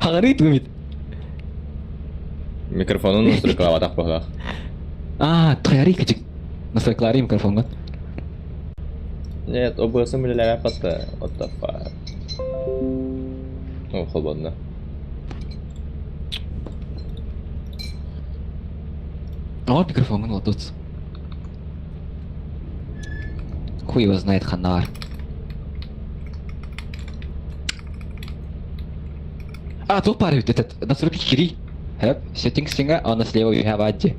Хаҕарыы тугум Микрофонун настройкалаабатах быһыылаах. Аа, тхайарый кычык. Настройкалаарый микрофоҥҥун. Нет, OBS-ым үлэлээбэт What the fuck? О, холбонно. О, микрофоҥҥун вот Хуй его знает, ханна А, тут парит этот, настройки кири. Хэп, settings синга, а на слева you have адди.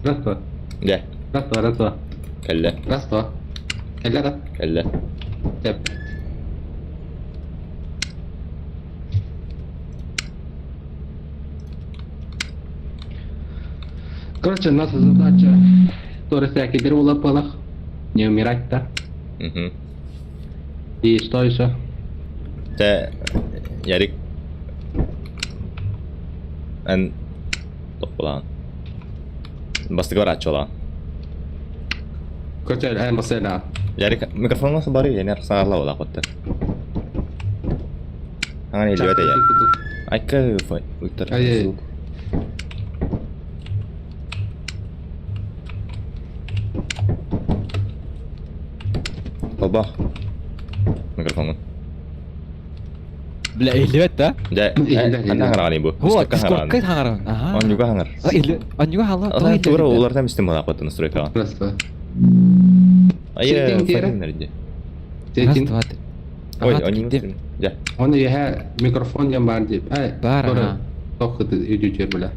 Раз, два. Дьэ. Раз, два, раз, два. Кэллэ. Раз, два. Кэллэ да? Кэллэ. Тэп. Короче, наша задача тоже всякие дыры не умирать, да? Угу. И что еще? Тэ, Ярик. Эн тохпулаан. Бастыгы барааччылаан. Короче, эн бассейна. Ярик, микрофоҥҥа барыы, я саҥарла буолаах оттон. Аҥан илдьибэт эйэ. Айка ыттар. Ай-яй. Холбоох. Микрофоҥҥун. Бля, иһиллибэт да? Дьэ, Иһиллэр, ханна иһиллэр. хаҥараҕаный бу? Во, Дискордка хаҥараҕын. Дискордка хаҥараҕын. Аха. Онньуга хаҥар. А, или онньуга хаалла, тоҕо Ана тугура иһиллибит да? уларытан истим буолаах настройкаҕа. Раз, два. Айа, Сетин тиэрэ. фарин дии. Раз, Сетин. два, три. Ой, Ага, онньуга киирдим. Дьэ. Он иһэ микрофон диэн баар дип. Ай, Баар, туора аха. тох үдүтүөр бля.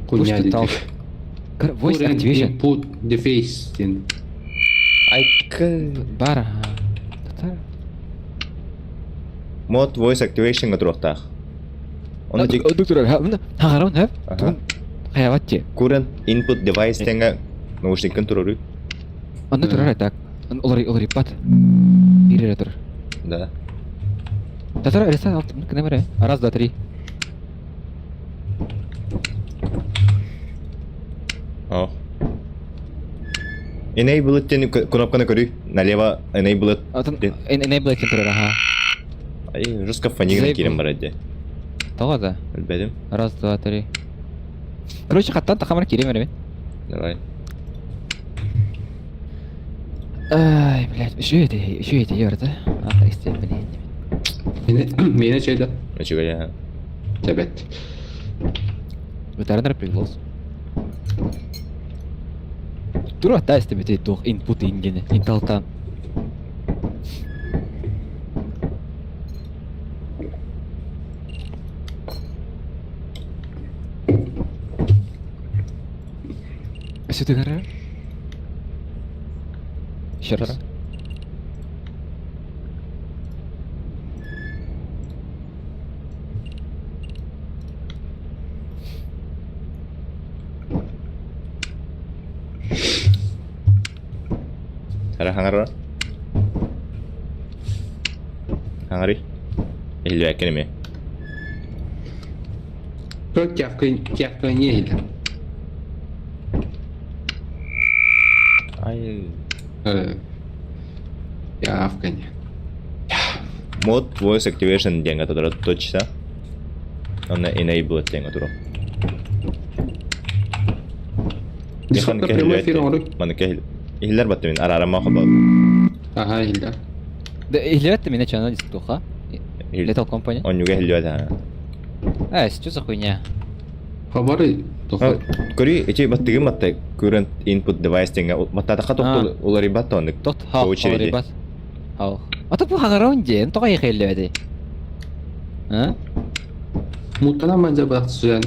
Push Хуйня to дип. talk. Voice Current activation. Input device диэн. Айка. Баар, аха. Татар. Mod voice activation туруохтаах. Ону дик Доктор, хаҥарабын хэп? Аха. Хайабат ти. Current input device тэҥэ наушниккын туруоруй. Онно турар так. Олорый олорыппат. Биир эрэ турар. Да. Татар эресе алтын кынамere. Раз, два, три. О. Enable it диэн кнопканы көрүй. Налево enable it. Атын enable it турар, аха. Ай, жестко фонигын киирэн барар дии. Тоҕо да? Билбэтим. Раз, два, три. Короче, хаттан тахамар киирем эрэ Давай. Ай, блядь, еще это, еще это, ерда. А, исте, блядь. Миэнэ чэйдэ. Үчүгэй аха. Тэбэт. Ветеринар приглас. Тура тесте бите туох input ингене. Инталтан. Что ты говоришь? Еще раз. Эрэ хаҥарара. Хаҥарый. Иһиллибэккин эмиэ. Тявканье иһиллэр. Ай. Тявканье. Mod voice activation диэҥҥэ турар точно. Онно enable диэҥҥэ турар. Дискордка прямой эфир оҥоруй. Маны кэһил. Иһиллэр батты мин араарама хобо. Аха иһиллэр. Да иһиллибэт да минэ чана диск туха. Little Company. Онньуга иһиллибэт аа. Э, что за хуйня? Хабары тохой. Көрүй, эти баттыгым батты current input device диэҥҥэ баттаатахха тоқтул уларыйбат оннук. Тот ха уларыйбат. Хау. А то бу хаҥараун диэн тоҕо иһиллибэти? А? Муттана манжа бахсыан.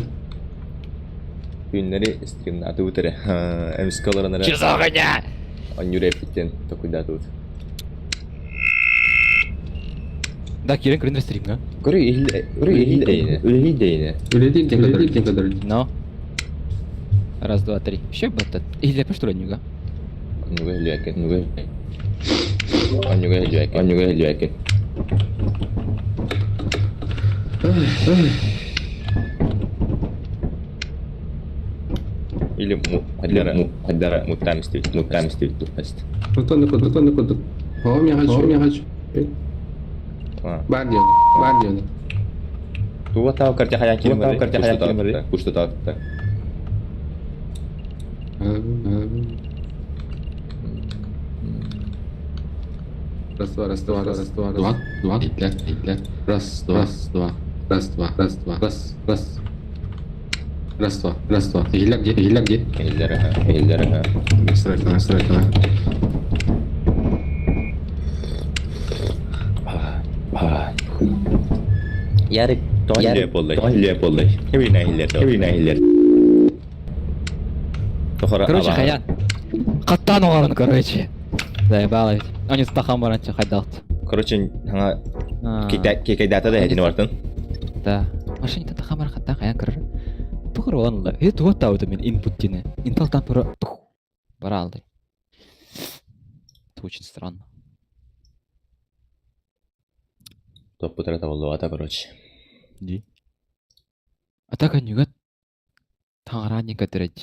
Күннэри стримнаатыбыт эрэ. Эмискэ олорон эрэ. Что за хуйня? Онньур эппиттен токуйдаатыбыт. Да, киирэн көрүн стримҥа. Көрүй, иһил үлэлии дэйине. Үлэлиир диэн көрдөрөр. Но. Раз, два, три. Еще баттат. Иһиллэппэ что ли нюга? Нуга иһиллибэккин, нуга. Онньуга иһиллибэккин. Онньуга иһиллибэккин. Или хайдара хайдара муттаан истибит муттаан истибит туппаст. Онтон курдук, онтон курдук. О, я хочу, я хочу. Бар диэн, бар диэн. Туга тау карте хаян ким тау карте хаян ким кушта таатта. Раз, два, раз, два, раз, два, два, два, два, раз, два, раз, два, раз, два, раз, два, раз, раз. Раз, два, раз, два. Иһиллэр дии, иһиллэр дии. Иһиллэр аха, иһиллэр аха. Страшно, страшно. Ярик, тоҕо буоллай? Тоҕо буоллай? Кэбинэ иһиллэр, кэбинэ иһиллэр. Короче, хаян. Хаттаан оҕорон, короче. Заебало ведь. Они стахан баранчы хайдалт. Короче, аңа кикайдата да этини бартын. Да. Машине тахан бар хаттаан хаян көрөр. Тугур онла. Э туга таабыта мен input дине. Intel тан тура бара алды. Это очень странно. Топпутара табыллыбата, короче. Ди. А так анюгат Таҥараан көрдөрөч.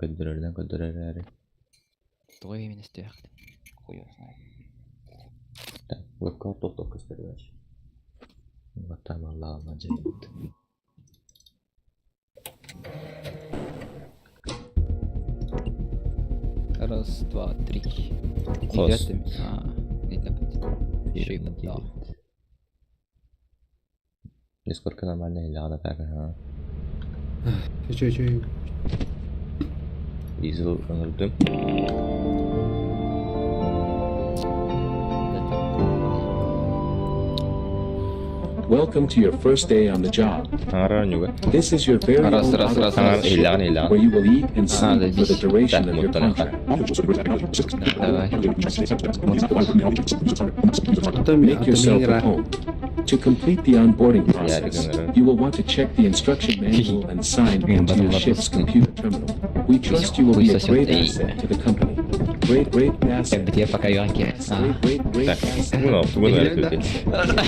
Көрдөрөрдөн көрдөрөр эрээри. Тоҕо именно истиэхтин? Хуй его знает. Так, вебка тоқтоқ көстөрүгэр. Баттаан аллаҕына дьайбыт. Раз, два, три. Хос. Дискордка нормально иһиллэҕинэ так аһаа. Үчү үчү. Изыл ыҥырдым. Welcome to your first day on the job. Аҥарар ньуга. This is your very Раз, own раз, раз, Аҥар раз. иһиллэҕин иһиллэҕин. where you will eat and sleep for the duration Так, of your муттан contract. Давай. Make yourself at home. To complete the onboarding process, you will want to check the instruction manual and sign into your ship's computer terminal. We trust you will be a great asset to the company. Great, great asset. Где пока Иванки? Great, great, great Так, asset. тугун тугун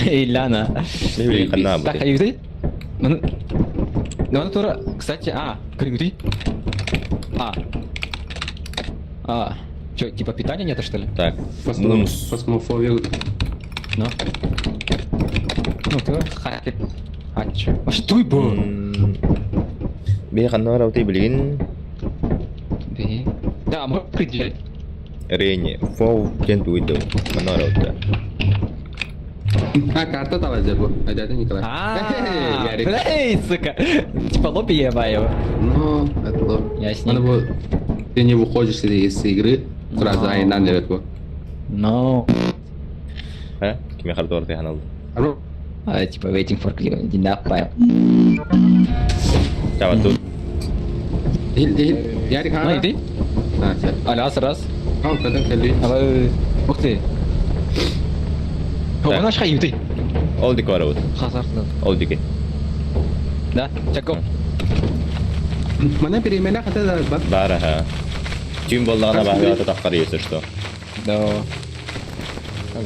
Ильяна. Ханна Так, аюгды? Ну, ну, тура, кстати, а, көрүҥүтүй? А. А, чё, типа питания нету, что ли? Так, мунус. Фасмофобия. Ну. Ну, ты хати. А, чё? А что было? Бии ханна барабытый билигин Би. Да, мы определять. Рейни, фоу, диэн тугуй ханна барабыта. А, карта талазер бу. Айдата Николай. А, Ярик. эй, сука. Типа лобби ебаю. Ну, это лоб. Ясненько. Надо было... Ты не выходишь из игры, сразу айнан дерет бу. No. Э? Кими хардуар ты ханал. Ару. А, типа waiting for clear, динапайл. Чава тут. Ил, ил. Ярик, Ну, ха. иди. А, всё. А, раз, раз. А, когда кэлли. А, ух ты. О, наш хай, ты. Ол дик барабыт. Хазартный. Ол дики. Да, чаков. Мана перемена хата да бат. Баар аха. Түүн боллаҕына баһыгата таххар если что. Да.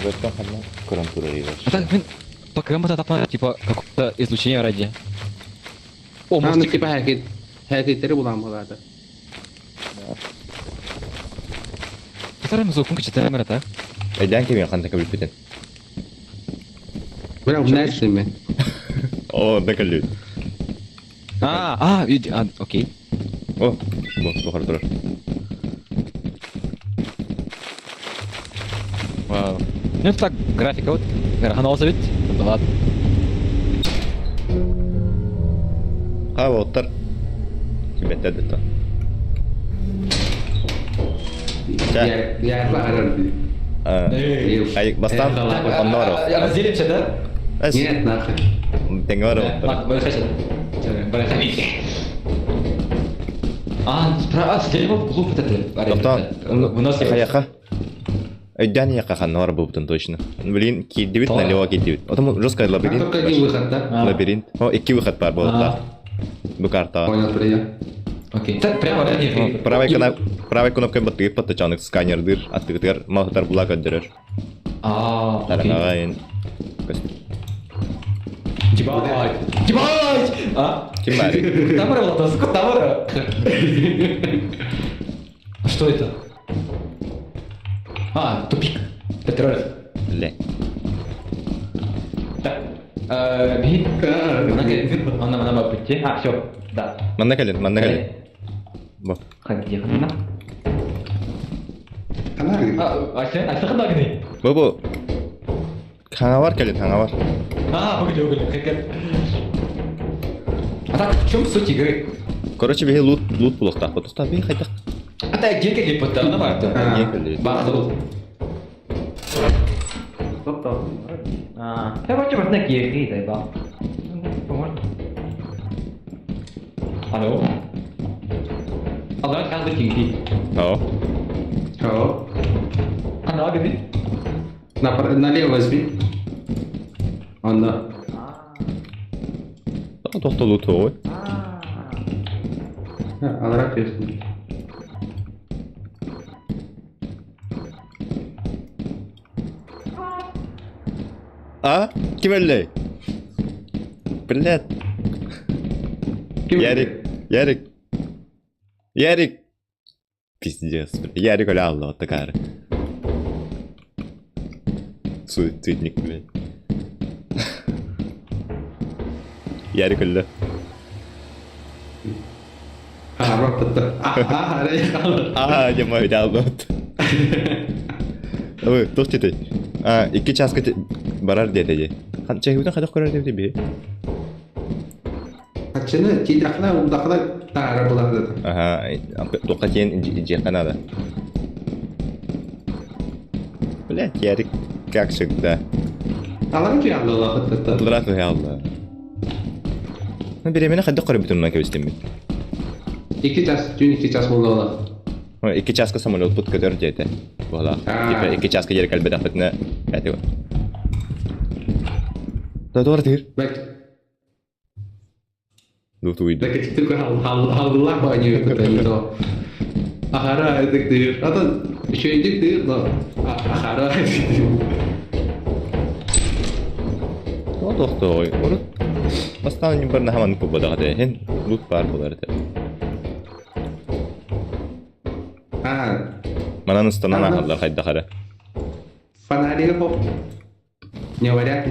Вебкам ханна көрөн турар А так, блин, пока мы там, типа, какое-то излучение ради. О, А, ну может, типа хакет. Хакеттери булан булады. Который мы звук читаем, это? Эдэн кими ханна кабилпитин. Бра, нәрсе мен. О, да калют. А, а, иди, а, окей. О, бу бу турар. Вау. Ну это так, графика вот. Гарханалса ведь? Да ладно. Ха, оттар. Киметтер дetta. Я я барар. Ай, бастан онно барабыт. Разделимся, да? Нет, нахуй. Тэҥҥэ барабыт. А, справа, слева в углу вот это. Тоқтон. У нас Хаяха. Өйдөөн яха ханна бар буутун точно. Блин, киирдибит налево киирдибит. Отом жесткий Там лабиринт. только один выход, да? А. Лабиринт. О, икки выход бар болуктаах. Бу картаҕа. Понял, принял. Окей. Так, прямо, нет, Правай кнопкой баттыгы паттачанык сканердыр, аттыгытыгар малхытар була көрдөрөр. А, окей. Тараҥаҕа ин. Ебать! Ебать! А? Ким баарый? Кутамара Владос, Кутамара! А что это? А, тупик. Это Бля. Так. Би. Она она бабути. А, все. Да. Манна кэлин, манна кэлин. Бу. Где она? А, Ася, Ася хадагны. Бу бу. Хаҥабар кэлин, хаҥабар. А, угли, угли, как А так, в чем суть игры? Короче, биһи лут лут булуохтаахпыт. Тохтоо, биһи хайдах? А так, где кэлли пытта, она барта. Дьиэ кэлли. Бахтыл. А, я вообще можно кири, заебал. Можно. Алло. А давай каждый кири. О. О. А давай Налево возьми. Он на. Тохтоо лут ой. Алара песня. А? Ким өллөй? Блядь. Ким Ярик, Ярик. Ярик. Пиздец, бля. Ярик өлө алла, вот такая. Суицидник, блядь. Ярик өллө. Аа, дьэ мой албат. Ой, туох диэтэй? А, икки чааска барар диэтэ дии. Чэһибитин хайдах көрөр диэбитий биһи? Хаччыны тиийдэххинэ, умдаххына таара булар дата. Аха, туохха тиийэн дьиэххэ наада. Блядь, Ярик, как всегда. Алары киһи Тылыраат алла. Бириэмэни хайдах көрөбүтүн ман кэбистиммит. Икки час, түүн икки час буолла. Икки чааска самолетпут көтөр диэтэ. Буолаах. Типа икки чааска диэри кэлбэтэхпитинэ эти Да туора тыыр. Дутуйду. Халлах баанньы Ахара этик тыыр. Атын үчүгэйдик тыыр, но ахара этик тыыр. Тохтой. Урут бастаан ньымбарна хаманнык буолбатах этэ. Һин лут баар буолар этэ. Манан ыстанан ааһаллар хайдах эрэ. Фонаригы хоп. Не варяг.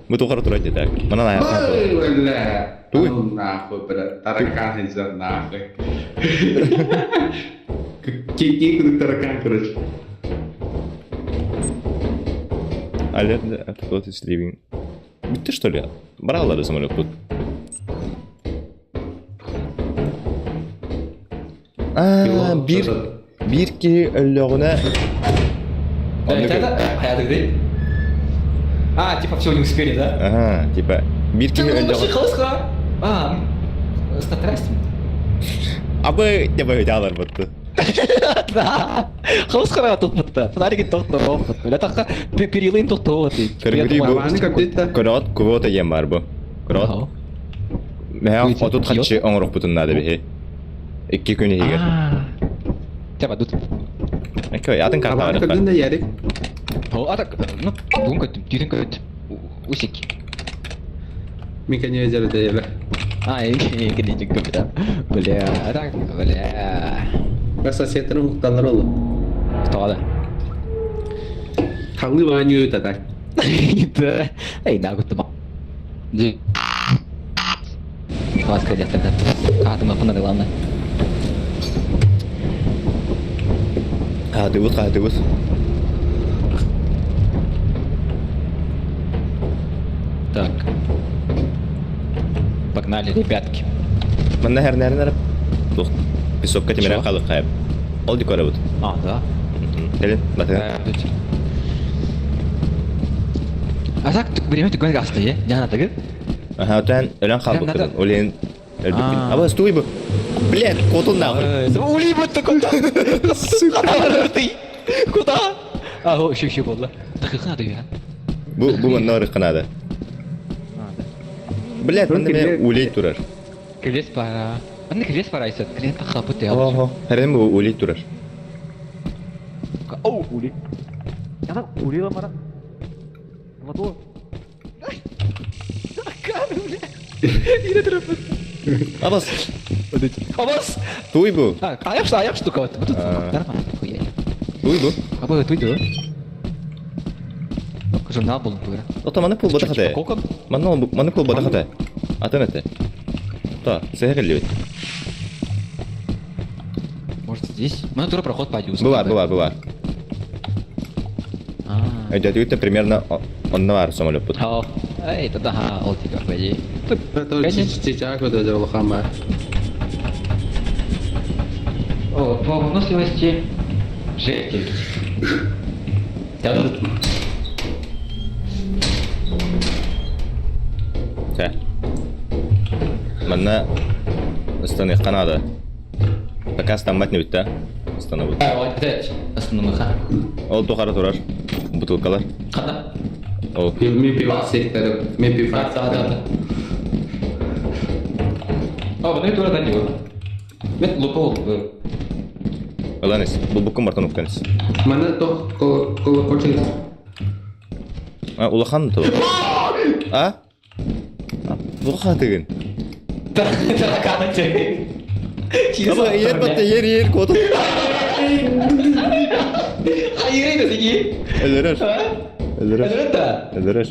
Бу тухары турар дии Манан ааһаллар. Ой, бля. Туй. Ну нахуй, бля. Таракан из-за нахуй. Кики таракан, короче. Alert the is leaving. Бүттэ что ли? Бараллар самолет тут. А, биир биир киһи өллөҕүнэ Это А, типа все, не успели, да? Ага, типа биир киһи өллөҕүнэ А, статрастим. Абы типа өтө бутты. Да. Хос хара туппутта. Фонарики тохтоо. Бля таха перилын тохтоо. Көргүрүй бу. Көрөт квота диэн бар бу. Көрөт. Мэ отут хаччы оҥорохпутун наада биһи. Икки күн иһигэр. Тяба тут. Окей, атын карта Абаны бар. көрдүн да Ярик. О, а так, ну, бүгүн көттүм, түүтүн көттүм. Усик. Мин кэннибэ дьэрэ А, кэлин көптө. Бля, а так, бля. Соседтарын укталар олу. Тоҕо Хаңны баанньы так. Да. Эй, на гуттума. Ди. Ласка где-то. А, ты фонарь, главное. Хаатыбыт, хаатыбыт. Так. Погнали, ребятки. Манна хэрнэрнэр туох песокка тимирэн халык хайып. Ол ди көрөбүт. А, да. Кэлин, батыгын. А так, время такое гаста, е? Диана, так? Аха, отан өлөн хаалбыккын. Олен өлбүккүн. Аба, стой бу. Блядь, котун нахуй. Ули, вот такой. Сука, ты. Куда? А, о, еще, еще было. Так, их надо, я. Бу бу манна ырыкканады. Блядь, манна мен улей турар. Келес пара. Манна келес пара айсат. Келес тахапыт я. Охо, хэрэн бу улей турар. Оу, ули. Ана урила мара. Мотор. Абас. Абас! Туй бу. Аяқ что, аяқ штука. Тут нормально. Хуя. Туй бу. Аба туй ду. Журнал был тура. Ото маны пул бата хате. Кокон? Маны маны пул бата хате. Атын эте. Та, сеһе келлибит. Может здесь? Маны тура проход пойди. Бывар, бывар, бывар. Өйдөтүгүттэ примерно онно бар самолет. Эй, тогда ха, ол типа пойди. Это чичак вот это улахан О, по выносливости 6. Тэ. Манна ыстаныахха наада. Пока стаммат не бүтtä. Ыстанабыт. Ол тухары турар. Бутылкалар. Ол. Мен пива сектор, мен пива. Да, да, да. О, ну и тура да не Мен лупа Ылан ис. Булбуккун бартан уккан ис. Маны тох колокольчик. А, улахан ту. А? Буха тыгын. Тараканы тегин. Аба ер батта ер ер коту. Хайыр это Өлөрөр. Өлөрөр. Это. Өлөрөр.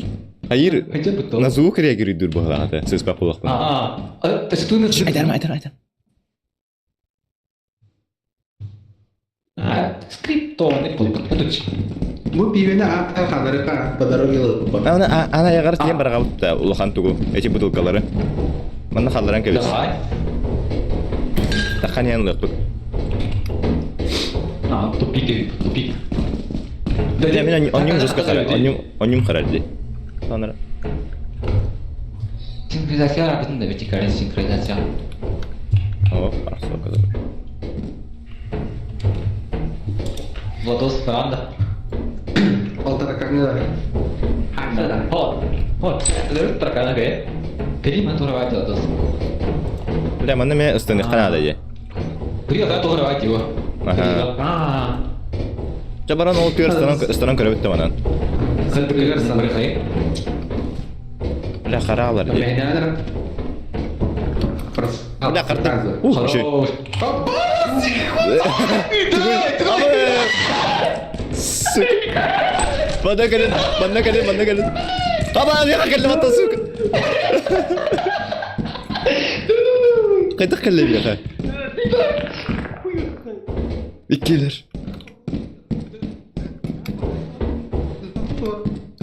Хайыр. Хотя бы то. На звук реагирует буһалаата. Сыспа кулакпын. А, а, то есть ты на Айдарма, айдарма, айдарма. А, скриптон. Бу пивени ата хадырыка по дороге лупа. Ана ана ягар тиен барга улахан тугу. Эти бутылкалары. Манна халларан кебис. Давай. Таххан ян лыппыт. А, тупик, тупик. Да, мен оннюм жестко харар. Оннюм оннюм харар ди. Сонра. Синхронизация работает на вертикальная синхронизация. О, хорошо, оказалось. Владос Ферранда. Ол тараканы да. Хо, хо, тараканы гэ. Перима туравать Владос. Бля, манна ме ыстыныхха наада дии. Привет, туравать его. Ага. А. Чабаран ол түөр ыстанан көрөбүт да манан. Бля, хараалар дии. Бля, карта. Ух, еще. Сука. Манна кэлин, манна кэлин, манна кэлин. Аба, я кэллим атта, сука. Хайдах кэллим яха. Иккилер.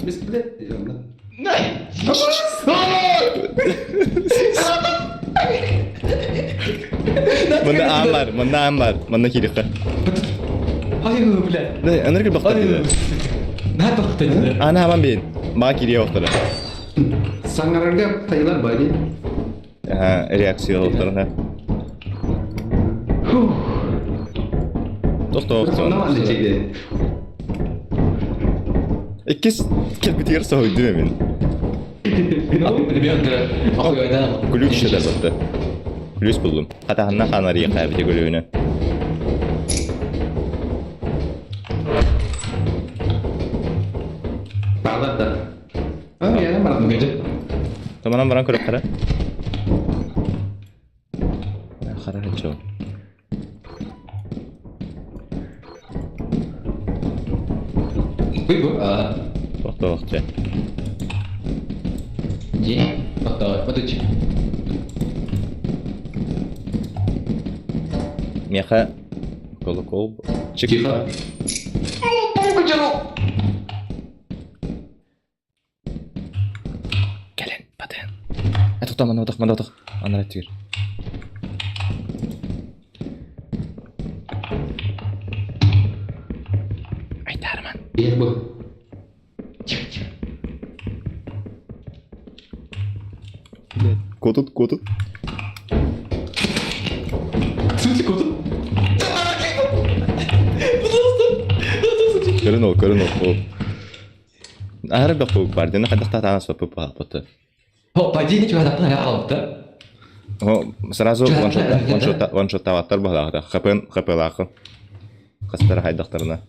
Бесплет. Манна аан бар, манна аан бар, манна кириэххэ. Ай, бля. Да, анаргы бахтар диде. На бахта диде. Ана хаман бейин. Мага кириэ охтара. Саңарарга тайлар бади. Аха, реакция охтара. Тохто Сонда охтон. манды чеги. Иккис келбитигер соһуйдум мен. Ключ да батты. Ключ булдум. Хатаханна ханария кайбите көлүнө. Бағдат да. А, я бардым. Таманан баран көрөп кара. Хара хачо. Вы а Тохто охча. Де? Вот вот Меха колокол. Чик. Тихо. Келин, батын. Э, тохто, манна отох, манна отох. Анара түгер. Айтарман. Ер бу. Тихо, тихо. Котут, котут. Смысле котут? Көрін ол, көрін ол. Ол. Ары бақ бұл бар. Дені қайдақта таныс бап бап О, падение чего то я да? О, сразу ваншотта, ваншотта ваттар бағлағыда. ХП, ХП лақы. Қастары хайдақтарына.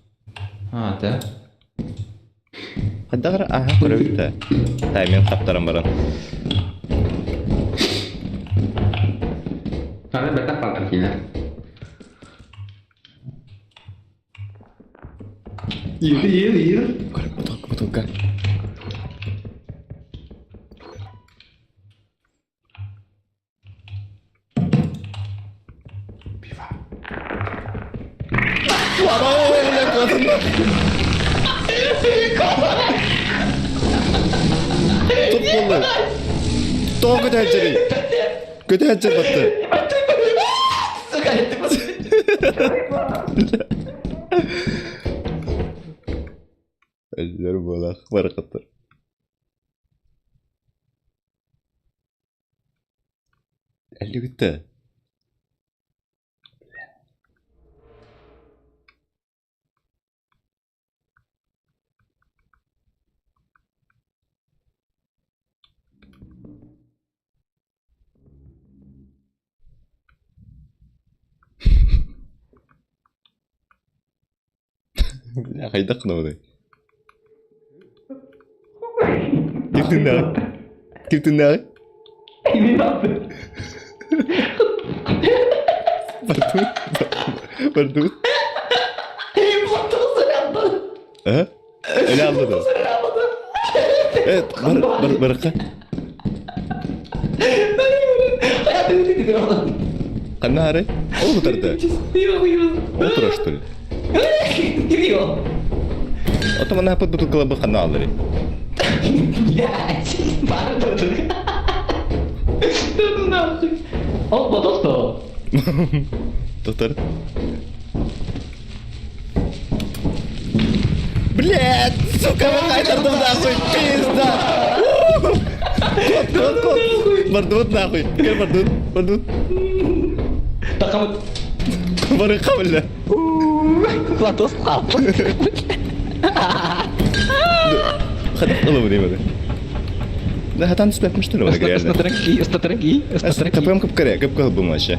А, да. Хайдах эрэ аһа көрөбүт да. Тайминг хаптаран баран. Аны бэтэх балар киинэ. Иир, иир, иир. Бутылка, бутылка. Туп буолла. Тоҕо көтөөччүрүй? Көтөөччү батты. Өллөр буолах барахаттар. Әллүгүттэ. Бля, хайдах гынабыный? Ким тыыннааҕый? Ким тыыннааҕый? Бардыбыт. Бардыбыт. А? Эле алды да. Э, бар, бар, барыкка. Ханна арай? Ол утарда. Ол турар, что ли? Ото манна аппыт бутылкалар ханна аллары? Блять, Ол бодосто. Доктор. Блядь, сука, қайтардым нахуй, пизда. Кот, кот, кот. Бардыбыт нахуй. Кел бардыбыт, бардыбыт. Тақамыт. Барыха, бля. Платос Хат ылыбы деймеді. Да, хатан түспәпміш түлі оны реально. Ыстатырынки, ыстатырынки, ыстатырынки. Капым кып кere, кып кыл бумашы.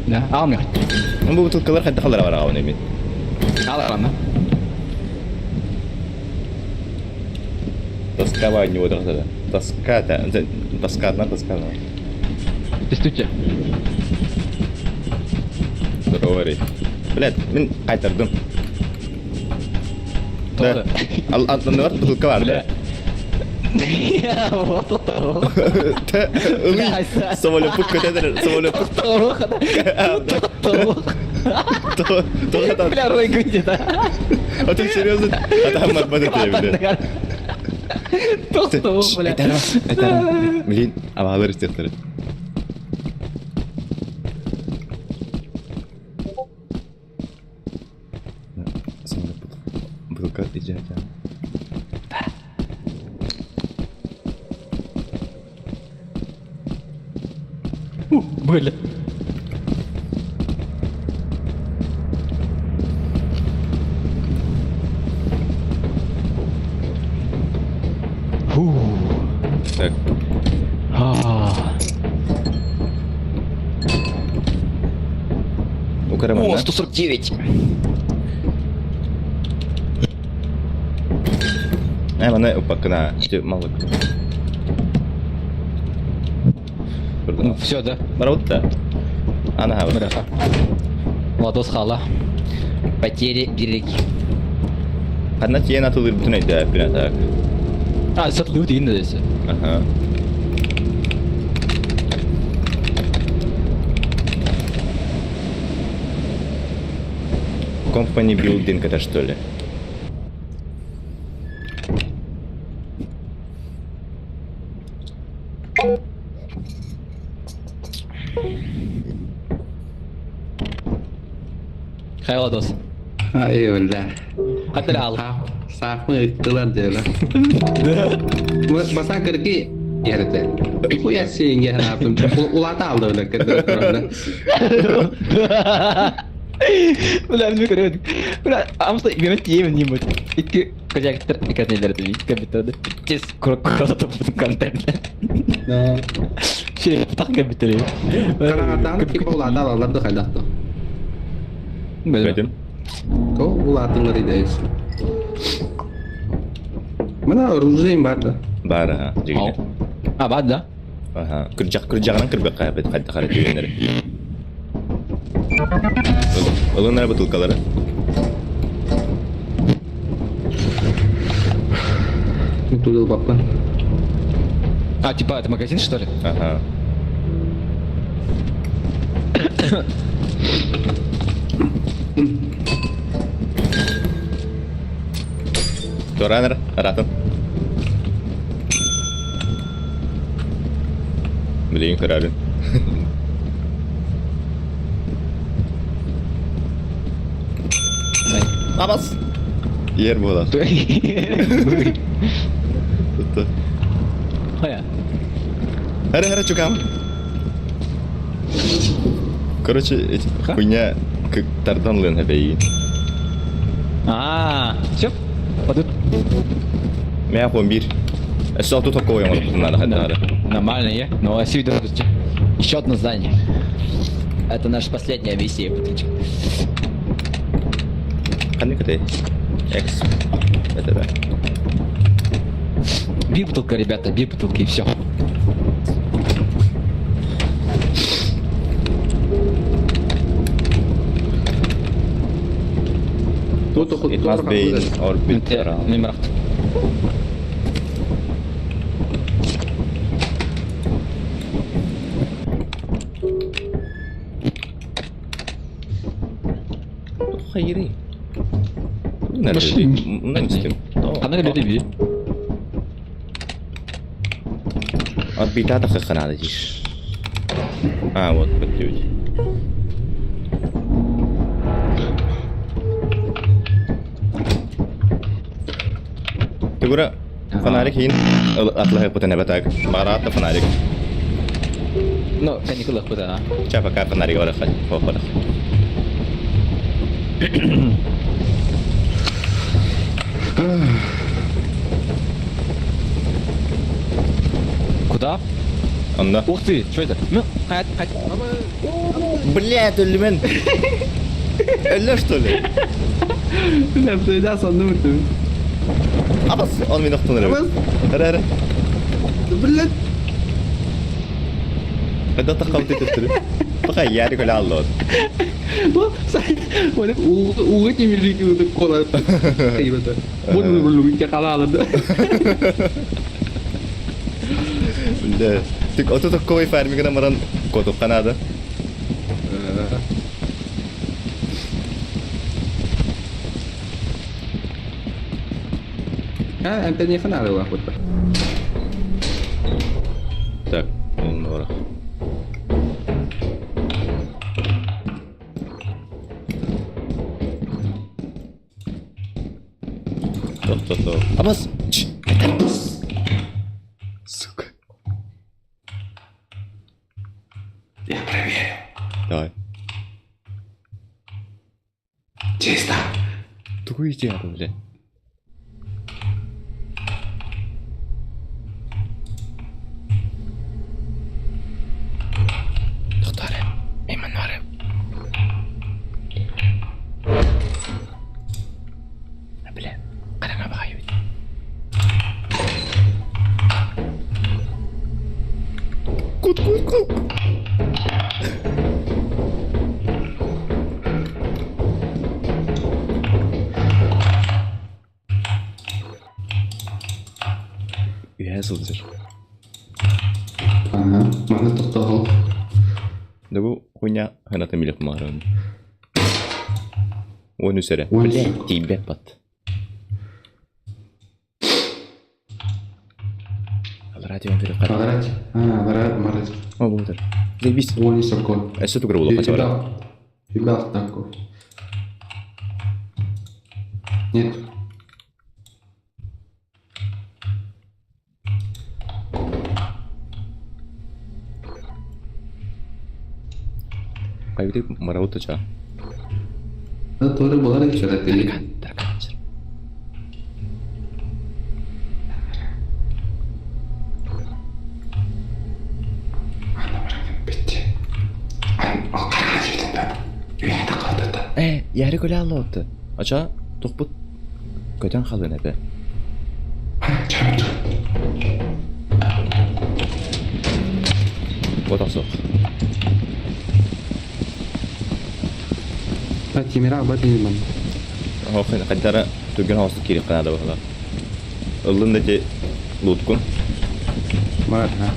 Да, алмай. Бу бутылкалар хатта халара бар ағын емен. Ал ана. Тоска бар не отырғызады. Тоска та, тоска одна, тоска одна. Тестуче. Здорово, Рей. Блядь, мен қайтардым. Тоғды. Ал антында бар, бутылка бар. Бля. Ылый, самолет көтәдер, самолет. Тоға Бля, Рой Гүнде, да. А ты серьезно? А там марбада тебе, бля. Тоқты, бля. Айтарым, Блин, авалар истектері. Самолет бутылка иджа. Бля. Так, у караман, О, 149. Ай, мана упакына, малы. Ну, все, да? Барабытта. Ана хабы. Браха. Владос хала. Потери береги. Ханна тиен атылыр бүтүн өйдө бина так. А, сатылы дейін десе. Аха. Company Building это что ли? Хай, Владос. Ай, бля. Хаттар ал. Саахмы ыттылар диэлэ. Баса кырки ярыты. Хуя сенге ханаптым. Улата алды бля кырды. Бля, мен көрөдүм. Бля, амса мен тиемин дейм бу. Икки кожактыр экенелерди компьютерде. Тез курок контент. Да. Шей, так компьютер. Карагатан типа улата алалар да хайдакты. Бля. Бәтим. То улатыңар идейс. Мына оружием бар да. Баар аха, дьигинэ. А, бар да? Аха, кырдьах кырдьаҕынан кырбыахха эбит хайдах эрэ түгэннэри. Ылын эрэ бытылкалары. Тудыл баппын. А, типа, это магазин, что ли? Ага. Туранер, ратан. Блин, көрөрүн. Абас! Ер буолар. Tuttu. Хайа. Хара хара чукам. Короче, хуйня тардан лын хэбэйин. А, все? Подут. Мя хуан бир. Өссө алты токко ойоҥор надо хаддары. Нормально, я? Ну, а Еще одно здание. Это наша последняя миссия, Патричек. Ханнык этэй? Экс. Это да. Бир бутылка, ребята, бир бутылка и все. It must be in orbit around. Хайры. Ханна үлэлиибит? Орбита тахыхханаада диир. А, вот, көттүбүт. Тугура фонарик иин атлаһыппытын эбэтак. Баҕараат да фонарик. Ну, каникулах а. Ча пока фонарик барах барах. Куда? Онно. Ух ты, что это? Ну, хайт, хайт. Блядь, өллүмэн. Өллө что ли? Бля, сонно бүтүм. Абас, он мин охтон эрэ. Абас. Эрэ эрэ. Блядь. Хайда таххабыт төттөрү. Пока ярик өлө аллот. Уга темирдики өтүп колат. Буну булугунча калааларды. Бля. Тик ото такой фармигана маран котуп канада. А, Антони фонарь охота. Так, он Топ, топ, топ. Абас! Чш, это... Сука. Я проверю. Давай. Чисто. Тугу иди, бля. Доктор, мимо норы. Бля, хараҥа баҕайы. Кут, кут, кут. Үһэ сылдьар. Ага, маны тоқтоғыл. Да бу хуйня ханата милек мааран. Уон үсэрэ. Уон Бля, үс. тиийбэт бат. Алра диэн көрө хара. Марат. А, Марат, Марат. О, буутар. Заебись. Уон үс окко. Өссө тугура буолуохха сөп. Ребят, такой. Нет. Кайбыты мараута ча. Да, тоже была еще это. Таракан, таракан. Э, яри көля аллоотты. Ача, тохпут. Көтөн халын этэ. Вот суох. Тимира абат иниман. Охын хайдара түргэн хоостук киириэххэ наада быһыылаах. Ыллын да ити лууткун. Бар ха.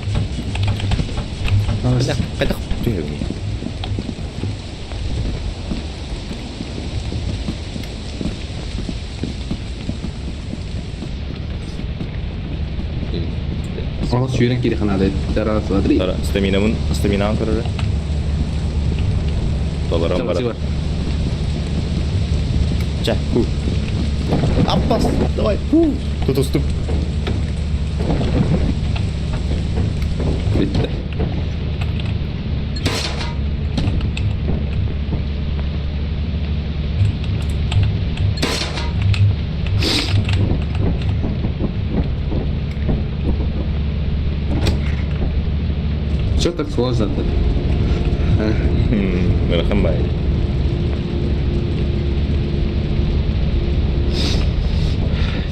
Хайдах түһэбиний? Ол сүүрэн киириэххэ наада. Раз, два, три. Стаминабын, стаминаҕын көрөрө. Толорон барар. Чэ, ху. Аппас, давай, ху. Тутустум. Bitti. Что так сложно-то? Ыарахан баайы.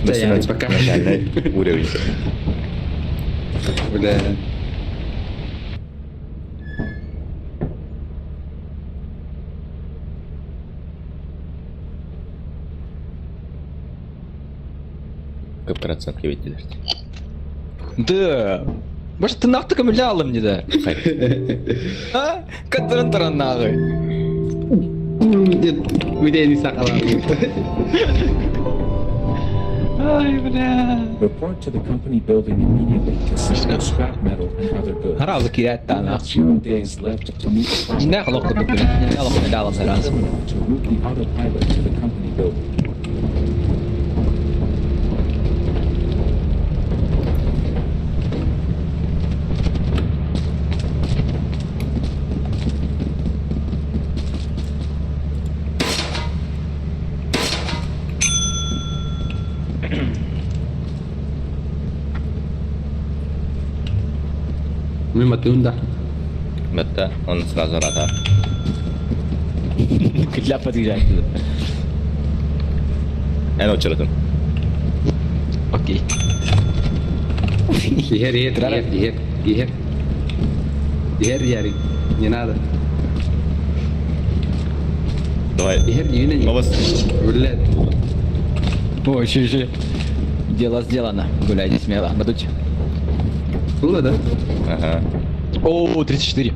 Да, пока. Начальный уровень. Бля. Көп процент кебеттилер. Да. Может, ты нахты көмөлө мне да? А? Каттырын туран нагы. Где не сахала. Ай, бля. Report to the company building immediately to sell your scrap metal and other goods. Харазы кирәт You тана. have 0 days left to meet the final Не холок бля. Не холок не дала сразу. terminal to route the autopilot to the company building. Мимо тында. Бетте, он сразу рада. Кляп подъезжает. Эн очередым. Окей. Иһэр, иһэр, иһэр, иһэр, иһэр. Иһэр, Ярик. Не надо. Давай. Иһэр, не Бабас. Блядь. Ой, еще, еще. Дело сделано. Гуляйте смело. Бадуть. Было, да? Ага. О, 34.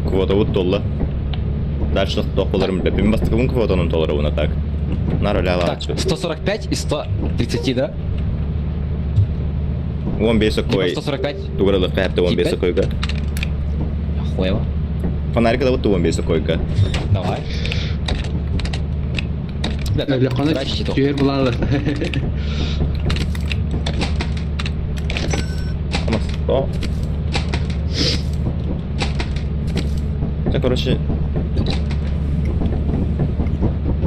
Квота вот толла. Дальше тохоларым бепим бастыкыбын квотанын толоруна так. Нар Так, ляла. 145 из 130, да? 15 Либо кой. 145. Тугрылык кәпте 15 койга. Хуево. Фонарик да вот 15 койга. Давай. Бля, так, Бля, қана тратите то. түһэр булалар. Ama о. Это, короче...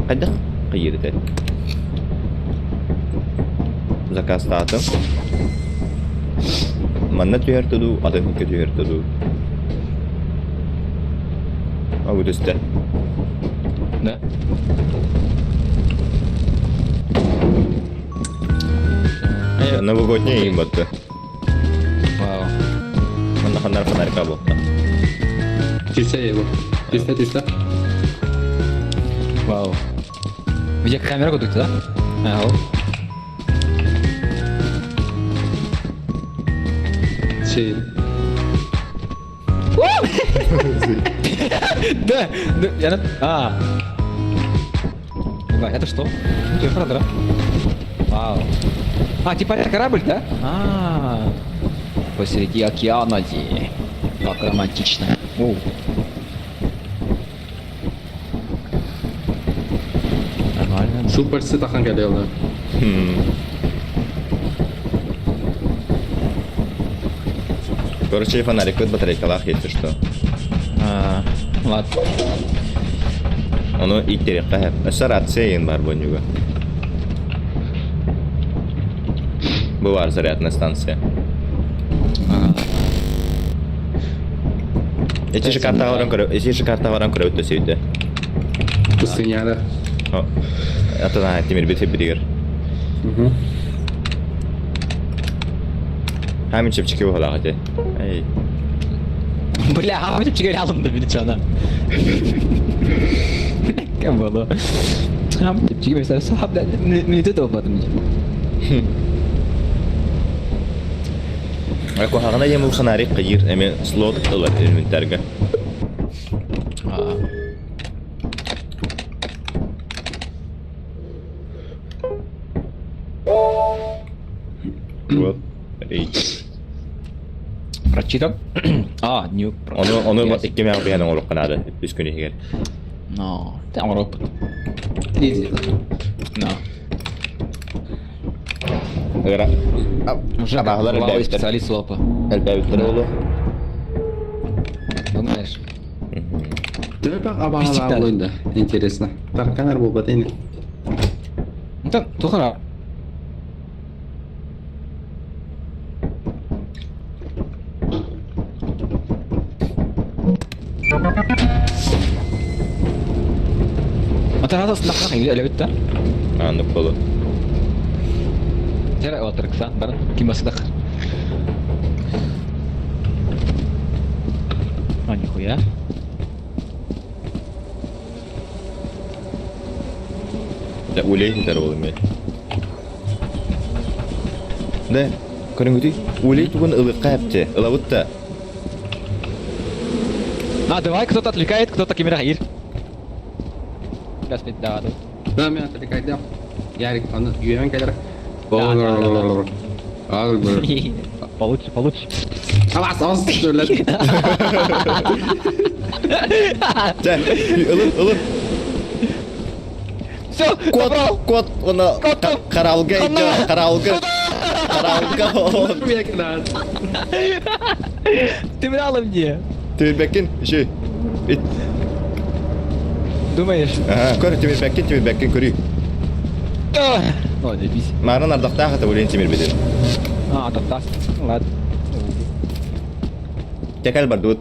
Хайдах кыйырды. Заказ таатым. Манна түһэр туду, атын хикке түһэр туду. А вот үстэ. Да? Новогодний им батты. Вау. Манна ханнар фонарика болта. Түстэ его. Түстэ, түстэ. Вау. Видеокамера кудук, да? Ага. Шей. Да, да, я на... А. Ебать, это что? Ну, ты правда, да? Вау. А, типа это корабль, да? А. Посреди океана, ди. Как романтично. Оу. Нормально. Супер сытахан кэлиэлэ. Короче, фонарик вот батарейкалаах, если что. А, ладно. Ону иттерекка хэп. Өссө рация бар бонюга. Бывар зарядная станция. Ага. Эти же карта баран көрө, эти же карта баран көрө өттө сөйдө. Пустыняда. Атана тимир бит биригер. Хамин чэпчэки буолаах ити. Эй. Бля, хамин чэпчэки алым да били чана. Кем было? Хамин чэпчэки mesela сахап да не то болбатым. Куһаҕана диэн улханаарик хайыыр эми слот ылар инвентарга. Вот. Прочитан? А, нюк. Ону ону икки мэх биһэн оҥоруохха наада үс күн иһигэр. Но, ты оҥоруохпут. Но. Ыра. Уже Абаһалар главный элбээбиттэр. специалист лопа. Элбээбиттэр буолуо. Думаешь? Төбө абаалаах да. Интересно. Тарканар буолбат ини. Онтон тухара Ата хата сыллахха элебит да. Аннык болу. Тера отырыксан баран ким басыдах. А нихуя. Да улей хитер болу мен. Да, көрүңүтүй. Улей тугун ылыкка әпте. Ылабыт да. А, давай, кто-то отвлекает, кто-то камера ир. Сейчас да, да. Да, мен отвлекает, да. Ярик, аны үйрен кэлэр. Да, да, да. Получше, получше. Алас, алас, сөйлет. Дә, ылын, ылын. Все, Кот, кот, оны Кот. каралга идет, каралга. Каралга. Ты брала мне. Тимирбеккин, еще. Думаешь? Ага, көр Тимирбеккин, Тимирбеккин көрүй. О, заебись. Марын ардақтағы ата өлен Тимирбеден. А, так, так. Ну ладно. Текал бардут.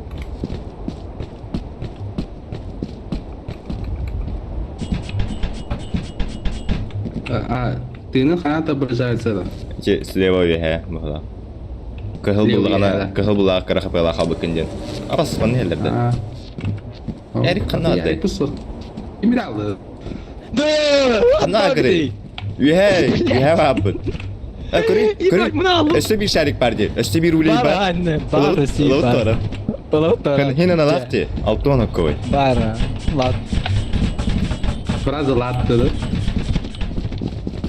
А, тыны хана отображается да. Че, слева веһэ, баһала. Кыһыл Левый буллаҕына, веһэ, да. кыһыл буллаҕа кыра хапыалаах халбыккын диэн. Апас манны иһэллэр да. Эрик ханна Ярик атай? пусу. Ким алды? Да! Ханна агырый? Үһэ, үһэ бааппыт. А, көрүй, көрүй. Мына алым. Өссө биир шарик бар дии. Өссө биир улей Бар, бар. анне, бар, си, Ылыбыт бар. туора. Ылыбыт туора. Хин аналаах дии. Алтуан окковой. Бар, ладно. Фраза латты да.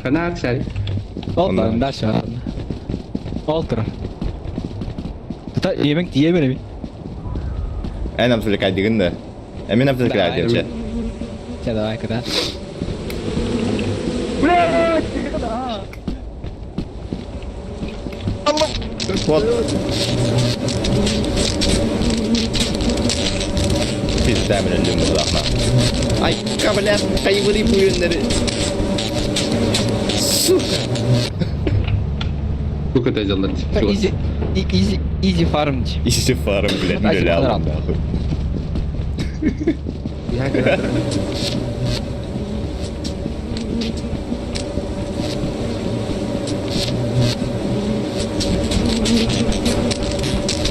Хана шарик. Олтыр, дальше, ладно. Олтыр. Тута иемең тие береме? Эн амсылыкайдыгын да. Эмин амсылыкайдыгын чэ. Чэ, давай, кыта. Вот. Пизда мен өлдүм булахма. Ай, кабля, кайгырый буйыннары. Сука. Сколько это делать? Изи, изи, изи фарм. Изи фарм, блядь, Ай, өлө алдым алдым. нахуй. Я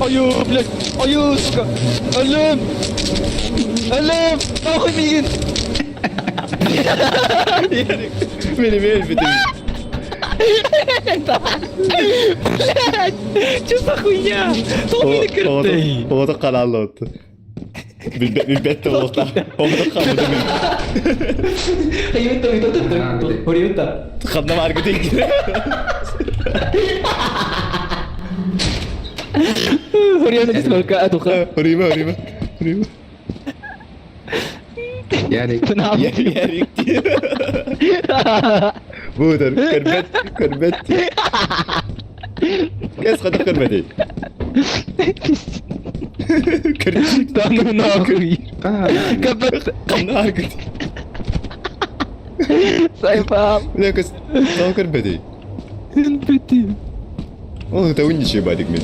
Аю, блядь, аю, сука. Өлем. Өлем. Нахуй миигин. Мени мен битим. Блядь, что за хуйня? Толмины кырты. Оҕото харааллыбыт. Билбэт олохта. Оҕото хаалбыт мин. Айыта, айыта, айыта. Хориута. Ханна баргы дейт. Хориута сколько атуха. Хорима, хорима. Хорима. Ярик. Ярик. Буудер, көрбөт, көрбөт. Кэс хата көрбөтүй. Көрбөт. Да ну нахуй. Капец. Ханна баргы. Сайфам. Бля, кэс сал көрбөтүй. Бити. Ол это уничей бадик мен.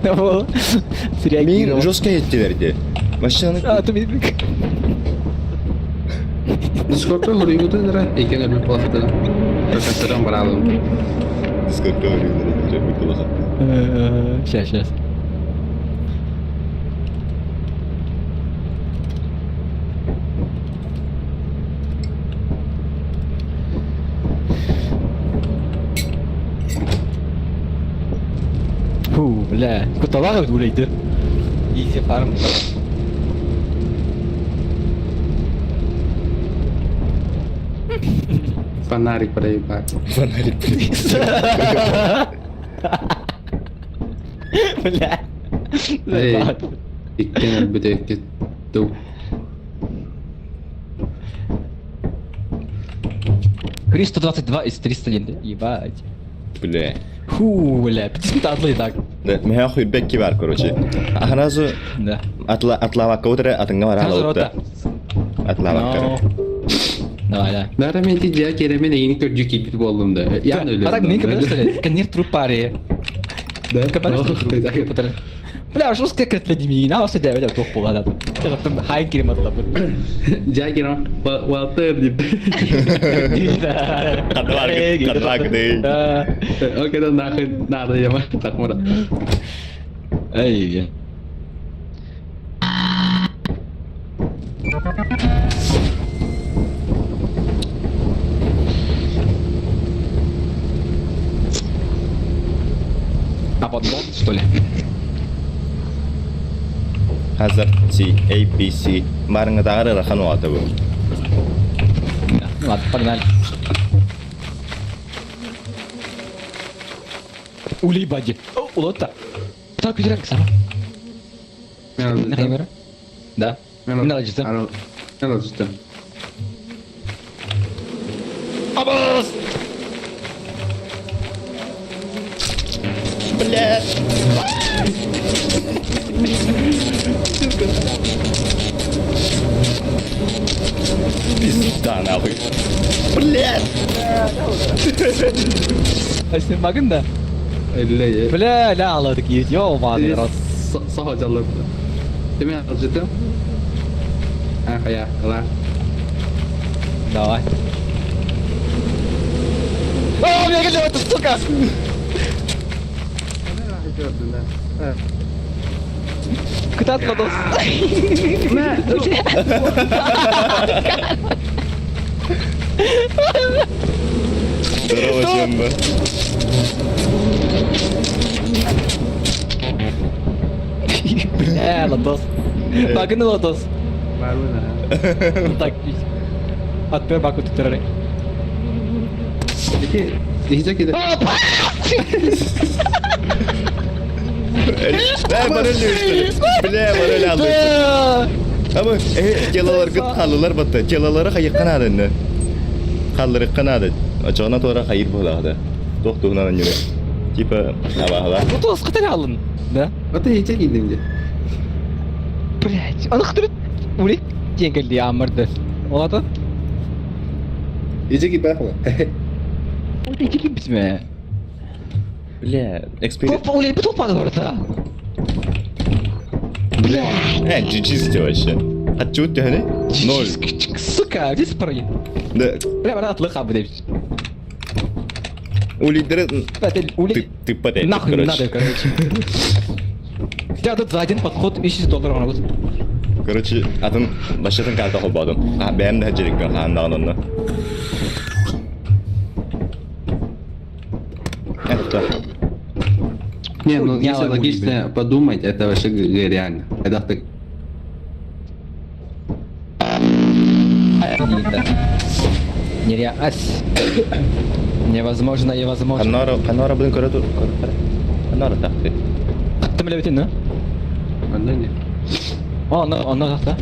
Того. Мин Среагировал. жестко еттилер де. Машинаны А, ты меня... Дискордка хоруйгутун эрэ иккиэн өлбүт буолахтара. Профессорым бараалым. Дискордка хоруйгутун эрэ өлбүт буолахтара. Сейчас, сейчас. Фу, бля, куталаах үлэйдир. Easy farm. Фонарик проебать. Фонарик Бля. Эй, иккиэн өлбүт ту. 322 из 301. Ебать. Бля. Фу, бля, 50 и так. Да, меха хуйбекки бар, короче. Аханазу Да. атла атлавакка утре атыңга бара Сразу алыпта. рота. Атлавакка. Давай, да. Бәрі мен тидия керемен егini көрдү кийбит болдум да. Ян өлөм. А так мен кабинет что ли? Конец трупари. Да. Кабинет Бля, что с как это не на вас это это тох була. Хай кирим атлап. Дия керем Уалтер дип. Кадлак, да. Окей, да нахуй надо я так мора. Эй. А подбот, что ли? Hazard C, A, B, C. Барыңа рахан уата бу. Да. Ну ладно, погнали. Улей бади. О, улотта. Так, үдерек сама. Например? Да. Мен Мен Абас! Бля. Пизда нахуй. Бля. Сен да? Бля, ля аладык, ё-маный рот. Саха жалып. Деме алжытым. А, хая, ла. Давай. О, меня глядит, эта сука! Куда ты ладос? Здорово, Чемба. Бля, ладос. Багын ладос. Так, Отпер баку тутеры. Ихи киде. Бля, барылы Бля, барылы алды. Ama телалар гыт халылар батты. Телалары хайыр канады. Халлары канады. Ачана тора хайыр болады. Тохтугунан анюре. Типа, аба Ладос, кытар алын. Да? Ата ихи кидимде. Блять, аны кытырып улик теңгелди амырды. Олады? Ихи кид бахла. Улик ким битме? Бля, эксперимент. Топ улик бит опады орда. Бля. GG's вообще. Отчет ты, Ноль. Сука, где спрыгни? Да. Бля, брат, лыха, блядь. У лидера... Ты, ты потетик, Нахуй не надо, короче. Я тут за один подход $1000 могут. Короче, атын башатын карта холбадым. А, бәм дә җиреккән хандан онны. Это. Не, ну если логично подумать, это вообще реально. Это так. Нереально. Невозможно, невозможно. Канара, канара блин, көрө Канара такты. Кыттым эле битин, Анда не. О, аны, аны какта?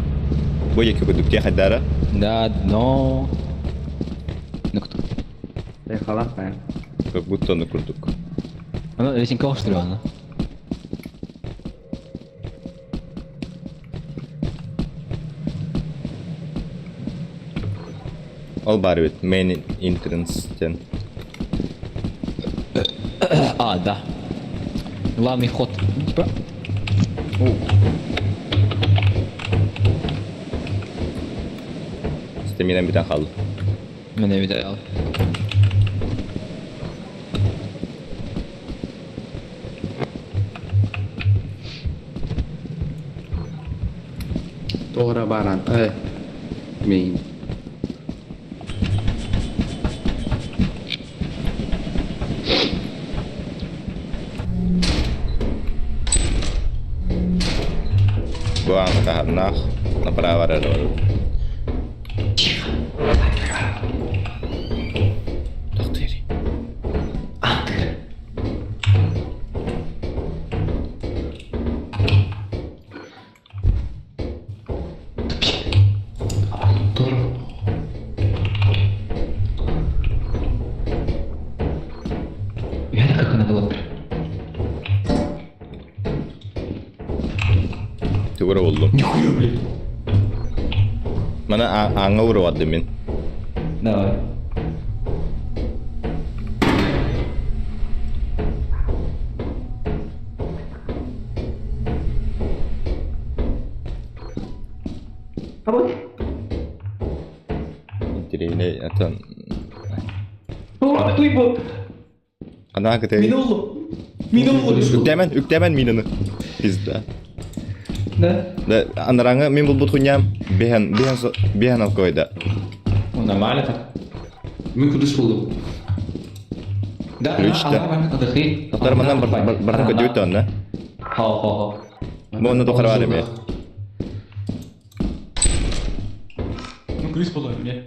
Бу яки күдүк те хадара. Да, но... Ну кто? Э, халах, Как будто аны курдук. Аны лесенка оштырып аны. Ол бар бит main entrance-тен. А, да. Главный ход. Типа. минен бүтэн хаалла. Мен эбит ал. Туора баран. Мин. Бу аан таһаннаах направо эрэ барар. Тохтуйри. Я как она была. Тугура буллум. Нихуя, блядь. Мана ааҥҥа уруһадым мин. Давай. Интириэһинэй атын О, туй бу. Анаа кытай. Мин уллу. Мин уллу. Үктэмэн, үктэмэн минаны. Пизда. Да. Да, анараҥа мин булбут хуйням биһэн биһэн биһэн алкойда. Нормально так. Мин ключ булдум. Да, Ключ, да. Тоқтар манан баран көдүөт онна. Хо хо хо. Бу онно тохар бар эми. Ну ключ булдум мне.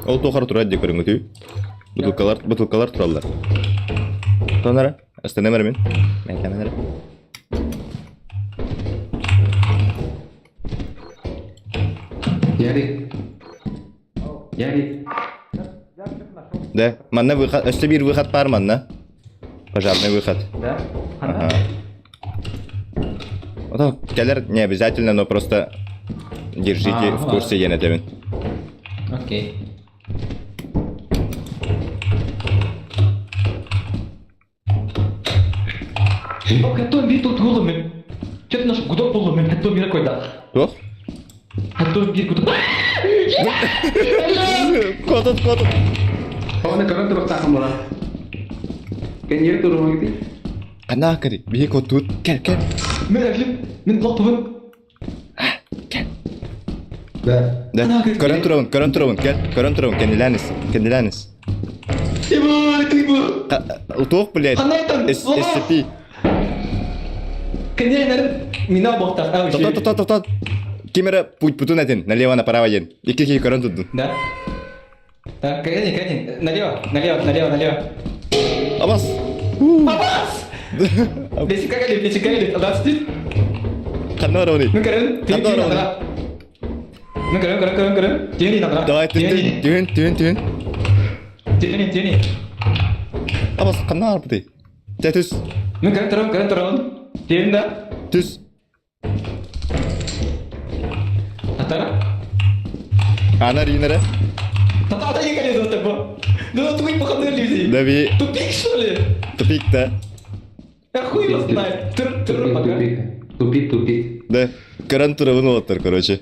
Ол тохар турар дии көрүҥүтүй. Бутылкалар, бутылкалар тураллар. Тонара, астана мин. Мен кәмәнәре. Ярик. Ярик. Да, манна выход, өссө биир выход бар манна. Пожарный выход. Да? Ага. Ото кэлэр не обязательно, но просто держите в курсе диэн этэбин. Окей. Хаттон бир тут гулу мен. Че ты наш гудок буллу мен хаттон бир койда. Туох? Хаттон бир гудок. Котот, котот. Оны көрөн туруктаахын була. Кэньер турума кити. Ханаа кэри, биһи котут. Кэл, кэл. Мен әклим, мен лоқтубун. Да. Да, көрөн турабын, көрөн турабын, кэл, көрөн турабын, кэннилээн ис, кэннилээн ис. Ебать, ты бу. Туох, блядь? Ханайтан, SCP. Кэннилэрин мина боқтақ. Тоқтат, тоқтат, тоқтат. Ким эрэ путь этин, налево направо диэн. Икки киһи көрөн турдун. Да. Да, кэнни, кэнни, налево, налево, налево, налево. Абас! Абас! Бесикагали, бесикагали, адасты. Ханна барабыный? Мен көрөн, Ханна барабыный? Мен көрөн, көрөн, көрөн, көрөн. Түйүн надра. Давай, түн, түн, түн, түн. Түйүн, түйүн. Абас, ханна барбытый? Чэ, түс, Мен көрөн турабын, көрөн турабын. Түйүн да. түс. Атара. Ана ринere. Тата, ата екали заты бу. Ну, туй паханыр люди. Да би Тупик, что ли? тупик да. Я хуй его знает. Тур, тур, пока. Тупик, тупик, тупик. Да. Көрөн турабын олоттор, короче.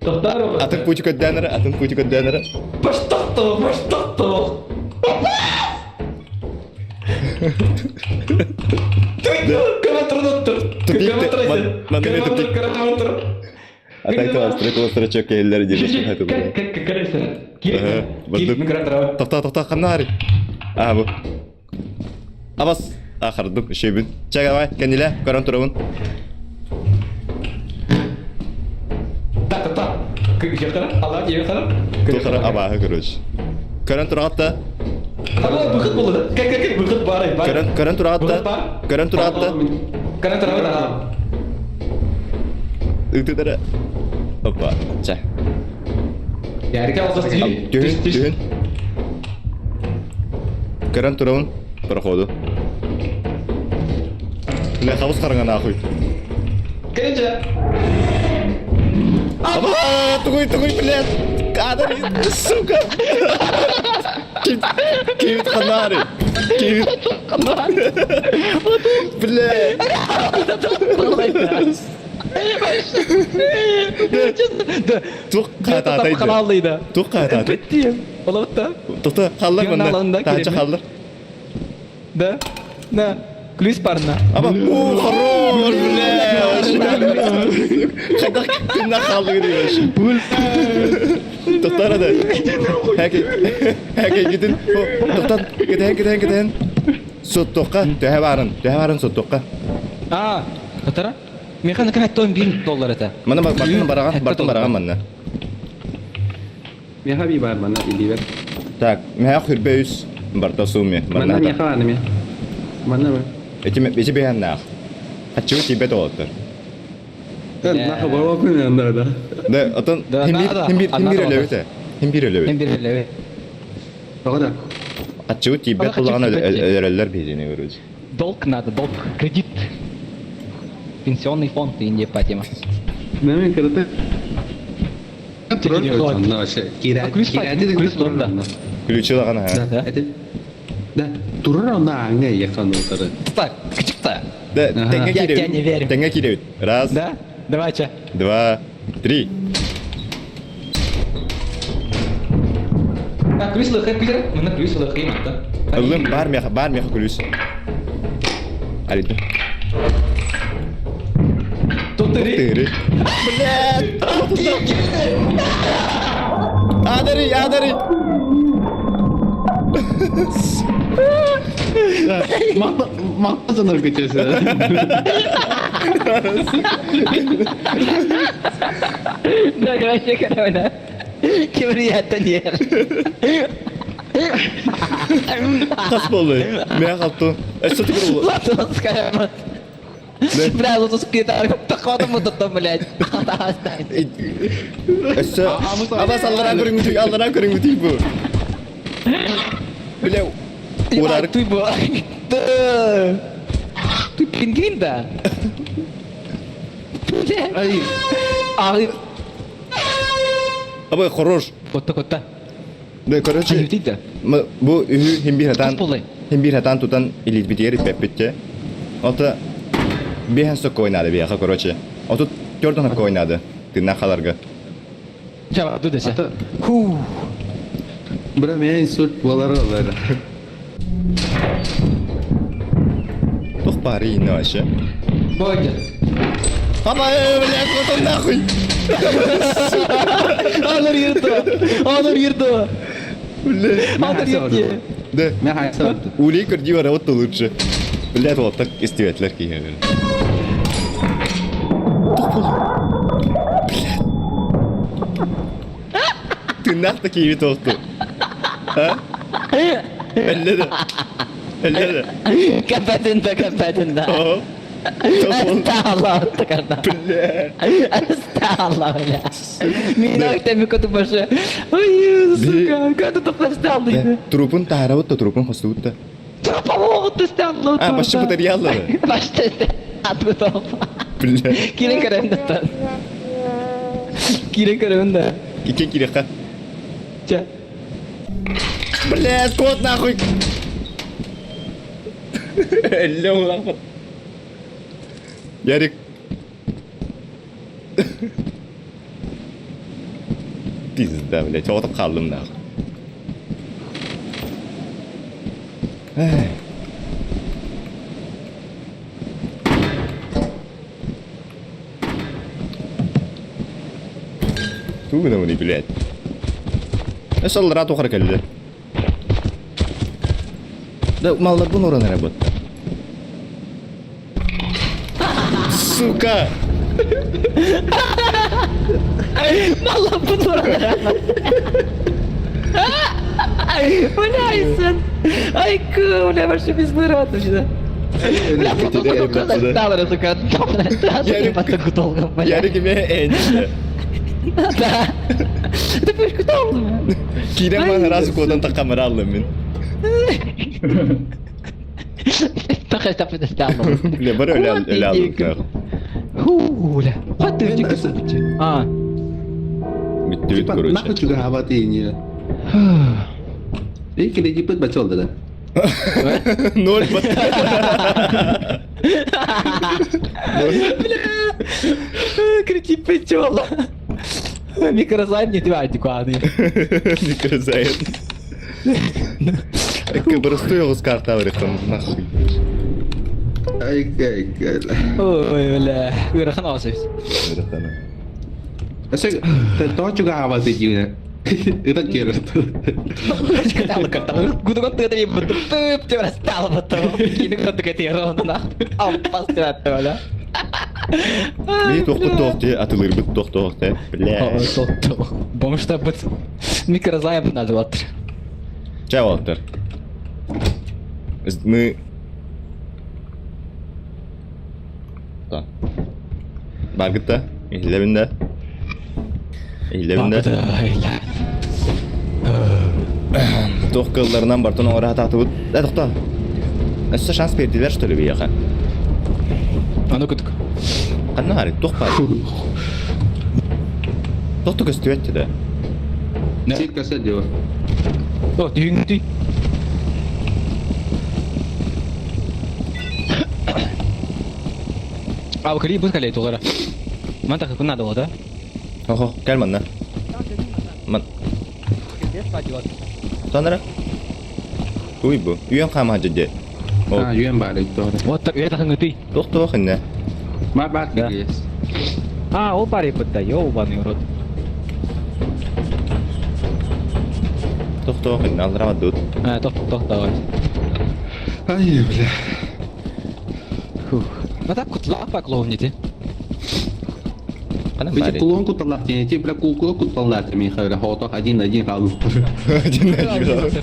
Тоқтар Атын путь көддәнere, атын путь көддәнere. Баштаттоо, баштаттоо. Тупик, көрөн тур, Тупик, манна тупик. Көрөн тур. Атай кластер, кластер чөк келлер дире. Тоқта, тоқта, ханна А, бу. Абас, ахырдым, үшебін. Чэ, давай, кэннилэ, көрөн турабын. Так, так. Тухара абааһы, короче. Көрөн турагатта. Ама выход болды. Как как выход бар, бар. Көрөн көрөн турагатта. Көрөн турагатта. Көрөн турагатта. Ыытыдара. Опа, чэ. Ярик. Түһүн, түһүн. Көрөн турабын, проходу. Бля, хабыс хараҥа нахуй. Короче. Аба, тугуй, тугуй, блядь. Кадр, сука. Ким ханари. Ким. Бля. Да, Тух хаатаатай да. Хааллыйда. Тух хаатаатай. Беттием. Олоотта. Тота халлар манна. Таача халлар. Да. На. Ключ парна. Аба, о, хорош, бля. Хайдах кимна хааллыгы дейбеш. Тоқтар ада. Хәки, хәки гитин. Тоқтан, кетен, кетен, кетен. Соттоққа, төһә барын, төһә барын соттоққа. А, Татара? Меха на кәһәт 1 доллар это. Мана бартын бараган, бартын бараган манна. Меха би бар мана илибер. Так, меха хүрбе үс барта сумме. Манна меха бар неме. Манна ма. Эти эти бэһэн наах. Хаччы тибет олоттор. Наха баба күн анда да. Да, отон хим бир хим бир өлөбүт. Хим бир өлөбүт. Хим бир өлөбүт. Тоҕо Хаччы тибет буллаган өлөрөллөр биһини көрүз. Долг надо, долг, кредит. Пенсионный фонд и не по тема. Неме кырыты. Ключ Ключ лагана. Да. Да. Турар онна аңа яхан отыры. Так, кычыкта. Да, теңге Я тебя не верю. Теңге киреут. Раз. Да. Давайте. Два, три. Так, ключ лыхы, ключ. Мына ключ лыхы да. Ылым бар меха, бар меха ключ. Алита. Тут три. Блядь. Адари, адари. Мактасанар көчөсү. Да, вообще корона. Кемрияттан ер. Хас болду. Мен калты. Эссе түгүр болду. Латовская. Бля, лотовская таққадым ұтыттым, блядь. Эссе. Аба саллара көрүңү аллара көрүңү бу. Бля. Урар. Ты бу. Ты пингвин, да? Бля. Ай. Аба хорош. Котта, котта. Да, короче. Бу үһү хим бир хатан. Хим бир хатан тутан илит битигер иппеппитте. Ота беһен сокко ойнады бияха, короче. Ото төрдөн хакка ойнады. Тынна халарга. Жаба, дудесе. Ху. Бра, мен инсульт болар олар. Тух бары инне вообще. Бойда. Аба, бля, котон нахуй. Алыр ерді. Алыр ерді. Бля. Алыр ерді. Да. Мен хайса. Улей көрдүү бар, вот лучше. Бля, вот так истебетлер кийген. Бля. Тыннах та кийби тоқту. А? Элле да. Элле да. Капатында, капатында. Асталла, Бля. Асталла, бля. Мен актами көтү башы. Ой, сука, көтү тоқтасталды. Трупын таарабыт та трупын хостубут та. Трупа оғыттасталды. А, башы материаллары. Башты атты Бля. Кирен көрөм да. Кирен көрөм да. Икен кирекка. Ча. Бля, кот нахуй. Элле улахпат. Ярик. Пизда, блядь, отып қалдым нахуй. Эй. Тугунамыны, блядь. Эсаллара тухар келди. Да, маллар бун оран работа. Сука! Маллар бун оран Бля, Ай, бля, вообще без вырваться. Бля, сука. Ярик ме энче. Да. Ты будешь куда Кирен ман раз кодан та камера алдым мен. Тахай тапы стало. Бля, бар өле өле алдым. Хуля. Хватит тебе А. Битти бит короче. Нахуй чуга хабаты не. Эй, кредит бачол да. Ноль. Бля! Кричи пчела. Микрозайм не тварь дикуаны. Микрозайм. Простой оҕус карта барыхтан нахуй. Ай, ай, Ой, бля. Ыарахан оҕус. Ыарахан. Өссө тоҕо чугаһаабат диибинэ. Ытан киэрэ. Гудуган тыата бит тып деп стал потом. Кини кытык этиэр онна. Алпас деп атты бля. Би тохту тохты атылырбыт тохту тохты. Бля. Бомжта быт микрозайм надо вот. Ча Walter. Мы Да. Баргытта. Иһиллэбин да. Иһиллэбин да. Туох кылларынан бартын оҥоро сатаатыбыт. Э, тохтоо. Өссө шанс биэрдилэр, что ли, биһиэхэ? Аны кутук. Ханна баарый? Туох баар? Туох да көстүбэт да. Сир көсө дио. О, түһүҥ А, кали бу калей тугара. Ман так надо было, да? Охо, кэл манна. Ман. Танара. Туй бу. Үйөн хаама дьэ. А, үйөн баар итто. Вот так это хангыты. Туох туох инне. Бар бар есть. А, ол бар епытта, ёбаный рот. Туох туох инне аллара бадут. А, тох тох давай. Ай, бля. Фух. Ну так кутлапа клоунити. Ханан Бити баарый? кулон куталлах тиэнити, бля кулкула куталлах мен хайра хоото один один хаалу. Один один.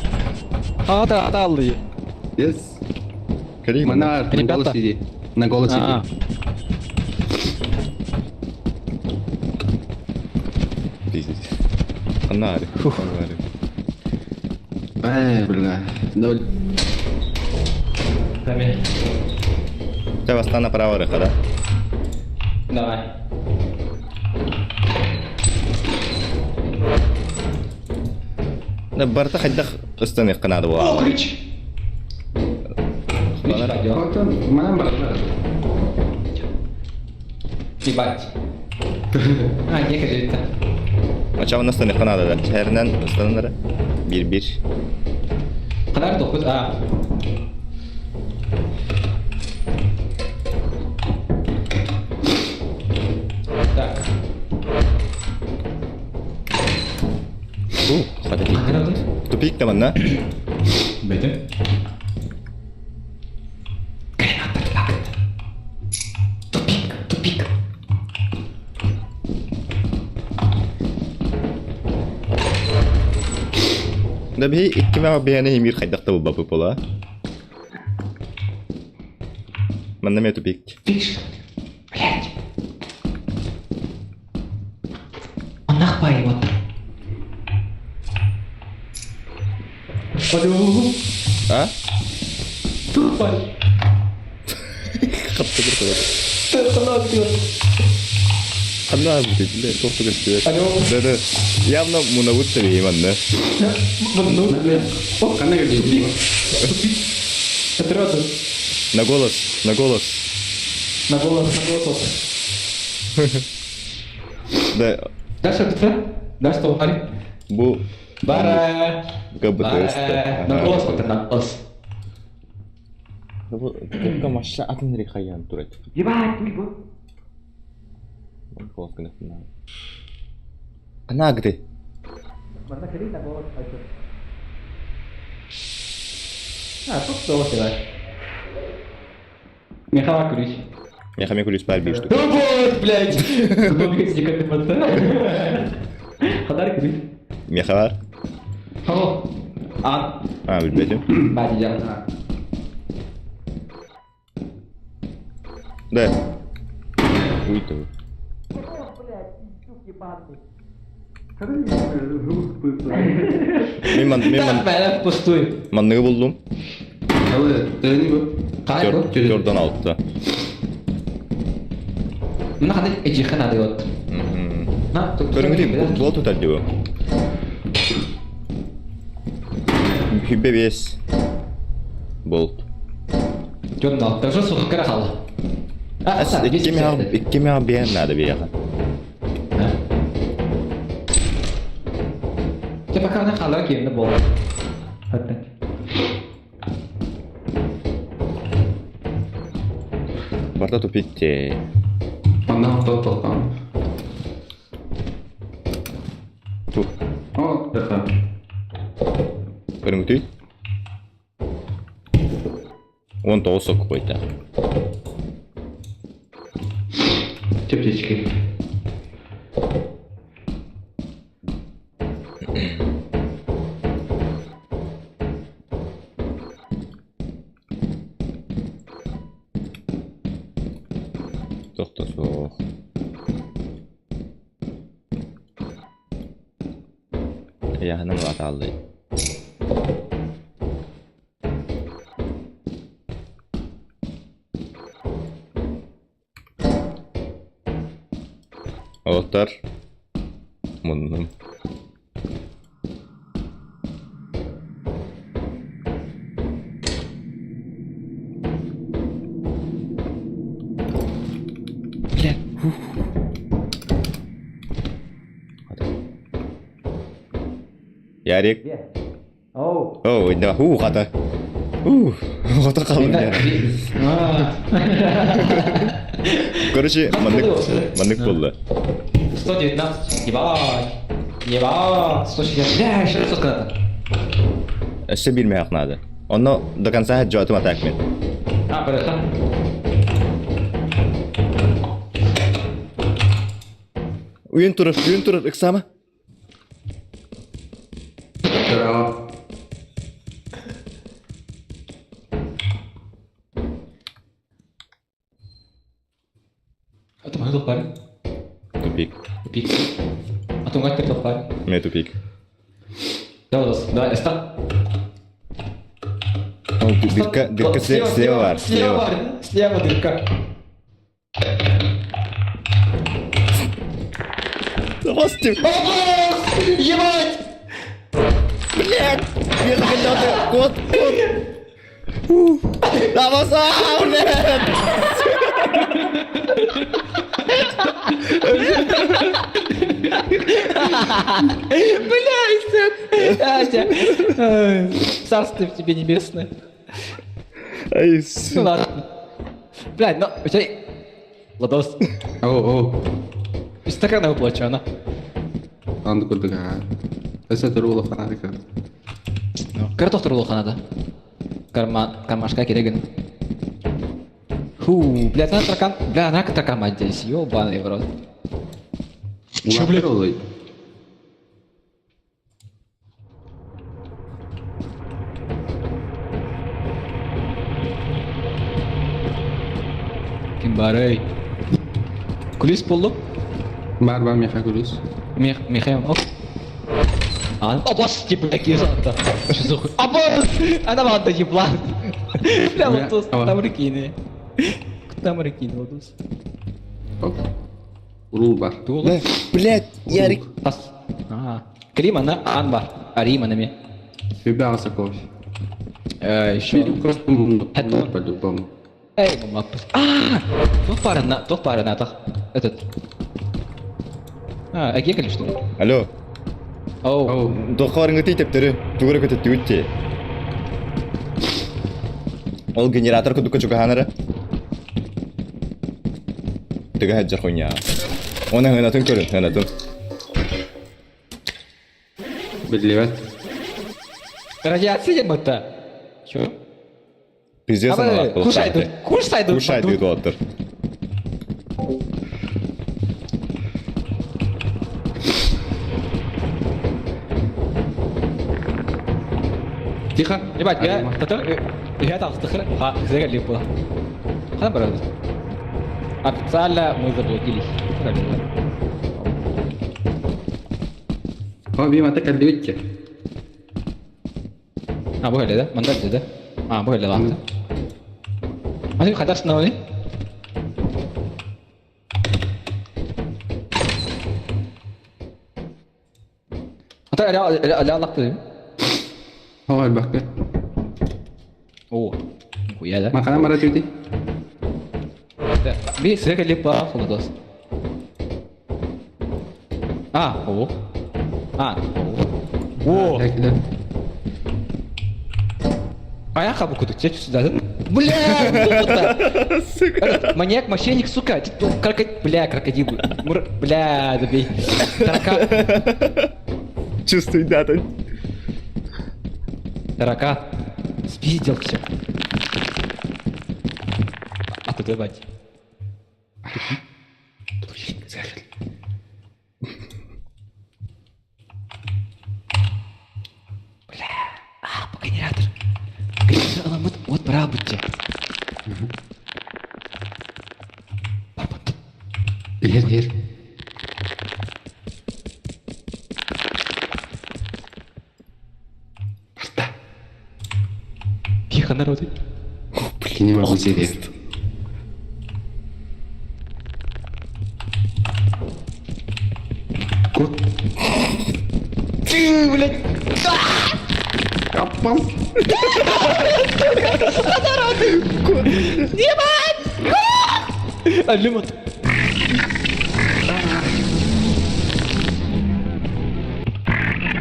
А, да, да, алды. Yes. Кали манна. Мана на Ребята. голос сиди. На голос А. сиди. Пиздец. Ханна баарый? Ханна баарый? Ай, бля. Ноль. Давай. Чэ, бастаан направо барыахха да? Давай. Да барыта хайдах ыстаныахха наада О, буолаҕа. ключ! Хотон манан бар. Ебать. А, некогда это. Ачабын ыстаныахха наада да. Чээринэн ыстананара. Биир-биир. Хадар тохпут, а. Так. У, хата тиийдим. Тупик да манна. Бете. Тупик, тупик. Да биһи икки маа бэйэни имир хайдах да булбаппыт буолаа. Манна эмиэ тупик. Тупик. Блядь. Оннах бай вот. Алло. А? Тупай. Хатты бір Тахлак. Ханна бит, туох да көстүбэт. Алло. Да да. Явно мунабыт да бии манна. Ну, Ханна кэлбит. Тупик. Отряду. На голос, на голос. На голос, на голос. Да, Дальше кто? Дальше что, Хари? бу Бара. ГБТС. На голос, вот, на голос. Бу только машина атын рехаян турат. Ебать, туй бу. Голос гына. Ана где? Манна кали на голос пойдет. А, тут что давай. Михаил ключ. Я хаме ключ бар бир штук. Ну вот, блядь! Хадар ключ. Мехавар. Алло. А, А, билбетим. бати жан. Да. Уй ту. Мен ман мен ман Бәле впустую. манныгы булдум. Алы, төни бу. Кай бу? Төрдөн алтта. Мына хандай эжихан ады вот. На, тут Көрүңү бу тутар диbo. Хүбе бес. Болт. Дьон алта сутукка эрэ хаалла. Икки меха биэн надо биэха. Те пока она хаалара киэннэ буолла. Барта тупик те. Манна толкан. Тух. О, это. Көрүҥүтүй? 19 сок қойта. Теплички. Тохто суох. Яһынан атааллый. Олоттар. Муннум. Бля. Ярик. Оу. О, да, ху, хата. Ух, хата қалдым я. Короче, маннык, маннык болды. 119. Ебать. Ебать. 160. Бля, еще сотка надо. Өссө билмей надо. Онно до конца жотум атак мен. А, братан. Үйін тұрыр, үйін тұрыр, ыксама. Здорово. А то мы парень. Тупик. Тупик. А то мать парень. Мен тупик. Давай, давай, ста. Ол дырка, дырка слева бар, Слева слева. бар, слева дырка. Господи, Ебать! блядь! Мен хотел кот, кот. Ух. Давай, блядь! Блядь, Ася. Царство тебе небесное. Ай, Ну ладно. Блядь, ну, у тебя... Ладос. Оу, оу. Стакан выплачу, она. Анда курдук аа. Өссө турула фанатика. Картоф турулуханада. Карма, кармашка кереген. Фу, блядь, она таракан. Бля, она таракан мать здесь, ёбаный в рот. Чё, блядь? Ким барый. Кулис болду. Бар бар меха кулис. Мех, мехем, оп. А, абас, типа, какие золото. Что за хуй? Абас! Она ванда еблан. Бля, Ладос, там рекины. Там рекины, Ладос. Оп. Урул бар. Туолу. Блядь, Ярик. Тас. А, Клима на анбар. Арима на ме. Тебя Соколов. Еще. Просто по-любому. Эй, мама. А, туох пара на, туох пара на Этот. А, әгекали что ли? Алло. Оу. Оу. Дохарыңы тептері, тугыры көтіп түгітте. Ол генератор күдіккі чугаханары. Түгі хаджар хуйня. Оны хынатын көрін, хынатын. Билибет. Радиация будто. Чё? Пиздец аналар. Кушай тут, кушай тут. Кушай тут оттыр. Тихо. Ебать, я татар, я там стахр, ха, зря липла. Хана брат. Официально мы заблудились. Правильно. О, Бима, так отбейте. А, были, да? Мандальды, да? А, были, ладно. А ты хотя снова? А ты ля ля ля О, альбахка. О, Нихуя, да? Махана мара тюти. Би сыка липа холодос. А, о. А, о. О! А я хабу куда? Тебе сюда. Бля, кто Сука. Маньяк, мошенник, сука. Крокодил, бля, крокодил. Мур... Бля, забей. Таракан. Чувствуй, да, там. Таракан. Спиздил все. А куда ебать? Бля, а, по генератор. Генератор, вот, вот бра будьте. Иһэр иһэр. Тихо, народ. Кини бар бу сири. Кут. Ты, блядь. Каппам. Ебать! Алимут.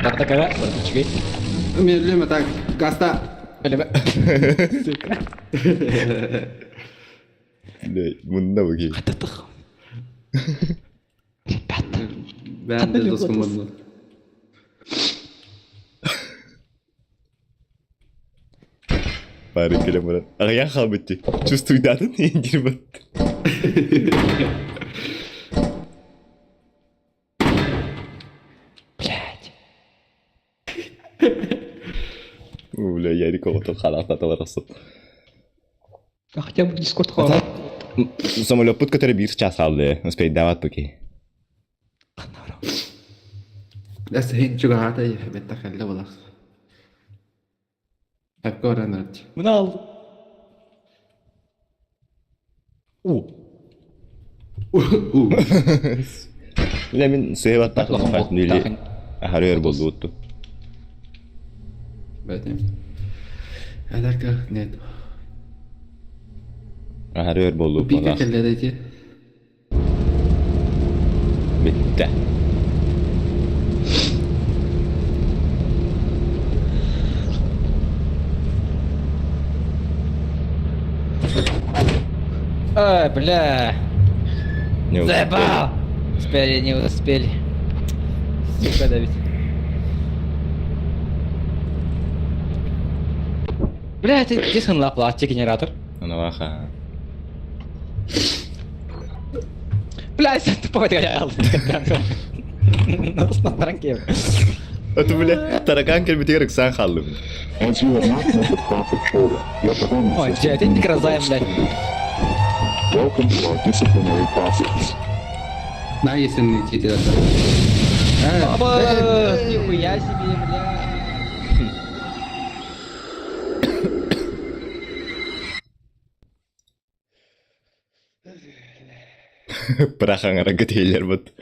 Так, такая, чекай. Мен так гаста. Сука. Бля, мунна буги. Ребята. Бән де доскомодно. Бары келе мурат. Ағаян халбытти. Чувствуй датын, индир бат. Блядь. Бля, Ярик оғытып халақ таталар қысып. А хотя бы Дискорд хватит. Самолет пут, который бир час алды. Успеть давать поки. Läs hin чугаата бетта хәлле булар. Әпкә оранар. Мынал. У. У. Бля, мен сыйып аттақ. Ахарыр болды ұтты. Бәтем. Әдәкә нет. Ахарыр болды. Пика келді дети. Бітті. Ай, бля. Не успели. Заебал. Успели, не успели. Сука, Давид. Бля, это где сын генератор? Анаваха. Бля, сен тупой гонял. Это, бля, таракан келбетигер ыксан халлым. As you have not met the profit quota, your performance Ой, has блядь, been это гроза, блядь. Welcome to our disciplinary process. На есен чити да. Оба, нихуя себе, бля. Пырахаңара гытейлер бут.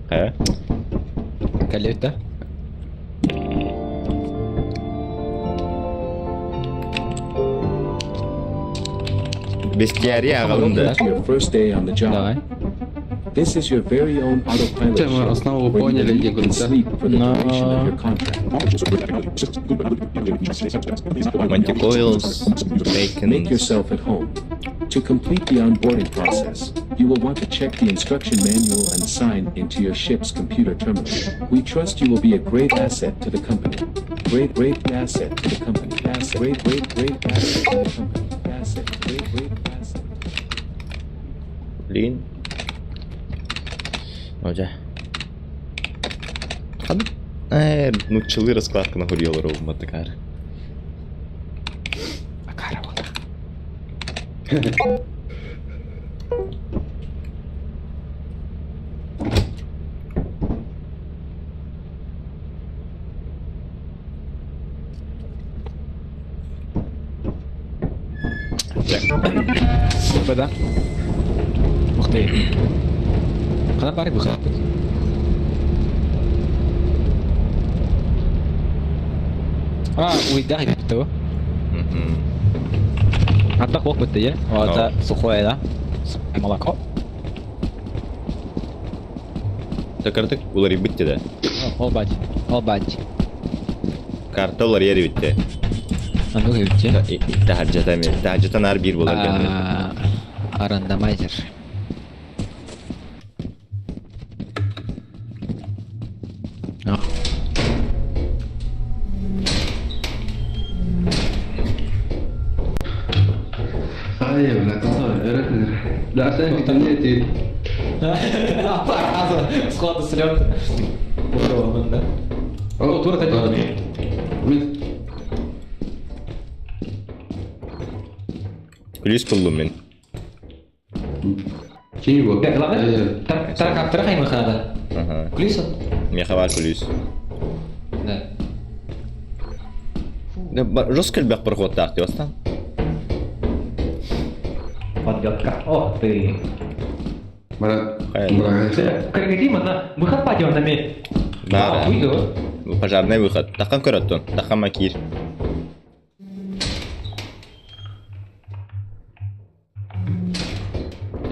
Ха? Калет, да? Бестиарий ағалымды. To your first day on the job. Давай. This is your very own autopilot Чем ship, основу where you поняли, can где eat and круто. sleep for the Но- duration of your contract. Мантикоилс, Make бейкон. yourself at home. To complete the onboarding process, you will want to check the instruction manual and sign into your ship's computer terminal. We trust you will be a great asset to the company. Great, great asset to the company. Asset, great, great, great asset to the company. Asset, great, great asset. Блин. Ожа. Хан. Э, ну чылы раскладка на хурьелар ол матыкар. Акара вот. Да. Ух ты. Кана бары выход. А, уйдах иппитого. Ардах буох бытты, е? Это сухое, да? Молоко. Такырдык уларыйбыт да. Ол бать. Ол бать. Карта уларыйар эбитте. Ану эбитте. Таһырдьата эми. Таһырдьата наар биир буолар гэннэ. Рандомайзер. Ай, бля, Да, Сходу слет. Да? О, тур хотел. Плюс буллум мин. Чего? Главное, тарахай махада. Ага. Плюс? Меха бар плюс. Да. Жестко элбэх проходтаах дии бастаан. Подъедка. Ох ты. Брат, Дима, выход пойдем на ми. Да. Пожарный выход. Тахан көрөттөн. Тахан макир.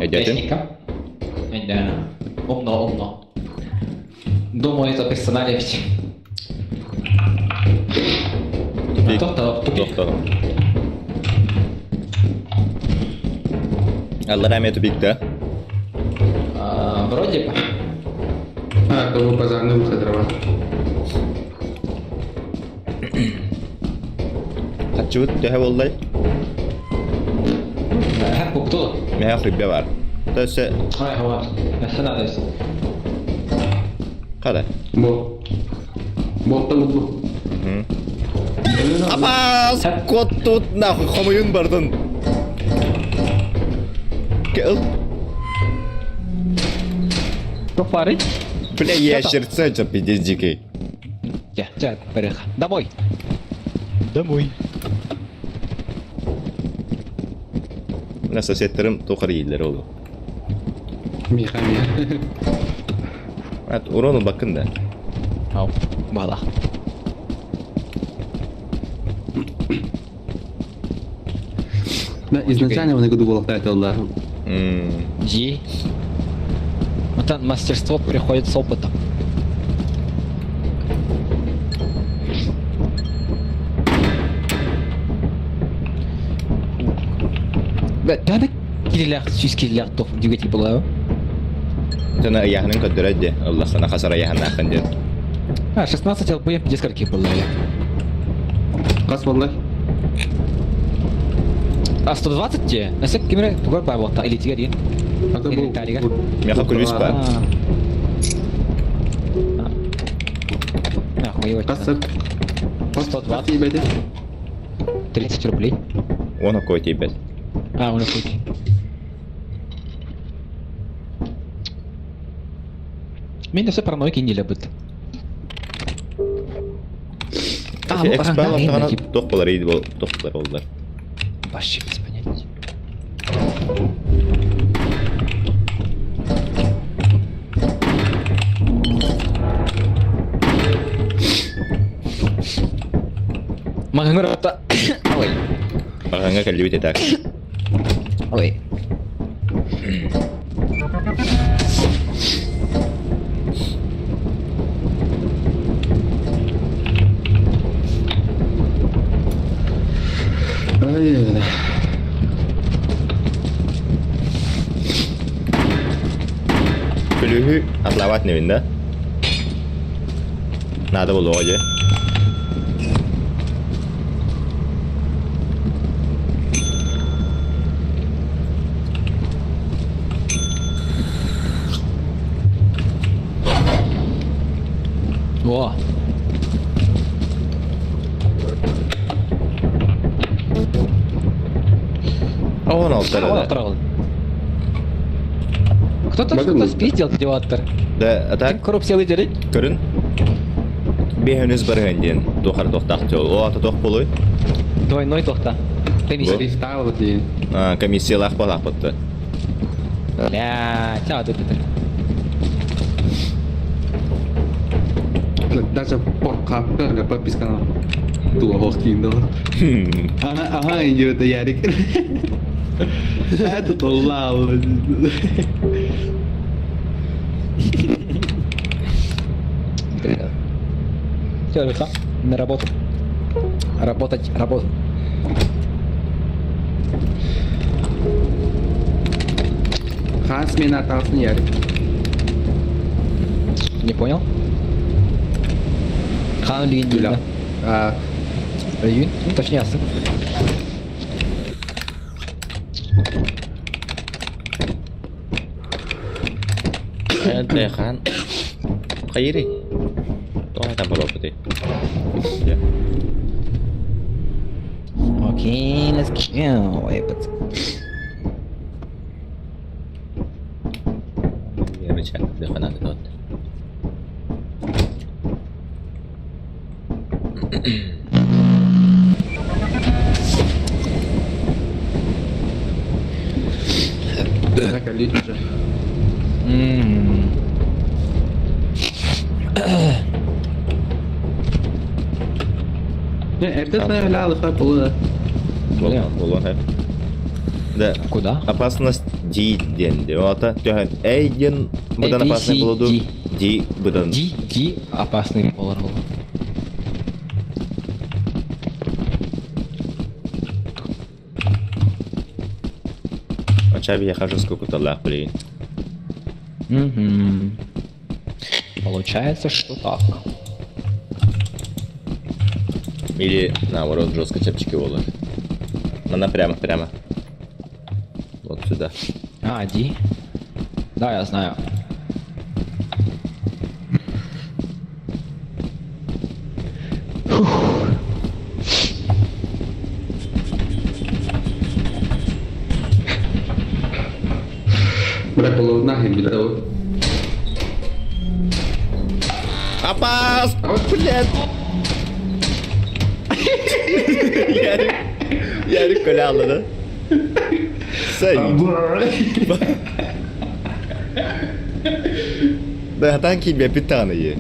Идете? Да. Умно, умно. Думаю, это персонально ведь. Тупик. Тупик. Тохто. Аллара эме тупик да? Вроде бы. А, то пожарный выход, Роман. Хачыбыт төһө буоллай? Кто? Меха хрыббе бар. Төсө Ай, вот. Надо. Қара. Бо. Ботта буду. Апас! Кот тут нахуй хомойун бардын. Кел. Тофары? Бля, я сердце пиздец дикий. Я, я, Домой. Домой. Мына соседтерим тохар ийлер олу. Миха, миха. Ат урону бакын да. Ау, бала. Да, изначально он году был да. Ди. Вот там мастерство приходит с опытом. Да, да, кириллях, сүүс кириллях тоқ двигатель была. Тана яхнын көддөрөдде. Аллахына хасара яхнахын дед. А, 16 ЛП где скольки было? Қас болды? А 120 те? Насек кемере тугар бар вақта или тиге деген. Меха күлүс бар. Охуевать. Қас 120. 30 рублей. Он какой тебе. А, он какой. Мен все паранойки не любит. А, ну, тоқ болар ейді бол, тоқ болар олдар. Вообще без понятия. Мағыңыр Ой. Мағыңа кәлі так. Ой. Ай, Күлүһү атлават невин да? Надо было оje. О. Он алтар. Кто-то что-то спиздил, деваттер. Да, а так? Коррупция лидеры. Көрүн. Бехөнүс барган ден. Тохар тохтах жол. О, ата тох болой. Двойной тохта. Комиссия. Кристалл дейін. А, комиссия лах балах бытты. Бля, тя, это. Даже порқапты подписка. Туох киинде ол. Ага, ага, идет Ярик. Это толлал. Все, Люха, на работу. Работать, работать. Хаан смена атаҕасын Ярик. Не понял? Хаан лигин Үлэ. А, Июнь? Ну, точнее, асы. Хаан. Хайыри. Тоҕо там болоппутуй? Окей, let's go. Эй, пацан. Надо Так, уже. Не, это ляла полуда. Болон, Да. Куда? Опасность D диэн. Ота төһөн A диэн быдан A, B, опасный C, болуду. D. D быдан. D, D опасный болар был. Ача я хожу сколько талах, блин. Угу. Получается, что так. Или наоборот жестко чапчики болар. Она прямо, прямо. Вот сюда. А, D. Да, я знаю. Бля, полудна, я Опас! Блядь! Ярик, Ярик коляла, да? Сай. Да, танки бя питаны.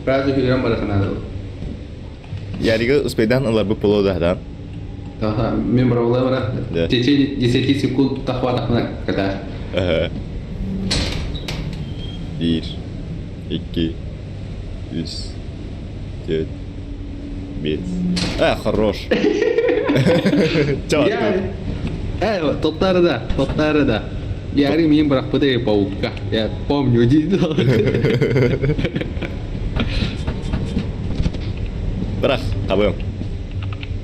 Сразу хилерам бараханада. Ярига успейдан алар бу полода, да? Ага, мен бравла Да. В течение 10 секунд тахватах когда. Ага. Bir, iki, üç, dört, beş. А, хорош. Чё? Э, тоттары да, тоттары да. Ярик мен бырахпыты паукка. Я помню, дейді. Бірақ, табым.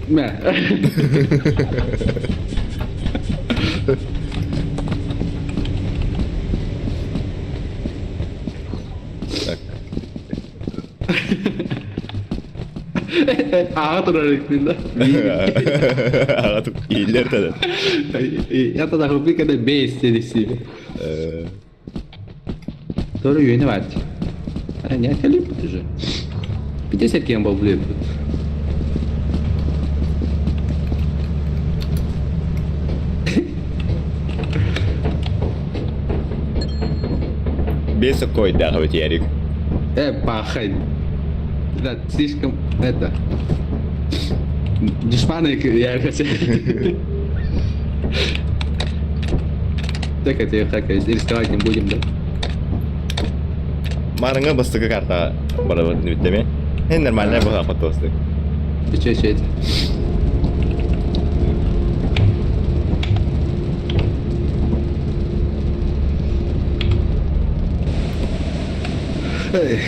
Мә. Так. Аға тұрар екен да. Аға тук ийлер тәді. Я тогда купил, когда бейс себе. Тоже виноват. А, не отхалип уже. 50 кем был, блин. Бес кой да, вот Ярик. Пахай. Да, слишком это. Дешманы я хотел. Так, это так, рисковать не будем, да? Марыңа бастыкы карта барабар нүттеме. Хен нормально буга потостык. Ты че, че это? Эй.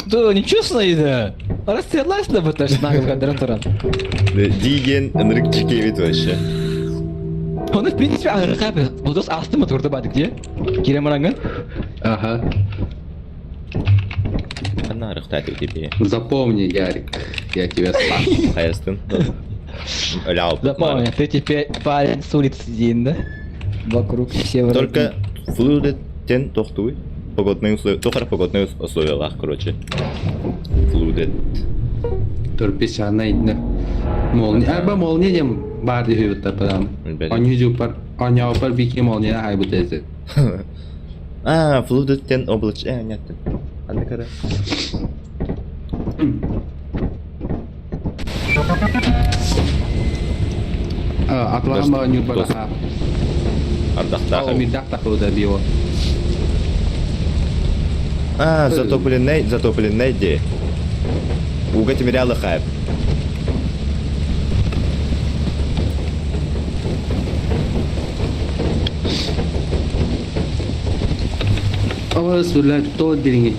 Да, нечестно это. Расцвелась на быташ на квадратура. Диген ынырык чекебит вообще. Оны, в принципе, аңырқап, бұдыс асты ма тұрды бадық, де? Керем араңын? Ага. Ана рыхтаты тебе. Запомни, Ярик, я тебя спас. Хайастын. Ляу. Запомни, ты теперь парень с улицы Дин, да? Вокруг все враги. Только флюдет тен тохтуй. Погодные условия. Тохар погодные условия, короче. Флюдет. Песчаная итинэ. Молния. Арба молния диэн баар диһүбүттэр падааны. Билбэтим. Онньу онньооппар бики молния хайбыт эти. А, Flooded тен облач. Э, нет. Анны кара. Атлаан ба ньурбараха. Ардахтаах. Мирдах тахуда био. А, затопленный, затопленный де. Уга тимирялы хайп. Ова сүрлэр то дириҥи.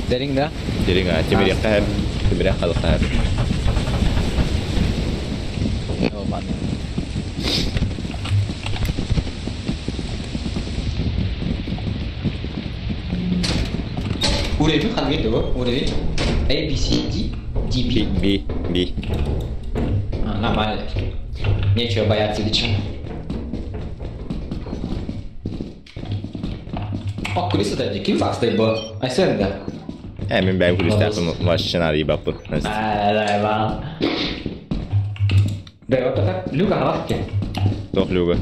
Дериң да? Дириҥ а, тимириэххэ хэп, тимириэх халыкка хэп. Уровень ханнык дуо? Уровень A, B, C, D, D, B. B, B. А, нормально. Нечего бояться лично. О, кулиса да, ким факстай бо? Айсен да. Э, мин бэйэм күлүстээхпин вообще арыйбаппын. А, да, Да, вот так люга халахки. Туох люга?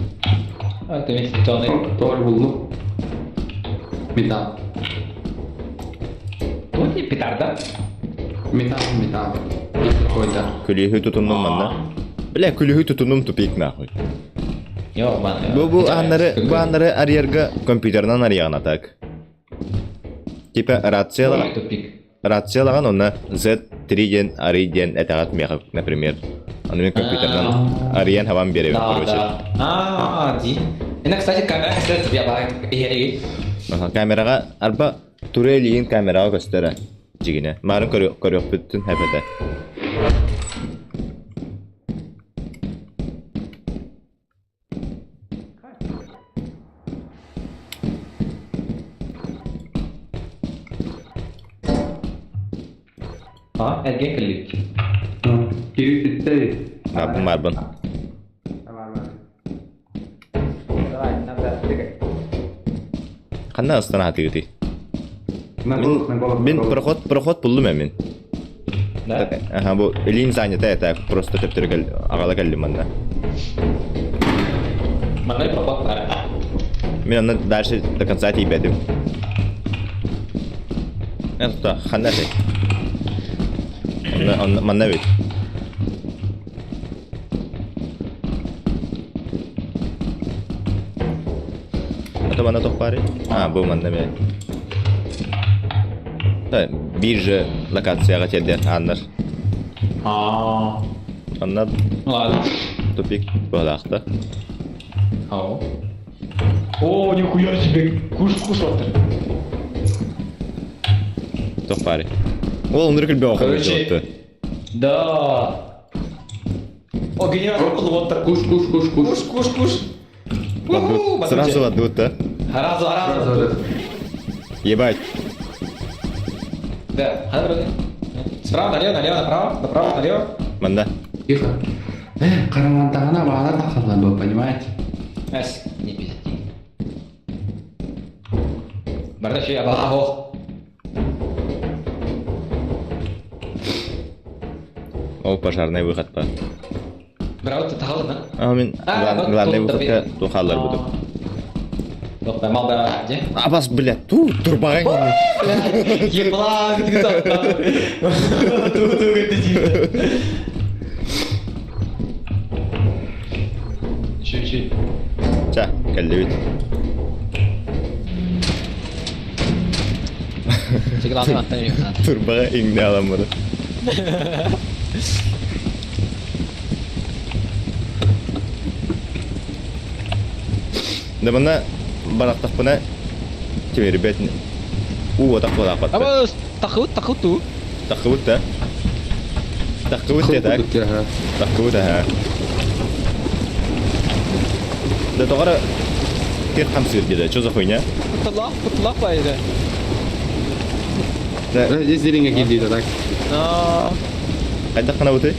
А, ты вместе тоны. Тор буллум. Металл. Тут не петарда. Металл, металл. Какой-то. Күлүүһү тутуннум манна. Бля, күлүүһү тутуннум тупик нахуй. Йо, ман. Бу бу аннары бу аннары арыйарга компьютерынан арыйаҕына так. Типа рациялаҕан Тупик. рациялаҕан онно Z3 диэн арый диэн этэҕит миэхэ, например. Аны мин компьютерынан арыйан хабан биэрэбин, Да, короче. да. А, ди. Это, кстати, камера, кстати, я ба Аха, камераҕа арба тура илиин камераҕа көстөр дьигинэ. Маарын көрүөхпүттүн хэпэтэ. А, эрген кэллик. Киви сүттэ. Марбын, марбын. Давай, надо тыкать. Ханна астана хатыгытый? Мин проход проход буллум мин. Да? Аха, бу илиим занята это просто төптөргө аҕала кэллим манна. Манна проход баар. Мин онно дальше до конца тиийбэтим. Это ханна этэй? Онно онно манна эбит. Это манна туох баарый? А, бу манна эмиэ. Да, биржа локацияҕа тиэрдэр ааннар. А, Онно ну ладно. тупик быһалаахта. Ау. О, нихуя себе, куш куш отыр. Туох баарый? Ол оннур күлбэ Короче, Да. О, генератор был вот так. Куш, куш, куш, куш. Куш, куш, куш. Уху, Сразу ладут, да? Сразу, сразу. Ебать. Да, хана Справа, налево, налево, направо, направо, налево. Манна. Тихо. Э, хараҥардааҕына баалар тахсаллар буо, понимаете? Эс, не пизди. Барда еще я балахох. Ол пожарный выход па. Браво, ты тахал, да? А мин главный выходка тухаллар буду. Доктор, мал да, где? Абас, блядь, ту турбаҕа Еблан, ты там. Ту ту это тихо. Еще, еще. Ча, кэллибит. Главное, Антон. Турбаҕа иҥнэ аламмыны. Да манна барахтахпына тимирбет уу отах буолаахпат. Абас, тахут, тахут ту. Таххыбыт да. Таххыбыт да так. Таххыбыт аха. Да тоҕо тир хамсыыр диэдэ, что за хуйня? Кутталаах, кутталаах баайда. Да, Здесь дириҥэ киирдиитэ так. А, хайдах ханабыты?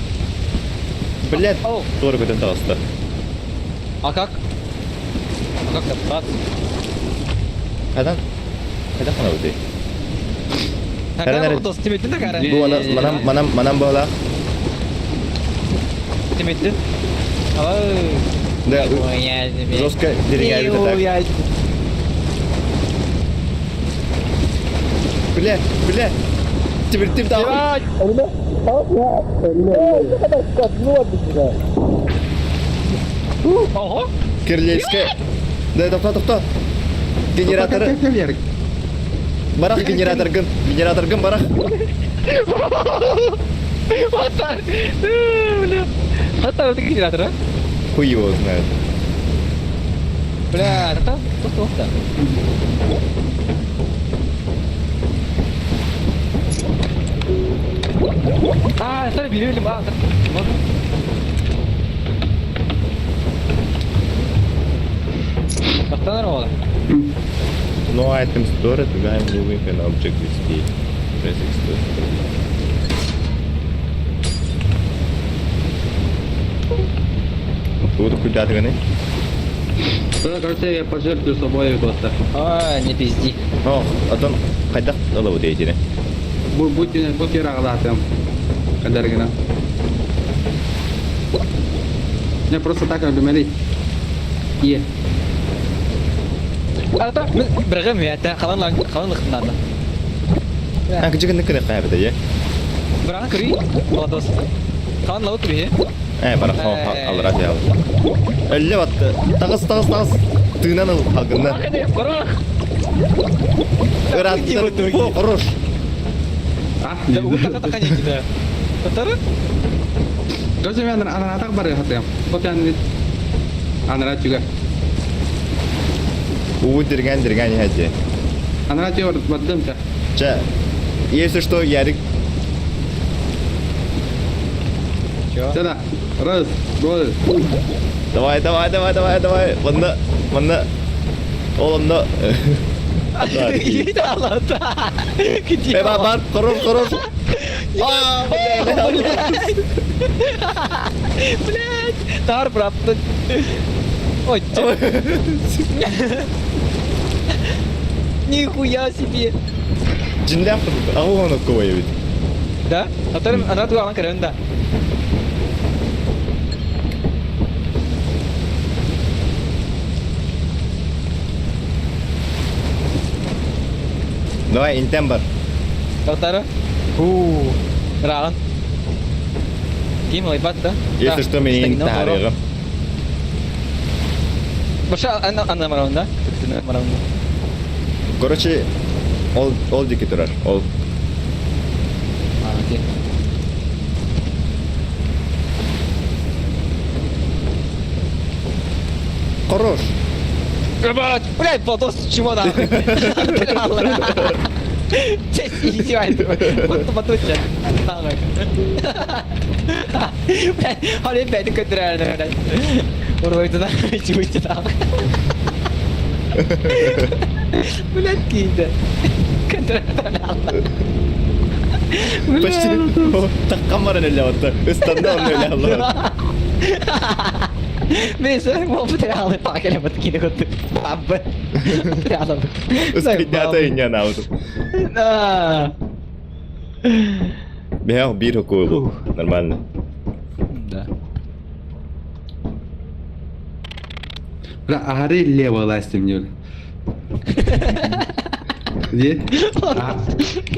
Блядь, Оу. туора көтөн таҕыста. А как? А как добраться? Хайдан? Хайдах ханабыты? Эрэн эрэн. Бу манан манан манан буолаах. Да, жестко дириҥээбит так. Бля, бля. Тимиртим да. Ого! Кирлейская. Да, тохто, тохто. Генераторы. Барах генераторгын. Генераторгын барах. Хатар! Бля! Хатар это генератор, а? Хуй его знает. Бля, это просто да. А, это били, а, Тахтанар ола. No item stored while moving an object with key. Press X to Тугу куйдаатыганы? Да, короче, я пожертвую собой просто. А, не пизди. О, отон хайдах ылабыт этини? Бу бу бу тираҕалаатым. Кадаргына. Не просто так өлүмэли. Ие. Ата, бирҕэ мүәтэ, халан халан лыхтынада. А, кыжыгын кыны кайбыта е? Быраҕан көрүй, Владос. Халан лабыт көрүй. Э, бара алра ял. Өлле батты. Тагыс, тагыс, тагыс. Тыынан ыл халгынна. Барах. Ыраттыр. О, хорош. А? Да, утака така не да. Татары? Короче, мен анатак бар хатым. Вот я анара чуга. Уу дирган дирган яхати. Анара чуга бардым та. Ча. Если что, Ярик. Чё? Сюда. Раз, два. Давай, давай, давай, давай, давай. Манна, манна. Ол онно. Где? Э, бар, хорош, хорош. А, блядь. Блядь! Тар, брат. Ой, Нихуя себе! Дьиҥнээх аҕыс эбит. Да? Атарым, ана туган көрөн да. Давай, интен бар. Татары? Ху. Раган. Ким лайбат да? Если что, меня интарыгым. Баша ана ана мараунда. Мараунда. Короче, ол ол диэки турар. Ол. А, окей. Хорош. Блядь, блядь, Владос, чего нахуй? Издевается. Потуча. Блядь, а опять контрольно, блядь. Урой туда, чуйте там. Блядь, кинь Контрольно. Почти. Таккан баран эле отта. Ыстанда онно эле алла. Месе, ол пакеле бат кине кот. Абы. Реалы. Ыскайдаата иньян ауту. Да. Бээх биир хокуй Нормально. Да. Бля, аһары лево ласти мне. Где? А,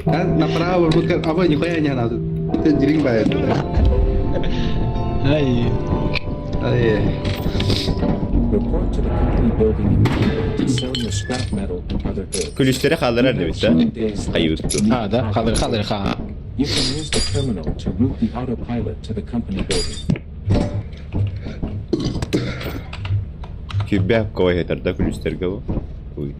а, направо, а нихуя не надо. Это дерин бает. Ай. Ай. Report to the company building immediately to sell your scrap metal and other goods. Күлүстэри хаалларар дебит да? Хайытту. А, да, халыр, халыр, ха. You can use the terminal to route the autopilot to the company building. Күбэ кой хетарда күлүстерге бу. Уй.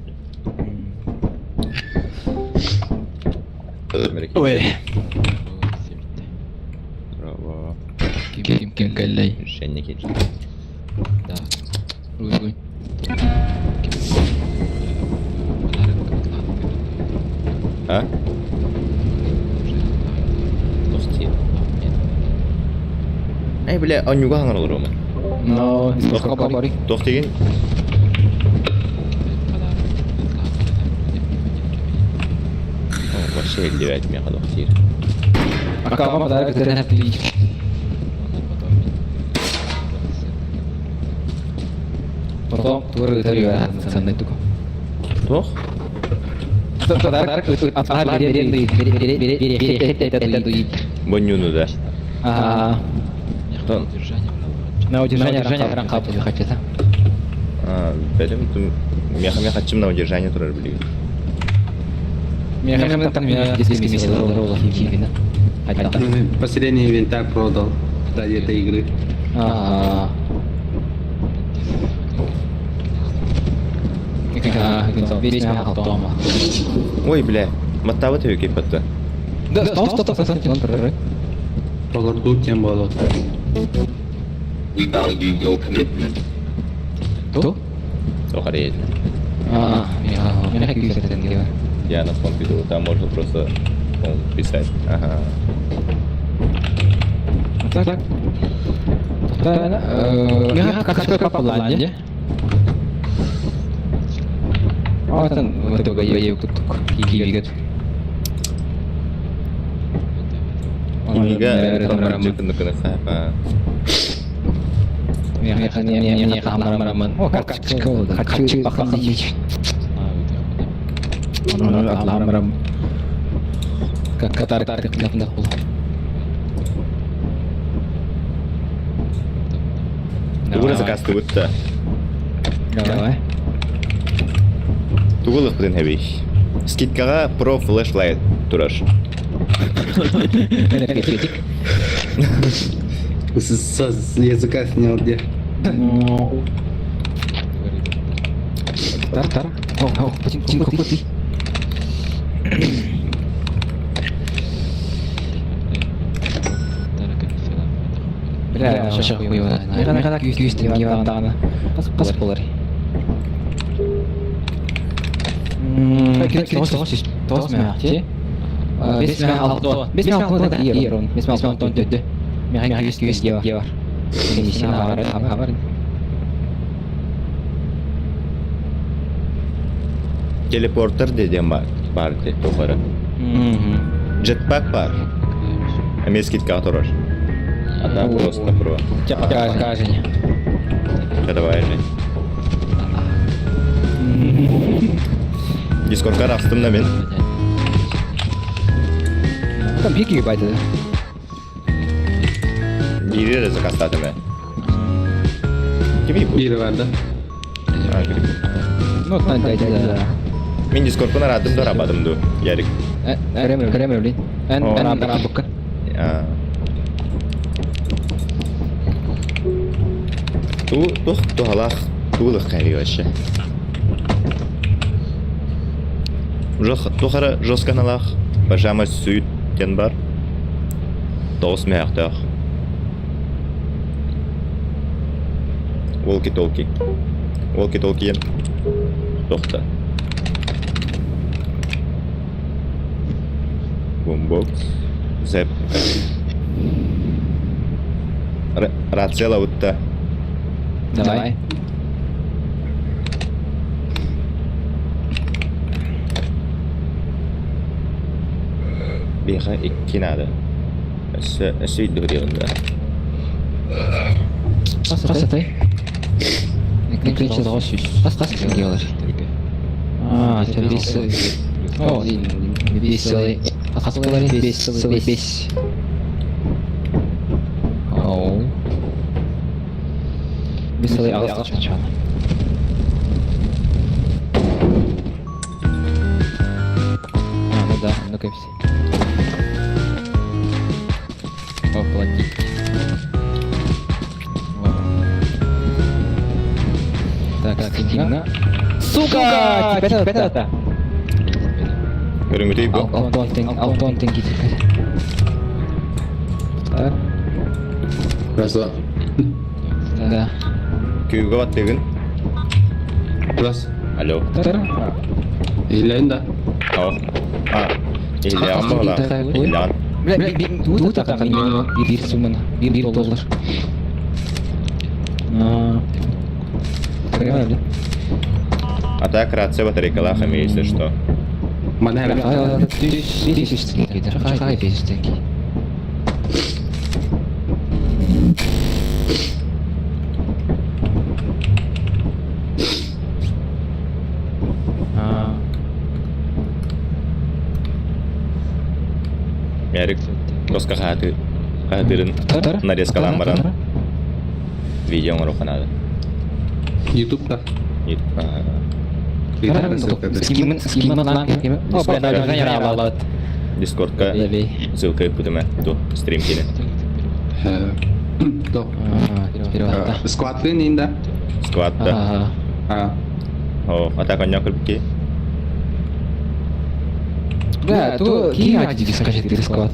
Ой. Браво. Ким ким кэллэй. Решение кел. Да. Ой, ой. А? Тохти. Эй, бля, онюга хаңар олору Но, хабари. Тохтигин. О, Вообще иһиллибэт миэхэ диир. Акаҕа подарок өтөрөн Потом тугу ыытар үөрэ тугу. Туох? Подарок Бонньууну да. На удержание хотите. Бэлэм миэхэ миэхэ хаччым на удержание турар билигин. Последний инвентарь продал ради этой игры. Ой, бля, маттаабыт үһү кииппэтэ. Да, стоп, стоп, стоп, стоп, стоп. Толордуу кем буолуо. We value your commitment. Ту? Охренеть. А, я Я на компьютере, там можно просто ну, писать. Ага. Так. Я как папа Отан тук Киигэ Тугу заказтыбыт да. Давай. Тугу ылыахпытын хэбий. Скидкаҕа Pro Flashlight турар. Энергетик. С языка снял где. Тар тар. О, о, тинку ты. Бля, шаша хуева. Наверное, күүс даҕаны. Хас болар. Тоғыз мә, те? Бес мә алты. Бес мә алты ерон. Бес мә алты төдді. Мә күүс күүс бар. Сен бар. Телепортер диэн баар. Баар дии тухары. Jetpack баар. Эмиэ скидкаҕа турар. А так просто про. Кажень. Давай же. Дискордка растым да мин. Там 1 гигабайт. Биири эрэ заказтаатым ээ. Кимий бу? Биир бар да. А, Гриб. Ну, да, да, да. Мин дискордпун араадым да арабадым дуу. Ярик. Кремль, Кремль, блин. Эн, эн, эн, А. Ту тух туһалаах тугулых кайри вообще. Тухара жестканалаах пажама сүйт диэн бар. Тоҕус мөһөхтөөх. Волки-толки. Волки-толки Тохта. Бумбокс. Зеп. Рация лаутта. Давай. Биэхэ икки надо. Өссө өссө үйдүһүрүөнда. Хас этэй? Хас хас делаешь? А, бес. О, бес хас бес бес. Оу. Бес аҕыс чачан. А, ну да, ну-ка все. Оплатить. Так, так, на. Сука! Теперь это. Көрүҥүтүй бу. Алтон тенги теперь. Так, Раз, два. да. Күүгө баттыгын. Раз. Алло. Тар. Иһиллээн да. О. А. Иһиллэҕин буолла. Иһиллэҕин. Бля, бу так биир сумманы, биир доллар. А. Понимаю, бля. А так рация батарейкалаах эмиэ если что. Мана эрэ. Ярик тоска хааты хаатырын нарезкалаан баран видео оҥоруохха наада. Ютубта. Дискордка ссылка ыппытым ту стрим кини. То. Скватлын инда. Скватта. О, а так онньо кырбыки. Да, то киһи скажет скват.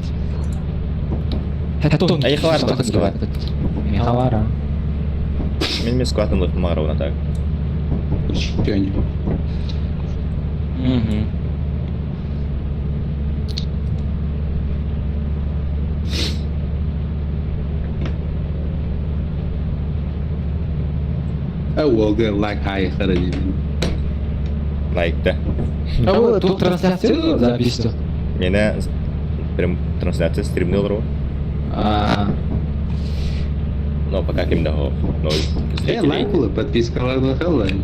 Айхалар скват. Михалара. Мен мен скватын лыхмаровна так. Чёни. Угу. Уолга лайк хайхара диэн. Лайкта. А тут трансляцию запись Мене прям трансляция стримни олорор. А. Но пока ким да хо. Ноль зрителей. Лайкулы, подпискалар хеллай.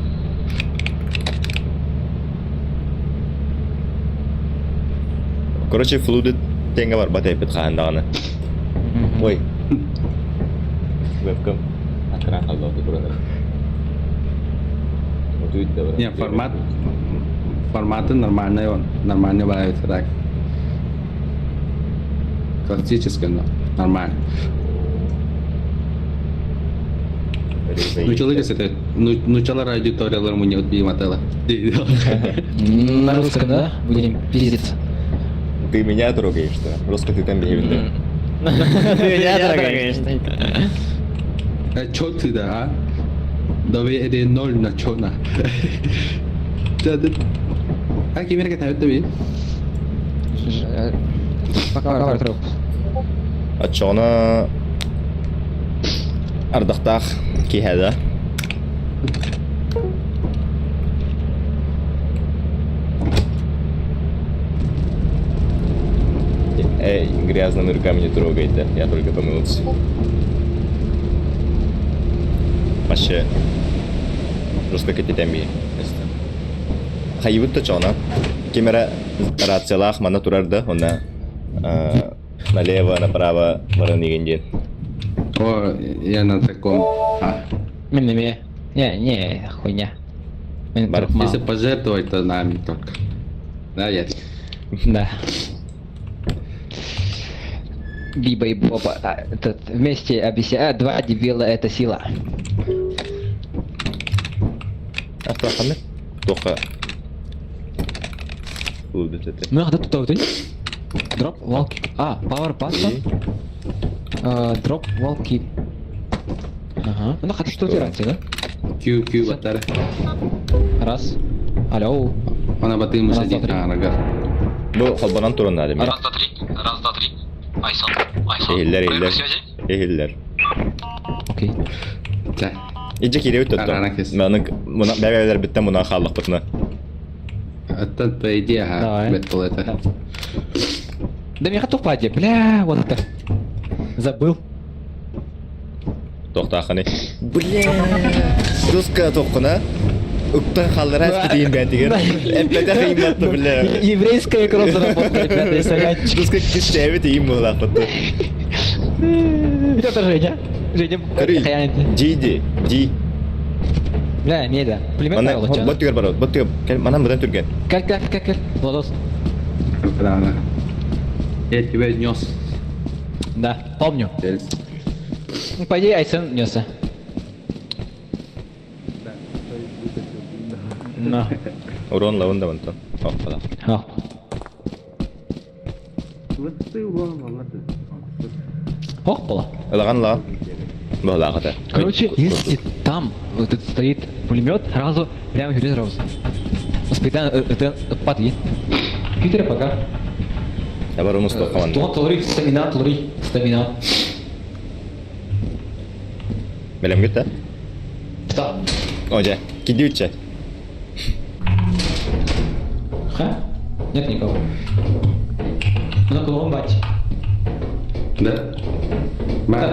Короче, флудит теңге бар бат эпит хаан даҕаны. Ой. Вебкам. Экран қалды туран. Не, формат форматы нормальный он. Нормальный бывает так. Классический, но нормально. Ну, это, ну, челар аудиториялар мы не отбьем от этого. На русском, да? Будем пиздиться. Ты меня трогаешь, что? Просто ты там бегай. Ты меня трогаешь. А чё ты, да, а? Давай это ноль на чё на. Да, да. А кемер кетәбит би? Пока троп. Очоҕуна ардахтаах киһэдэ. Эй, грязными руками не трогайте, я только помылся. Вообще, просто катетами. Хайыбыт чона. Кемера рациялаах манна турар да, онна налево, направо баран игин диэн. О, я на таком. А, Мен Не, не, хуйня. Мен Бар. мало. Если пожертвовать, то нами только. Да, я. Да. Биба и Боба. Этот, вместе объясня. А, два дебила это сила. Ахтаханы? Тоха. Улыбит Ну, а тут вот Дроп волки. А, power button. Дроп волки. Ага. Ну, хочу что рация, да? Q, Q, батар. Раз. Алло. Она баты мы Раз, два, сидит. три. А, рога. Бу холбанан туран надо мне. Раз, два, три. Раз, два, три. Айсон. Айсон. Эхиллер, Проверка эхиллер. связи. Эхиллер. Окей. Ча. Иджи кире өттө. Арана кес. Маны муна бәбәләр биттен муна халлык бутна. Это по идее, ага. Давай. Бет это. Да. Да мне хотел паде, бля, вот это. Забыл. Тохтаханы. Бля. Руска тохкуна. Уктан халлара спитин бәтигер. Эппәтә хыйматты бля. Еврейская кровь заработала, ребята, если сорянчик. Руска кистәбе тиим булакты. Это Женя. Женя, Көрүй. Ди ди. Бля, не да. Пулемет Мана тавыл, чё? бот түгер бар. Бот түгер. Кел, мана будан түрген. Как, как, как, как? Владос. Да, да. Я тебя нес. Да, помню. Ну, по идее, Айсен несся. На. Урон лавын да вантон. Оппала. О. Ох, было. Ылаган ла. Была Короче, если там вот этот стоит пулемет, сразу прямо через сразу. Спитан, это падли. Питер пока. Я бару мусто команда. Тон толри, стамина, толри, стамина. Белем гитте. Да. Оже, кидюче. Ха? Нет никого. Ну, клоун бач. Да? Бар.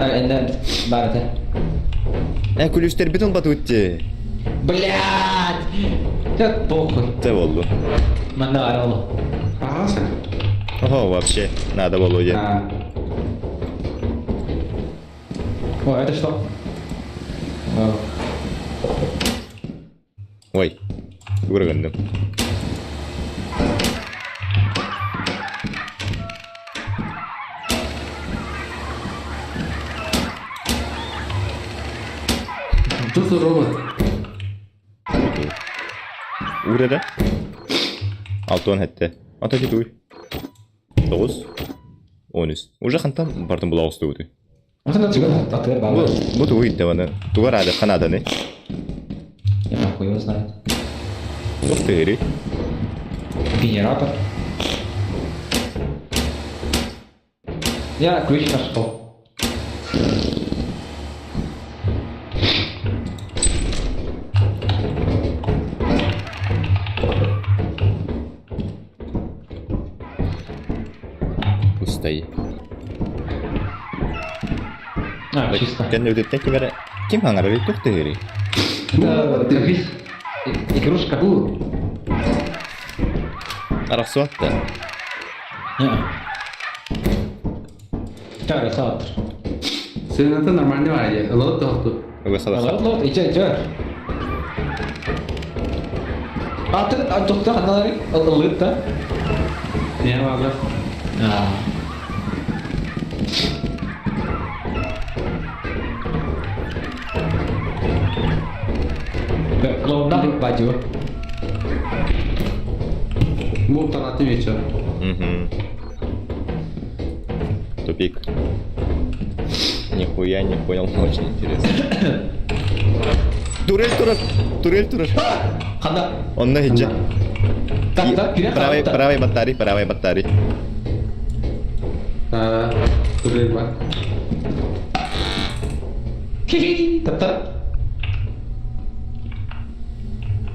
Бар это. Күлүстэрбит ылбатыбыт дии. Блядь! Да похуй. Тэ буоллу. Манна аралу. Ага, Ого, вообще, надо было дьэ. А. О, это что? Ой, ура гынным. Что за робот? Ура да? Алтон хэтте. Ата туй. 9 13. Уже хантан бардым була оҕустубутуй. Бу бу тугу иттэ Тугар аады ханаданы. Я хуй его знает. Туох тыырый. Генератор. Я ключ нашел. Пустой. А, чисто. Кэннэ үтүттэн ким эрэ ким хаҥарарый туох тыырый. Это игрушка. Арахсуат да. Не. Так, саатыр. Сен это нормальный вариант. Лот тохту. Уга сала. Лот, лот, иди, иди. А ты, а доктор, она лыт, да? Не, ладно. А. Клоунах бадю. Бу тараты вечер. Угу. Тупик. Нихуя не понял, но очень интересно. Турель турар! Турель турар! Хана. Онно хиджа. Так, так, Правый, правый батарей, правый батарей. А, турель бар. Хи-хи, так-так.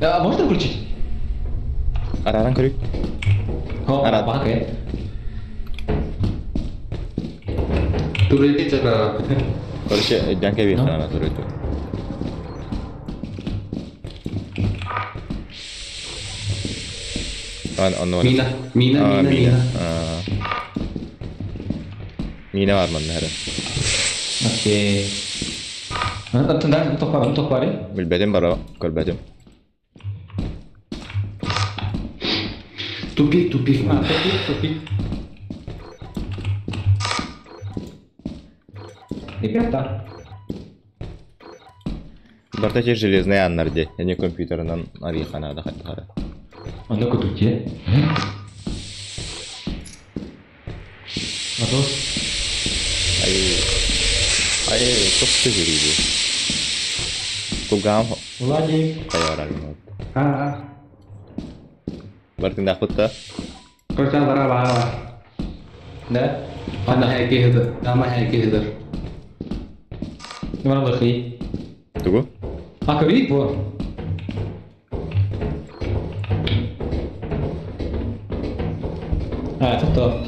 А можно включить? Араран көрүй. О, Ара. бака. Турель чара. Короче, дянка бир Ну. хана турель. Ан онно. Мина, мина, А, мина, мина. А. Мина бар манна хара. Окей. Антон, тохпар, тохпари. Билбетим бара, көрбетим. Тупик, тупик. А, тупик, тупик. Ребята. Барта те железный аннар де. Эне компьютерынан арихана да хаттара. А ну-ка тут где? Готов? Ай. Ай, тохты жириби. Кугам Владик. хайарар. А, Бартын дахпытта. короче, бара бара. Да? Ана хайки хидер. Ама хайки хидер. Вара лохи. Тугу? А, көрейік во. А, это то.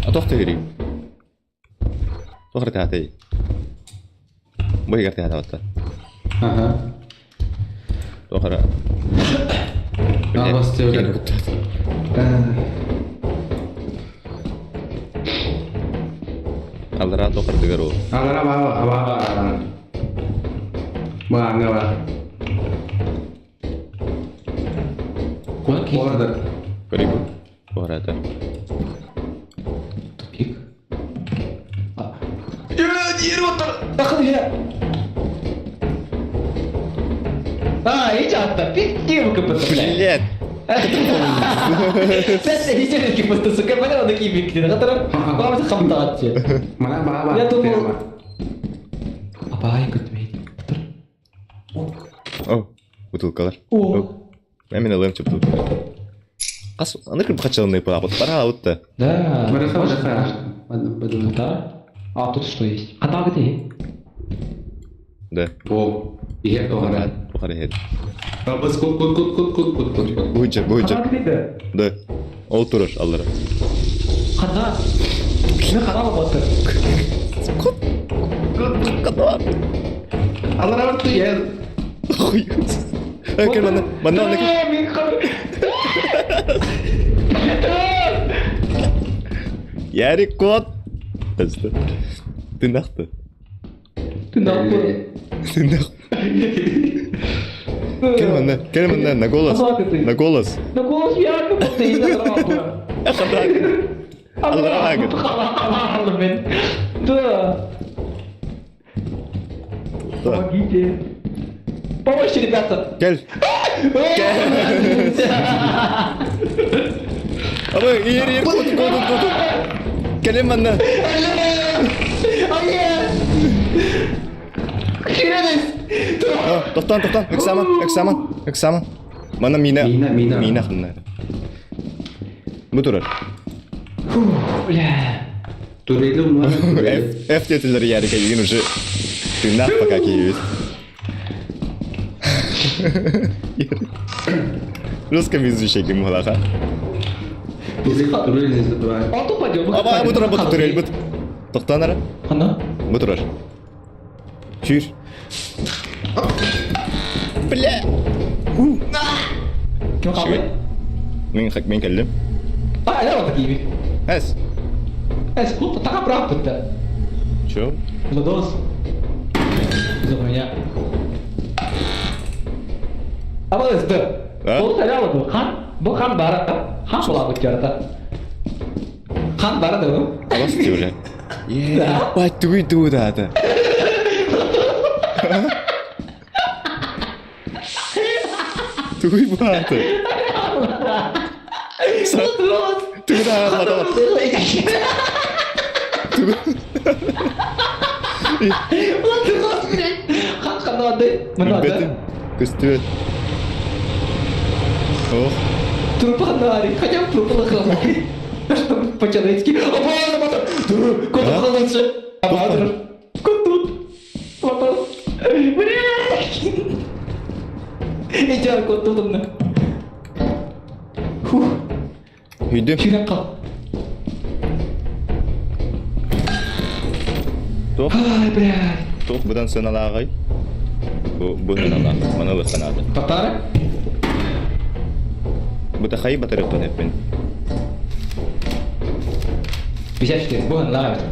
А тохты жириби. Тохры тахатай. Бу егер тахата. Ага. Тохра. А, бас тебе. Аллара тохры дыгару. Ара бара бара. Ба, ба. Окей. Ордер. Көрейік. Тохрата. Тупик. А. Я. А, иди атта, пиздевка, блядь. Блядь. Сәт итерки просто, сука, понял, такие бикли, на котором вам хамтатте. Мана ба ба. Я думал- Абай, күтмейді. О, бутылкалар. О. Мен мен ылым чөп Қас, аны кім қачалын папа, пара алытты. Да. Бараха, Может, бараха. Баду. Да. А, тут что есть? А там где? Да. О, ие тохара. Тохара хед. Бабас кут кут кут кут кут кут кут. Буйджер, буйджер. где? Да. Ол турар аллара. Ханна? Кими хана албатты? Аллара бар туйел. Кел манна. Манна онна кел. Ярик кот. Тынахты. Тынахты. Тынах. Кел манна, кел манна, на голос. На голос. На голос я как будто и Да. Помогите. Помощи, ребята. Кел. Абы, иер, иер, кот, кот, кот. Кэлин манна. Тохтон, тохтон, экзамен, экзамен, экзамен. Манна мина. Мина, мина. Мина ханна. Бу турар. Бля. Турели умнар. F, F диэтилэр Ярика игин уже тыыннаах пока киһибит. Русском языке ким буолаха. Турели не забывай. Он тут пойдет. Аба, бу турар, бу турар, бу. Тохтон ара. Ханна? Бу турар. Чүр. Бля. Ким хааллый? Мин мин кэллим. А, я вот такие. Эс. Эс, кут, така прав да. Чё? Владос. За меня. Абалыс, да. А? Ол сарялы хан, бу хан бара, хан була бу жарта. Хан бара да бу. Абас бля. Ебать, туй ту да да. Туй бааты. Туй да бата. Хан ханады. Мынады. Көстүбөт. Ох. Трупы ханары. Хотя бы трупы ханары. Чтобы по-человечески. Кот лучше. Кот тут. Блядь. Иди, кот тут. Фух. Үйдүм. Кирен кал. Туох. Ай, блядь. Туох быдан сыналаагай. Бу бу сыналаах. Маны ылыхханаады. Татары? Бутахай батарыппын эппин. 54. Бу нравится.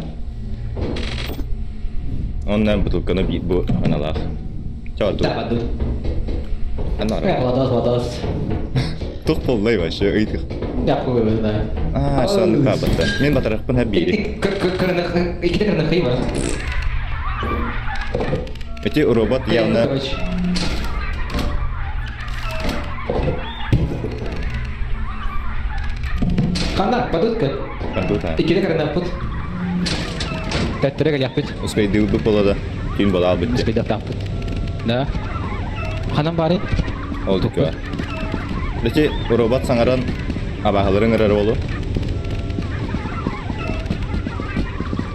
Онна бутылканы бу аналаах. Чаҕар Да, баду. Анара. Владос, Владос. Туох буоллай вообще ыйтых. Я хуй его знаю. Аа, соннук хаалбатта. Мин батарыппын ха биири. Икки кырнахы бар. Эти робот явно Короче. Ханна, бадутка. Бадута. Икки кырнахпыт. Тәттірі кәләппит. Успейдыы буолла да. Түүн буолаал бүттэ. Успейдахтаахпыт. Да. Ханан бары? Ол дүккө бар. Эти робот саҥаран абааһыларын ырар буолу.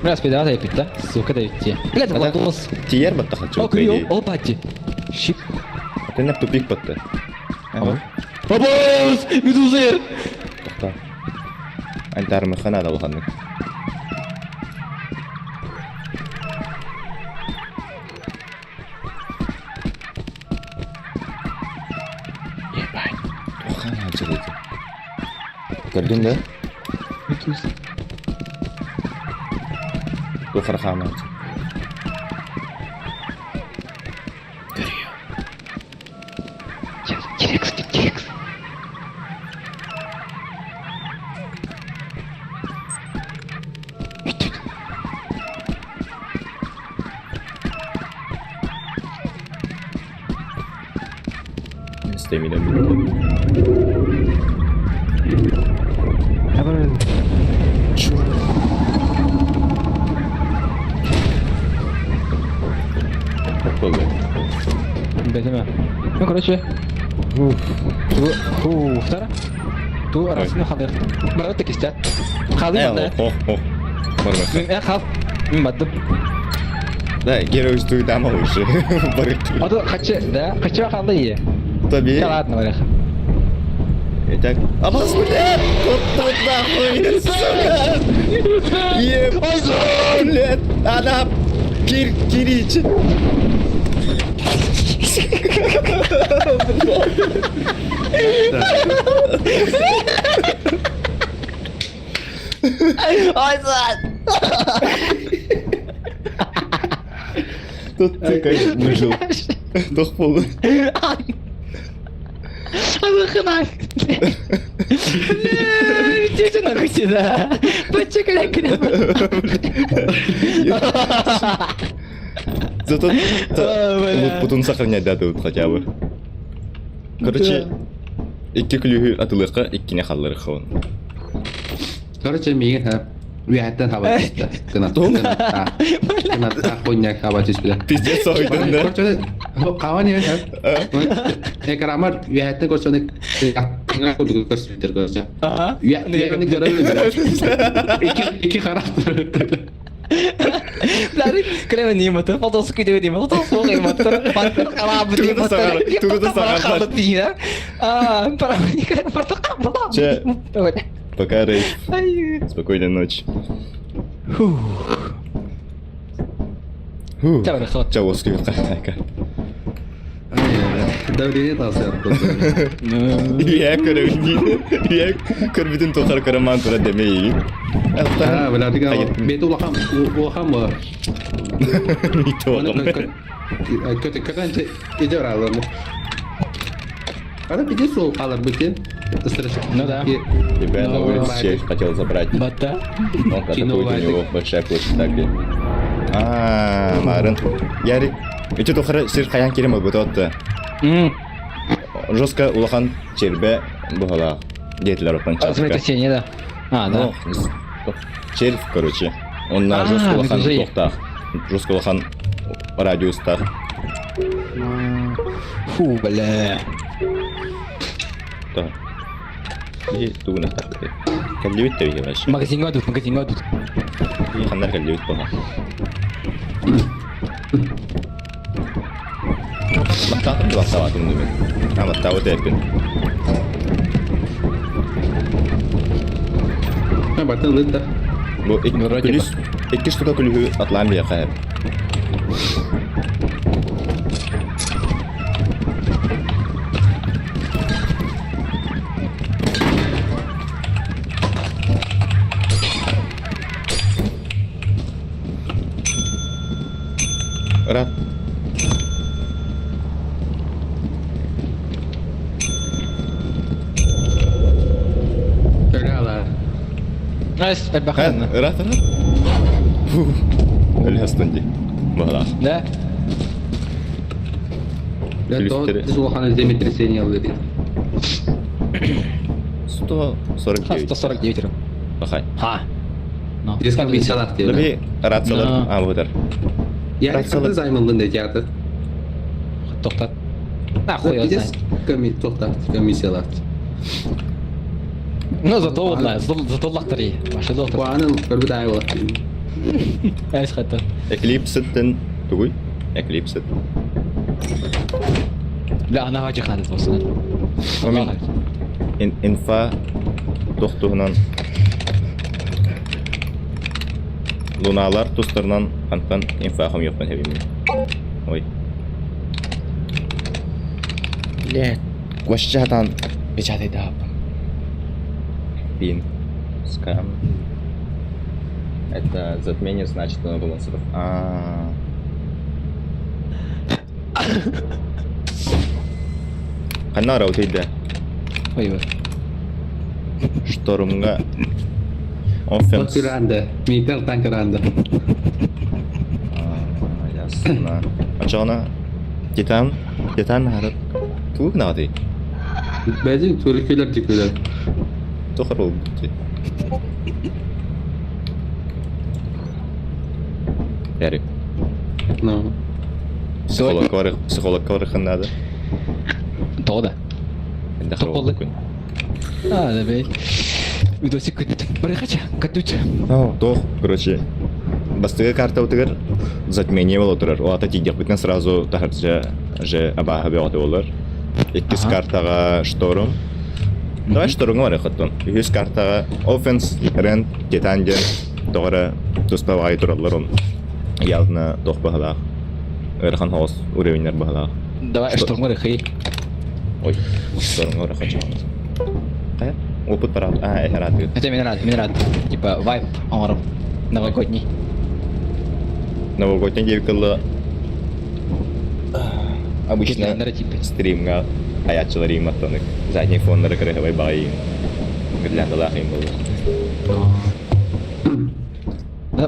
Бля, успейдаа айпит, да? Сука да идти. Бля, это Владос. Тиер баттаха О, күйөө, ол бати. Щип. Тэннэх тупик батта. Бабас! Медуза! Тохтоо. Антармыха наада улаханнык. Ебать. Туохха наадьырыйды. Көрдүн да? Медуза. Туох хаамааччы. Тирекс, Тирекс. Стамина. Буолла. Бэтиме. Ну, короче. Ту, втора. Ту арасына халыр. Барат кистят. Халы Э, манда. ох, ох. Бармаха. Мен хал. Мен баттым. Да, герой туйдама уже. Барык. Ото хачы, да? Хачы халы. Таби. Да ладно, вареха. Итак, абас, блядь! Вот тут нахуй, сука! Еб, блядь! Она кир, кирич. Тут ты как выжил. Тох пол. Алыхынах. Иди нахуй сюда. Зато лут сохранять дадут хотя бы. Короче, икки күлүүһү атылыахха иккини халларыхха Короче, миигин үөһэттэн хаба түстэ. Кынаттаах. Кынаттаах кунньак хаба түспүтэ. Пиздец соһуйдун да. Короче, хаба не Экрамар үөһэттэн көрсөнү курдук көрсүбүттэр короче. Үөһэни көрөбүн. Икки харах. Кэлэн нимата, фотос күдү нима, фотос нимата, пантер халабы нимата, А, Че, пока, Рэй. Спокойной ночи. Фу. Ча, Давление тахсыар. Ийэ көрөбүн Ийэ көрбүтүн тухары көрө тура демей. Аа, бля, бет улахан улахан бу. Көтө көтөн иде баралар. Ана пиздец сол қалар бітен. Ну да. Тебя на улице червь хотел забрать. Бата. Он атакует, у него большая площадь так где. А, Марын. Ярик. Ити тухары сир хаян керем болбут отты. Жестко улахан чербе бухала. Детлер оттан чатка. Землетрясение, да. А, да. Червь, короче. Он на жестко улахан тохтах. Жестко улахан радиустах. Фу, бля. Так. И тугуна так. Каллибит тебе вообще. Магазин тут, магазин тут. И ханнар каллибит баха. Баттаатым да баттаабатым дубин. А баттаабыт эппин. Баттан лытта. Бу күлүс икки штука күлүһү атлаан биэхэ. Рад. Nice, элбэхэн. Рад, рад. Фу. Өлөстөн ди. Баҕалаах. Да. Улахан землетрясение ылыр. 149. 149 рублей. Бахай. Ха. Ну. Дискан бисалах диэн. Леби рациялар а бутар. Я хаты займылдын де театр. Тоқтат. Нахуй я знаю. Коми тоқтат, комиссиялар. Ну, зато ладно, зато лақтыр. Вообще доктор. Куанын көрбүт ай болот. Эс хатта. Эклипсеттен тугуй. Эклипсет. Бля, ана хажы ханат болсын. Инфа тохтуһунан Луналар тустарынан хантан инфа хомьёхпун хэбимин. Ой. Блядь. Гвоздятан печатайдааппын. Пин. Скам. Это затмение значит много монстров. А. Ханна раутейда. Ой, Штормга. Офенс. Кыранды. Мител тан кыранды. Ясно. Ачана. Титан. Титан харат. Туг нады. Бәзин түркүлөр дикүлөр. Тохар бол бит. Ярик. Ну. Психолог бар, психолог бар ханнады. Тода. Энде Тополы. күн. А, да бей. Видосик күт. Барыхача, катут. Тох, короче. Бастыгы карта утыгар затмение боло турар. О ата тидек битен сразу тахарча же абаха беоты болар. Иккис Ага. картага шторм. Давай штурмҥа барыаххыттан. Үһүс картаҕа Offense, Rent, Titan диэн тоҕо эрэ туспа баҕайы тураллар он явно туох быһалаах ыарахан соҕус уровеннар быһалаах. Давай штурмҥа барыаххый. Ой, штурмҥа барыахха чаҕын. Хайа? Опыт бараат. А, эһэр аатыгыт. Это мен рад, мен рад. Типа вайб оҥором. Новогодний. Новогодний диэбиккэ Обычно типа. стримҥа айааччылар ииматтанык задний фоннары кырыһабай баҕайы гирляндалаах иим буолла.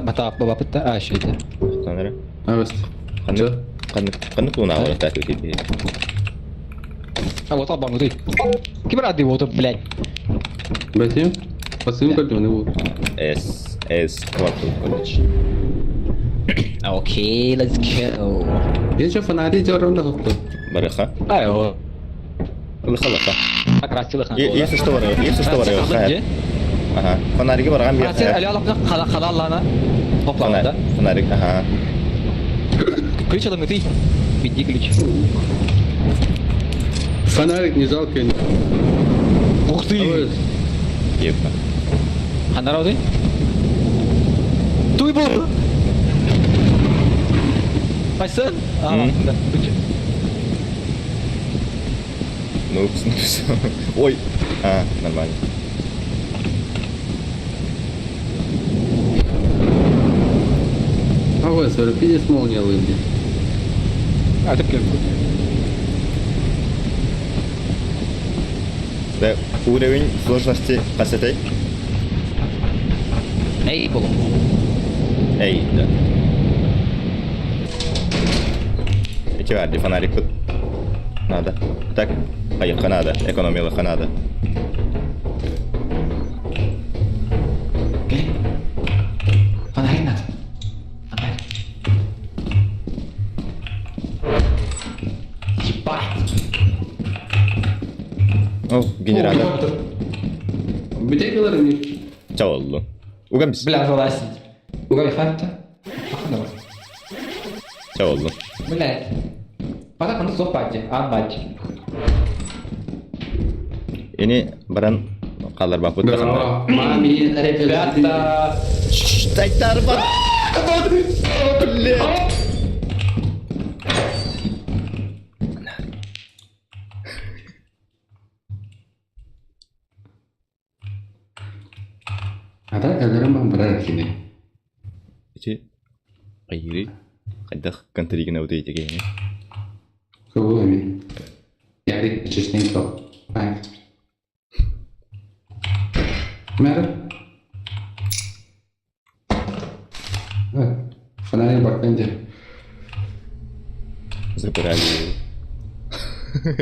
Батаап бабапыт да а еще это. Тонары. Абыс. Ханнык ханнык ханнык лунаҕа тату типи. А вот обманутый. Ким рады вот, блядь. Бэтим? Басым кольтоны вот. С С квартал колледж. Окей, let's go. Еще фонари дернули хопто. Барыха. Ай, о. Лыха лыха. Красивых. Если что барыха, если что барыха. Ага. Фонарики барган бир. Сен али алапны халаллана. Топланды. Фонарик, ага. Ключ алым ты. Иди ключ. Фонарик не жалко. Ух ты! Епа. Ханарауды? Туй был! Майсын? А, да, ключ. Ну, ну все. Ой. А, нормально. Ой, sorry, пиздец молния лыбни. А, ты кем? Да, уровень сложности кассетой. Эй, был. Эй, да. Эти варди фонарик тут. Надо. Так, поехали надо. Экономила надо. Фонарик надо. Фонарик. Ебать! О, генератор. Где говорили? Чаоллу. Угамс. Бля, залазить. Угай хатта. Чаоллу. Блядь. Потом он зопади, а мать. Ини баран қалар бапыт Да, мами, Ребята. Тайтар бар. Блядь. Ата өлөрөн барар кини. Ити айыри хайдах контригина вот эти гейни. Кого эми? Ярик честненько. Ай. Мэр. Фонарик бакенде. Забирали.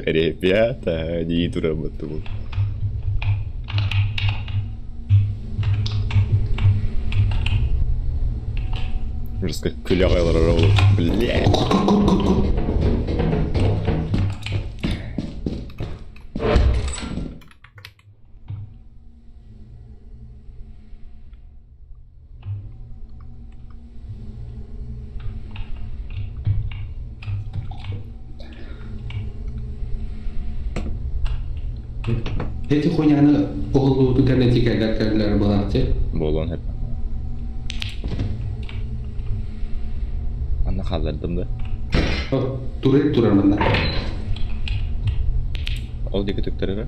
Ребята, они идут работу. Ужас, как күлә Блядь. Эти хуйняны оҕолуутун кэннэ кэллэр кэллэр балааччы. Болон hep. Анна халлардым да. Турет турар манна. Ол диэки түктэрэрэ.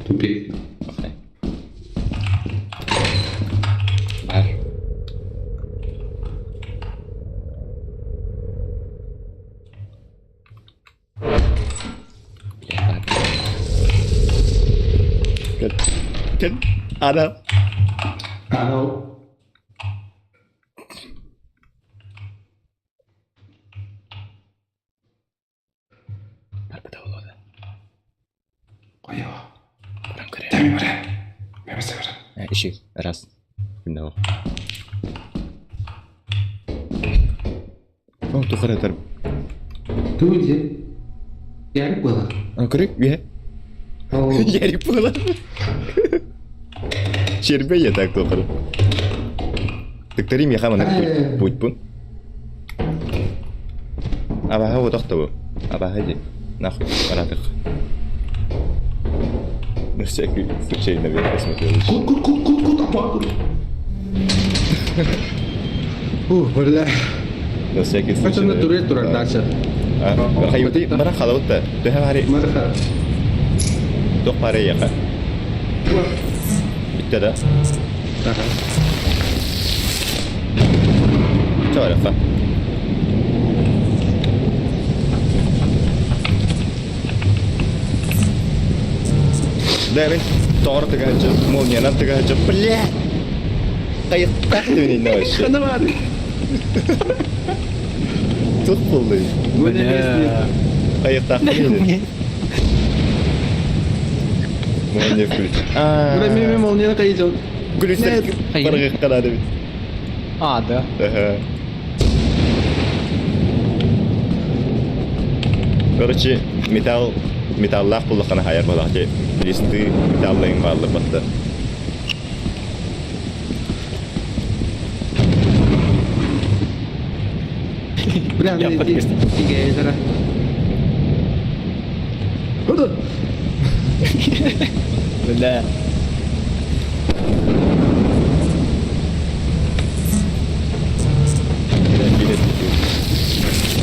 Тупик. Окей. Бар. Бля, бар. Кет. Кет. Ана. Ау. Барбыта болода. Қойо. Баран көрө. Тәми бара. Мемесе бара. Ишик. Раз. No. О, тухаратар. Туди. Ярик была. А, көрүк, бе. Ау. Ярик было. Чербей я так тухары. Тыктари миэхэ маннык путьпун. Абаһа отох тобу. Абаһа ди. Нахуй, баратых. На всякий случай наверх посмотрел. Кут, кут, кут, кут, кут, апа. Ух, бля. На всякий случай. Хотя на туре турар дальше. Хайыты бара халабытта. Төһө бари? Мараха. Тох бары яха. Bitti да? Ага. Чарыха. Да, мен тоҕор тыгаһыччы, молниянан тыгаһыччы, бля! Хайыттах дивин инне вообще. Хана бар. Тух булды. Бля. Хайыттах дивин. Молния включ. Бля, мен молнияны кайы Күлүстер баргы канады бит. А, да. Ага. Короче, металл металлаах буллахана хайар балахчы листы металлайын бааллар батта. Бля, Я мен подписан. тигейлere. Куда? Бля.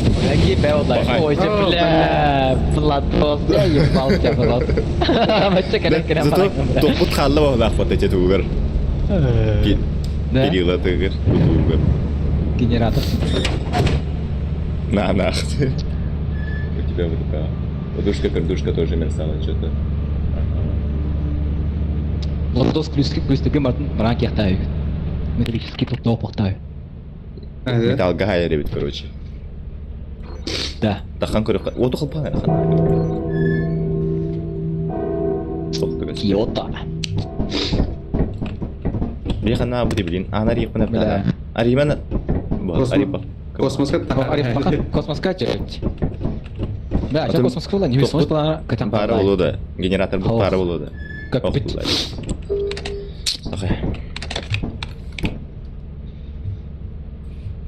Бля, ебал, да. Ой, О, бля. Владос, я ебал тебя, Владос. Вообще, кәрәк, кәрәк, Зато бля. топпут хаалла баһылаах батта чэ тугар. Да? Кирилла тыгыр, тугар. Генератор. На, на. У тебя вот такая подушка-пердушка тоже мерцала что-то. Владос күлүстүгө мартын баран кияхтаа Металлический топ тоқтаю. Металлга хайар эбит, короче. Да. Тахан көрө оту кылпан хан. Тоқтуга. Киото. Рихана бу блин, ана рихана Бля. Аримана. Вот, Ариба. Космоска Космоска чуть. Да, сейчас космоска была, не весомость была, катан Пара болу да. Генератор бу пара болу да. Как быть?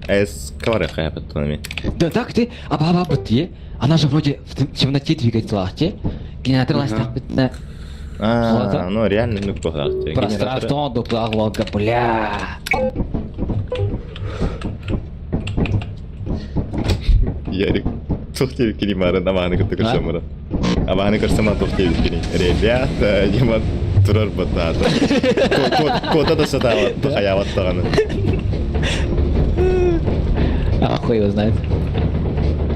Эс кавары хаяпат тонами. Да так ты, аба аба бытие. Она же вроде в темноте двигается лахте. Генератор ластах бытна. А, ну реально ну похлахте. Пространство дуплага, бля. Ярик, тухте кини марын абаны кытты көрсөм мара. Абаны көрсөм тухте кини. Ребята, дема турар батата. Кота да сатава, тухаяват таганы. А хуй его знает.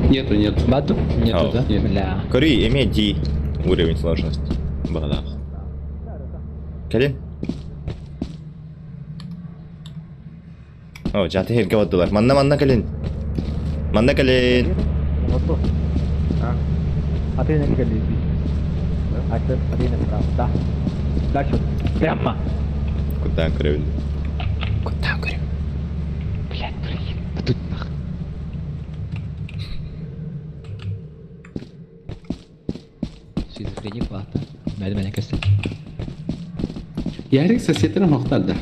Нету, нет. Баду? Нету, Ау. да? Нет. Бля. Кори, эме ди уровень сложности. Багалах. Кэлин. О, жаты херге баддылар. Манна манна кэлин. Манна кэлин. А ты на А ты направо, да. Дальше. Прямо. Куда көрөбүн? Куда, говорю? Блядь, блин. Тут нах. Шизофреник вата. Мәді мәне кәсті. Ярик соседтен хоқтар да.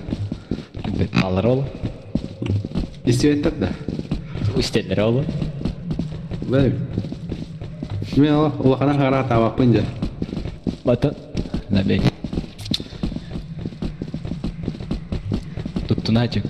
Алар олы. Истебеттер да. Үстелер олы. Бля. Мен улахана хара табақпын жа. Бата. Забей. Туттуна чөк.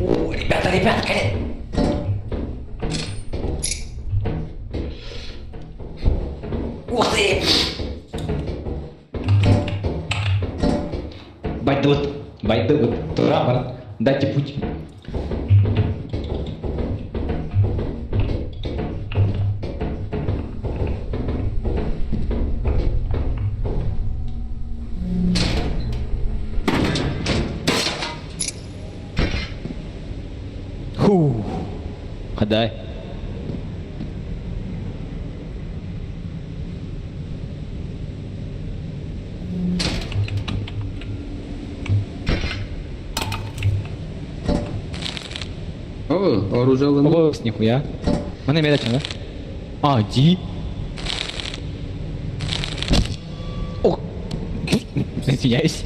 О, ребята, ребята, кэлин. Ух ты! Байдут, байдут, тура, дайте путь. Ху. Хадай. О, оружие ылынным. Ого, нихуя. Маны эмиэ да чана. А, ди. О! Извиняюсь.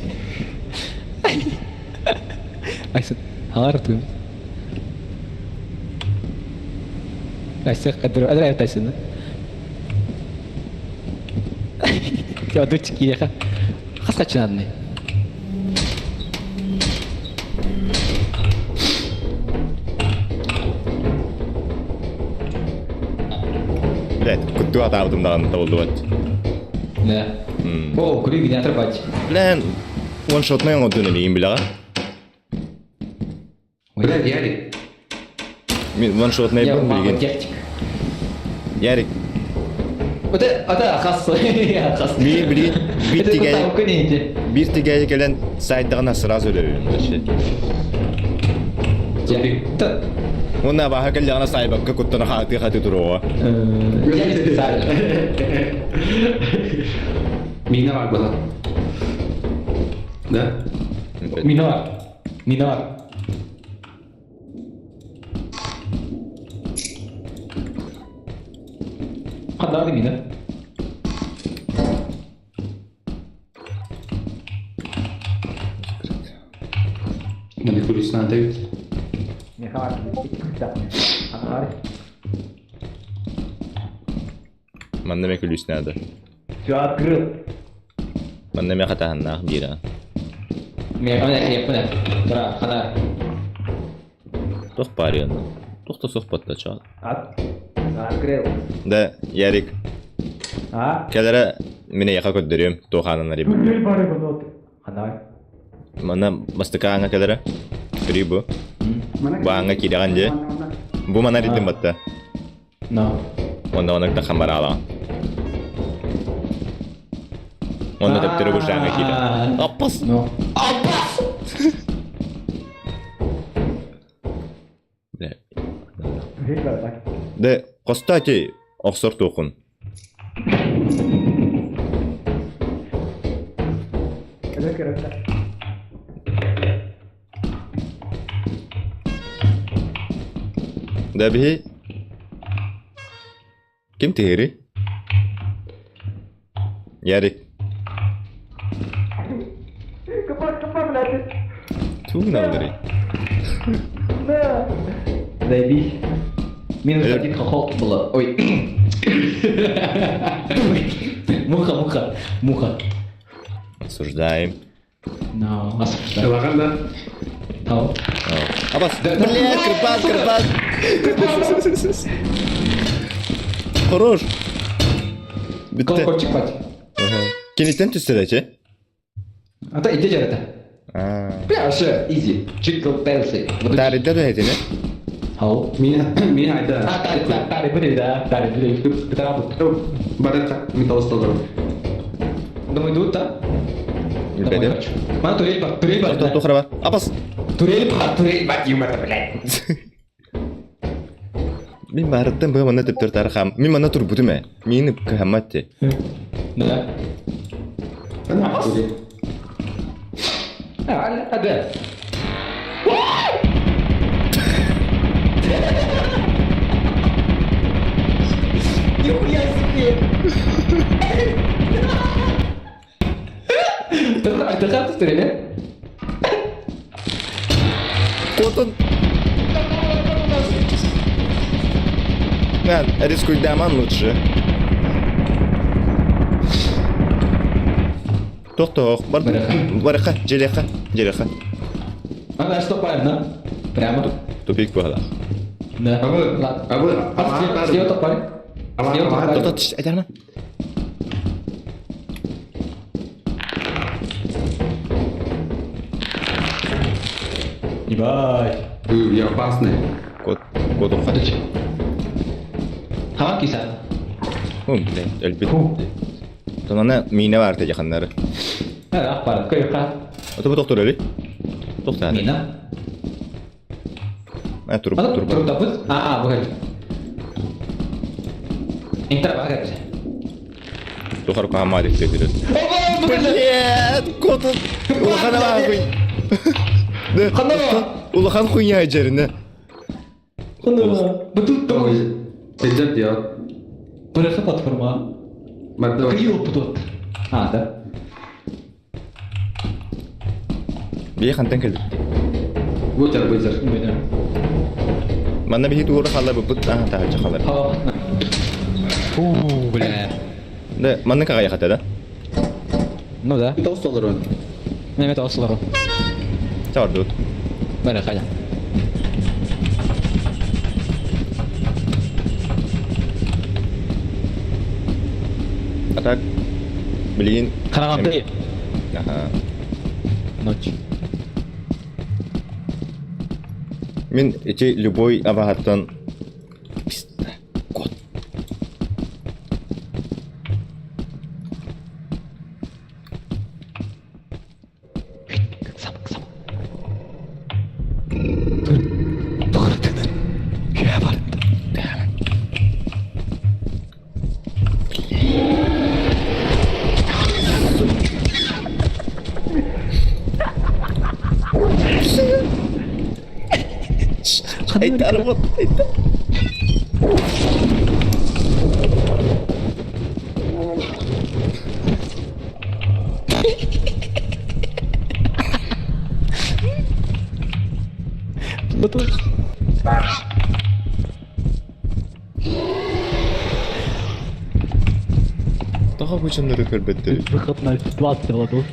Айсы, халар тым. Айсы, кадыр, адыр айтайсыны. Ядыр киеха. Хас качынадны. Блядь, кутту атаабытым даҕаны табыллыбат. Да. О, күрүү генератор бач. Блин, one-shotнай оҥордун эмиин билэҕэ. Блядь, Ярик. Мин one-shotнай Я бун мама билигин. техник. Ярик, Вот это хас. Хас. Миин билигин биир Это тигээйи кутаукка не биир тигээйи кэлэн сайдаҕына сразу өлөрүм вообще. Да. Уонна абааһы кэллэҕинэ саайбакка куттана хаатыы-хаатыы туруоҕа. Я не специально. Мина бар была. Да? Минор. Минор. Ханнааҕы мина? Маны курисна дают. Манна эмэ күлүүс наада. Все открыл. Манна эмэ хатаһаннаах биир Тара, хана. Туох баарый онно? Туох да суох баттача. Открыл. Да, Ярик, А? кэлэрэ мин эйиэхэ көрдөрүөм, туох аанын арыйбыт. Хана. Манна бастакы ааҥҥа кэлэрэ. Көрүй бу. Бу ааҥҥа киирэҕин дии. Бу маны арыйдым батта. Но. Уонна онон таххан бараалаҕын. Уонна төптөрү бу жааҥҥа киирэ. Аппас! Но. Аппас! Бля. Да, кстати, охсор туохун. Да биһи Ким тиһири? Ярик. Тугун алларый? Заебись. Минус один хохол было. Ой. Муха, муха, муха. Осуждаем. No, осуждаем. Ылаҕан да? Тау. Абас. Бля, кырбас, кырбас. Хорош. Бүттэ. Колокольчик бать. Киниттэн түстэ А то иди это. Бля, вообще, изи. Джингл Белси. Таарыйда да этини? Хау. Мин мин айда. А, тари, тари, тари, были, да, тари, были. Ты Барыта металл столдор. Думаю, идут, да? Домой Билбэтим. хочу. Мана турель бар, турель бар. Тохтоо туох бар. Абас. Турель бар, турель бар, юмор, блядь. Мин баарыттан быһа манна төптөр тары хам. Мин манна турбутум ээ. Миин кыһаммат ти. Да. Абас. А, а, да. Нихуя себе! Ты хату стреляй? Куотун. Мен рискуйдаман лучше. Тохтоо, бар. Барыха, дьиэлиэххэ, дьиэлиэххэ. А дальше что правильно? Прямо. Тупик буолла. Да. Абы, Ладно. абы, А слева тот парень. Слева тот парень. Тохтоо, айтарма. Ебать. Я опасный. Кот, кот ухат. Хаман киса. О, блин, өлбүт. Тонана миинэ баар тежаханнары. Ах, пара, кайха. Ото бу тохтор эли. Тохтаа. Мина. А, туруп, А, туруп. туруп тапыт? А, а, выходи. Интер, выходи. Тухар кахама дик Блин, кот. Улахан баар. Улахан хуйня жерine. Бутут Сылдьар дио. Бырахы платформа. Барда Кыйы оппутут. А, да. Бии хантан кэлбит? Бутер, бутер. Манна биһи туора халларбыппыт аха таһырдьа халлар. Фу, бля. Да, манна каҕайахата да? Ну да. Тоғыз доллар. Неме тоғыз доллар. Чардут. Бары хайа. А так, блин. Хараҕанты. Аха. Ночь. Мин эти любой абаһаттан пизда кот. Сам, сам. Тур, Күйе бар. Айтарбыт, айтар. Тоҕо бу дьоннору көрбөттөр? Выход на 20 владос.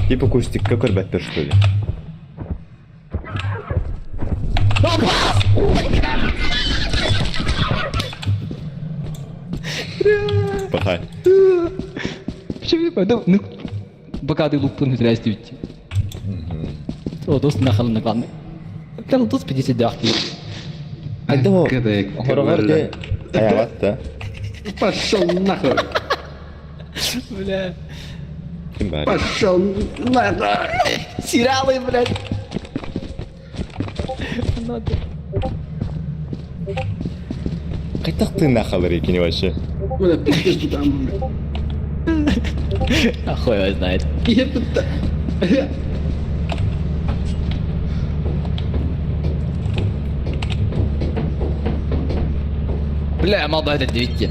Типа кустикка көрбөттөр что ли? Пахай. Почему я пойду? Ну, пока ты лук не зря стивить. Ладос нахал на главный. Бля, Ладос 52 Айда Кэдэ, Хороҕор де айаҕат да. Пошел нахуй. Бля. Ким баар? Пошел нахуй. Сериалы, блядь. Надо. Хайдах тыыннаах халар кини вообще? Бля, пиздец тут там. А хуй его знает. Я тут. Бля, мал это 9.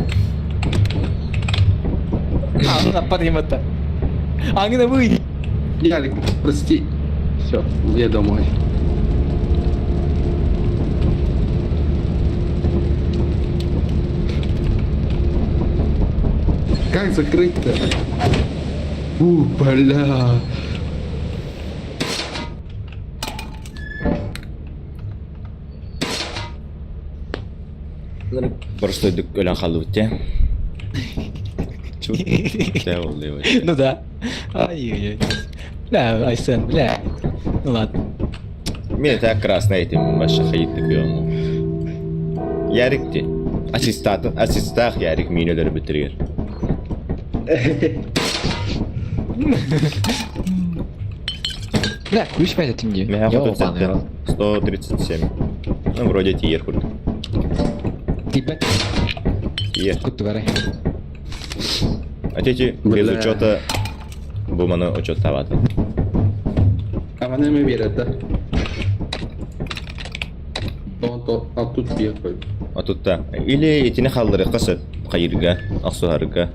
А, на подъем-то. Ангина выйди. Ярик, прости. Все, я домой. Как закрыть-то? У, бля. Просто өлөн хаалбыт дии. Чу. Дэ ол вообще. Ну да. Ай-яй-яй. Бля, Айсен, бля. Ну ладно. Мен так красный этим вообще хайыт деп Ярик ти. Ассистат, ассистах Ярик мин өлөр бүтүргер. Бля, ключ пойдет мне. Меня хоть 137. Ну, вроде тиер курдук. Тебя Тиер. куттугары. А тети без Бля. учета бу маны учеттаваты. А она мне верит, да? Он то, а тут бегает. А тут та. Или итини халларыкка сөп хайырга, ахсуһарга.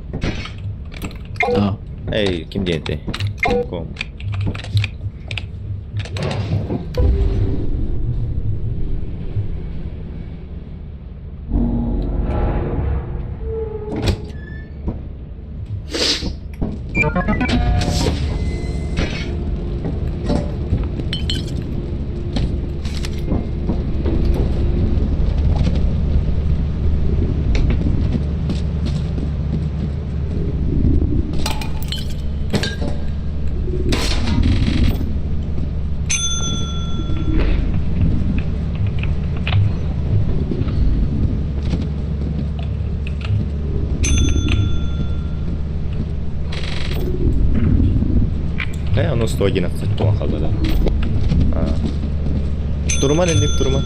А. Эй, ким диэнтэй? Ком. Э, оно 111 буолан хаалла да. А. Турман инник турман.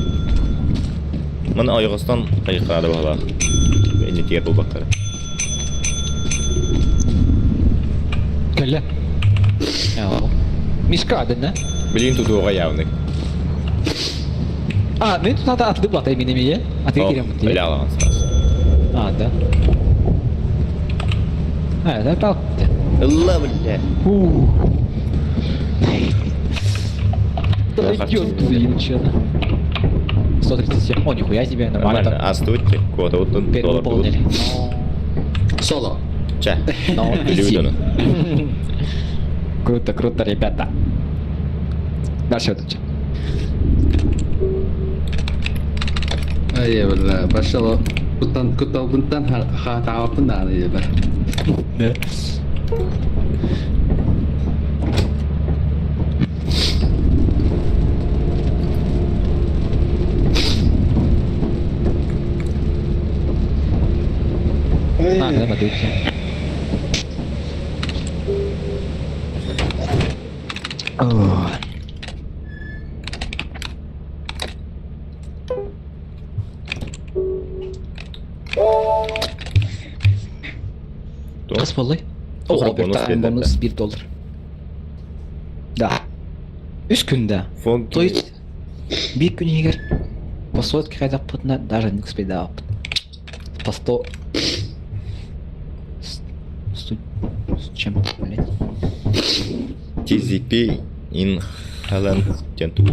Маны ойоҕостон хайыкаада баһалаах. Иннитигэр булбаккара. Кэллэ. Яа. Мишка дэннэ. Билигин тутууга явный. А, мен тут надо атылып латай мен эмие. Атыга кирем бут. Бля алаган сразу. А, да. А, это палты. Ылла, бля. Фу. Да идет, блин, че-то. 137. О, нихуя себе, нормально. Нормально. так. Астутти, квота вот Теперь доллар выполнили. Соло. Ча. Но Или easy. выдано. Круто, круто, ребята. Дальше вот тут. Айя бля, пошел. Куттан куттан куттан хаатаабаппын даҕаны диэбэр. Да. А, да, смотрите. О. Хас буоллай? О, Тоҕо бонус овертайм биэрдэ. бонус 1 доллар. Да. Үс күндэ. Фон То есть, биир күн иһигэр по сотке хайдахпытына даже не успедаабыт. По 100... С, с, с чем, блядь? TZP Inhalant диэн тугу.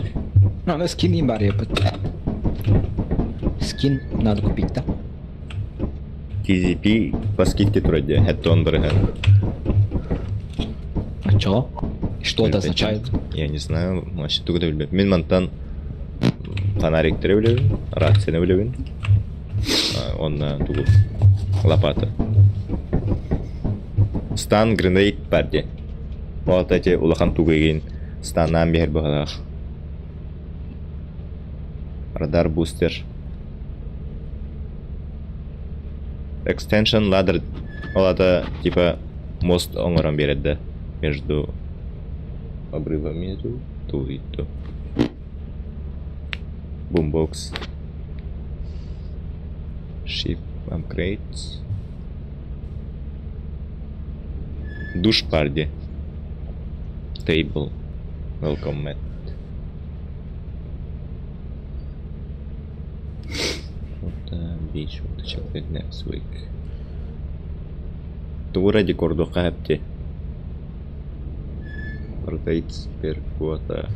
А, ну скин им бар, ебать. Скин надо купить, да? TZP по скидке турар дии. Хэттон барыһан. А чё? И что это означает? Я не знаю, вообще тугу да билбэппин. Мин мантан фонарик билэбин, рацияны билэбин. Онно тугу лопата. Stun grenade баар дии. Вот эти улахан тугу игин станнаан биһэр быһалаах. Радар бустер. Extension ladder. Ол это типа мост оҥорон биэрэр да между обрывами эту, ту и ту. Boombox. Ship upgrades. Душ баар дии. Table. Welcome mat. Вот be sure to check it next week. Тура декордуха хапти. Rotates per quota.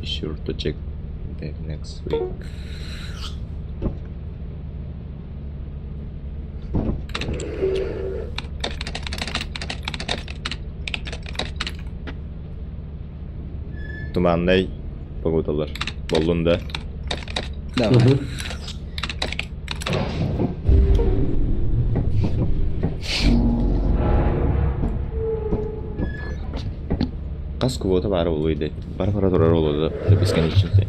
Be sure to check back next week. Туманнай погодалар. Боллун да. Давай. Хас квота баар буолуой дии. Бар бара турар буолуо до бесконечности.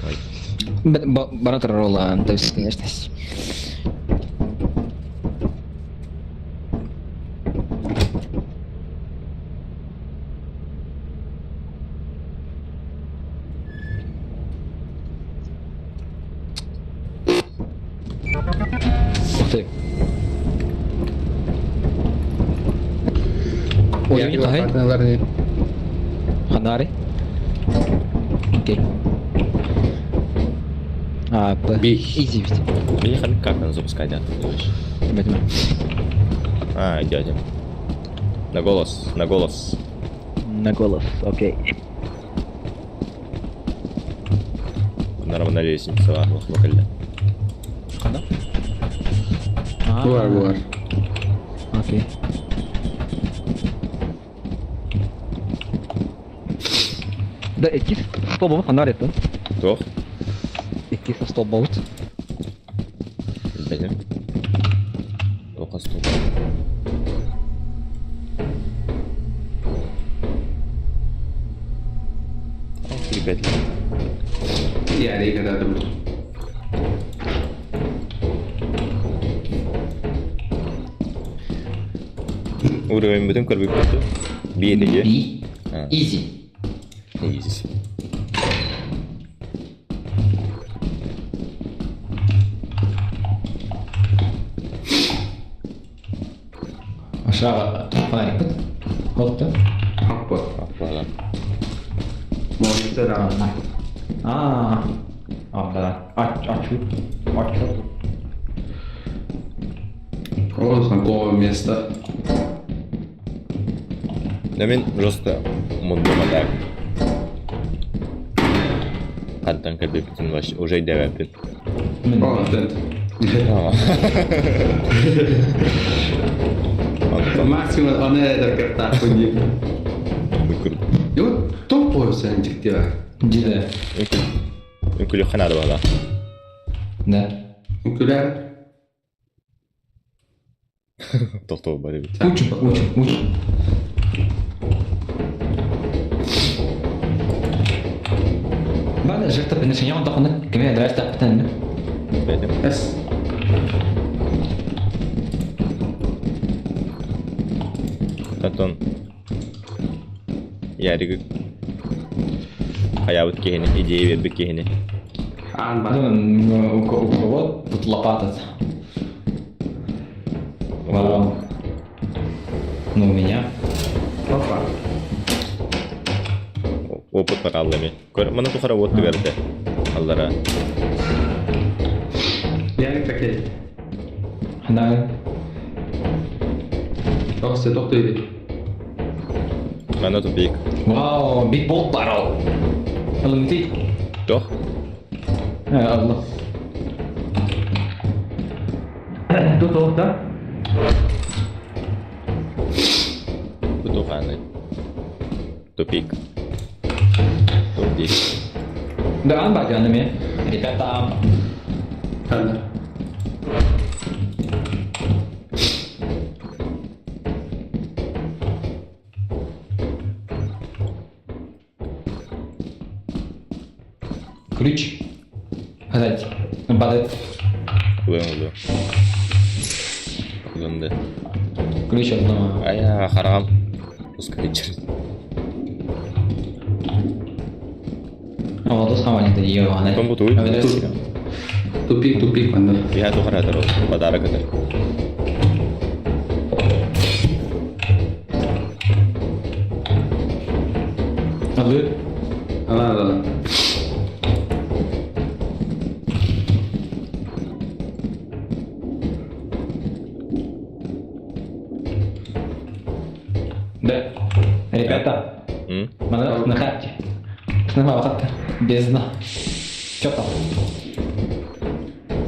Ой. Бара турар ролла, до бесконечности. Ух ты. Ой, не тай. Ханари. Окей. А, Б. Бих. Изи ведь. Поехали, как надо запускать, да? Возьми. А, дядя. На голос, на голос. На голос, окей. Нормально лестница, локально. Хана? Буар, буар. Окей. Да, иккис столбов ханари это. Туох? Иккис столбов. Билбэтим. Туохха стол. Ребят. Я когда там. Уровень бүтүн көрбүппүт. Биэдиге. Би. А. Изи. Изи. Аша фонарик. Вот да. Хоппа. быһалаах. Молодцы, да. А, а, да. А, а чё? А чё тут? О, знакомое место. Да мин просто муннум а так. Хантан кэлбиппитин вообще уже өйдөөбөппүн. Мин. О, тент. Онтон Максимум аны эдэр кэртаахпын дии. Yo, топ sen дьиктиэ. Дьиэ. Үҥкүлүөххэ наада буолла. Да. Үҥкүлэр. Тохтоо бар эбит. Учим, учим, учим. Баны жертвоприношение онтохуна кими адрес таппытан Бэдим. Эс. Онтон Яригы хайаабыт киһини, идея биэрбит киһини. Аан бар. Ну, у кого тут лопата? Вау. Ну, у меня. Опа. Опыт баралла эми. Көр, маны тухара уот түгэрдэ. Аллара. Ярик такей. Она... Тохсе, тохтойди. Мана тупик. Вау, биг болт барал. Ылымты. Тох. Алла. Тут ол, да? Бу туханы. Тупик. Тупик. Да, ан бадянами. Ребята. Ханна. Ключ. Гадать. Падает. Улуң улуң. Улунды. Ключ одного. Ая, харам. Пускай через. О, тут хамани да Том бу туй. Тупик, тупик манна. Иһэ тухара этэр ол. Подарок этэр. Аллы. Ала, ала. Да. Ребята, М? на, на хате. На хатка. Бездна. Чё там?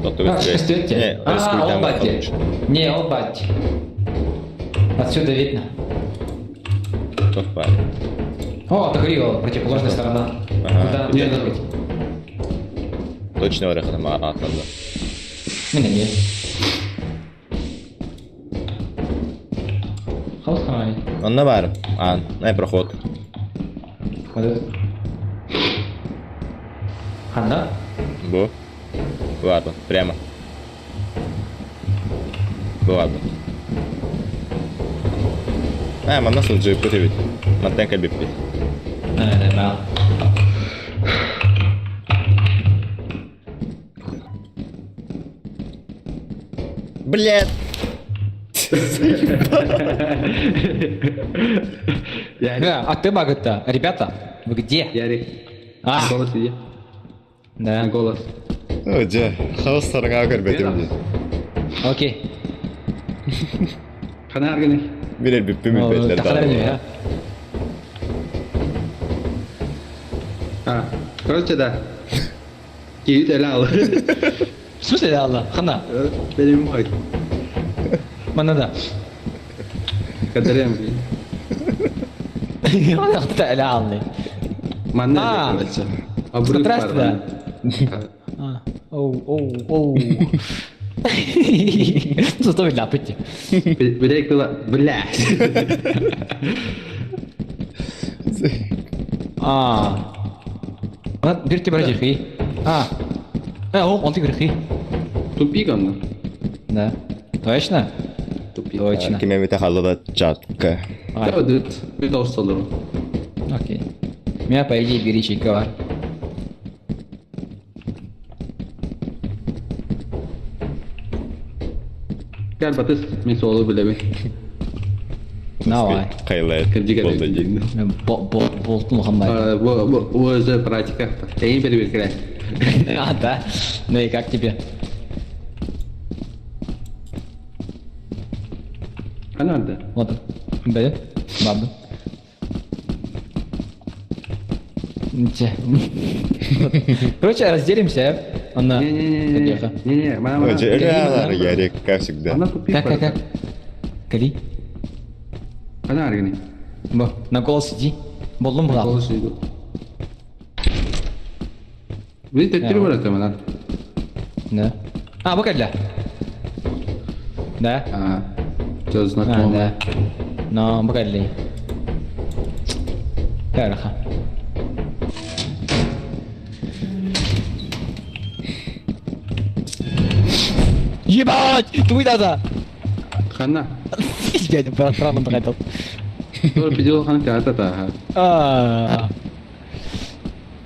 Тохту А, костюте. А, ол бати. Не, ол бати. Отсюда видно. Тох бар. О, так Рио, противоположная сторона. Ага. Куда надо Не, ехать? Точно барыхата ааттанна. Меня нет. Хаус хай. Онно бар. Аан, най проход. Вот этот. Ханна? Бу. Ладно, прямо. Ладно. Аа, манна сылдьыппыт эбит. Мантан кэлбиппит. Да, да. Блядь! Ярик. А ты багата. Ребята, вы где? Ярик. А. Голос иди. Да. Голос. Оо, дьэ, хаос сарыңаа көрбөтүм дии. Окей. Хана арганы. Билэр бүппүм билбэтлэр Тахалар даҕаны. А, короче, да. Киит эле ал. В смысле Алла? Хана. Benim мой. Манна да. Кадарем. Алла. Манна А. короче. Обрыв Здрасте, бар. А, Оу, оу, оу. Зато ляпайте. Бля, кыла, бля. А. Бирти бражихи. А. О, он ты грехи. Тупик он. Да. Точно? Тупик. Точно. Ким эмитэ халла чатка. А, Да, дүт. Bir dost olurum. Окей. У меня, по идее, бери чайковар. Gel Batız. Mis oğlu bile bir. Давай. Хайлайт Кырдьык буолла дии. Болтун улахан баайда. Бу өзө практика. Эйин бери А, да. Ну и как тебе? Канада. Вот. Да, ладно. Че. Короче, разделимся. Она. Не-не-не. Не-не, мана Ой, Ярик, как всегда. Она тупик. Как, как, как? Кали. Она аргани. Бо, на голос иди. Болдум була. Голос иду. Видите, три брата мана. Да. А, бу кэллэ. Да. А. Что А, знакомый. да. Но, бу кэллэ. Хорошо. Ебать! Твой да Хана. Блядь, брат, рано хотел. Тоже пидел хан театр та. А.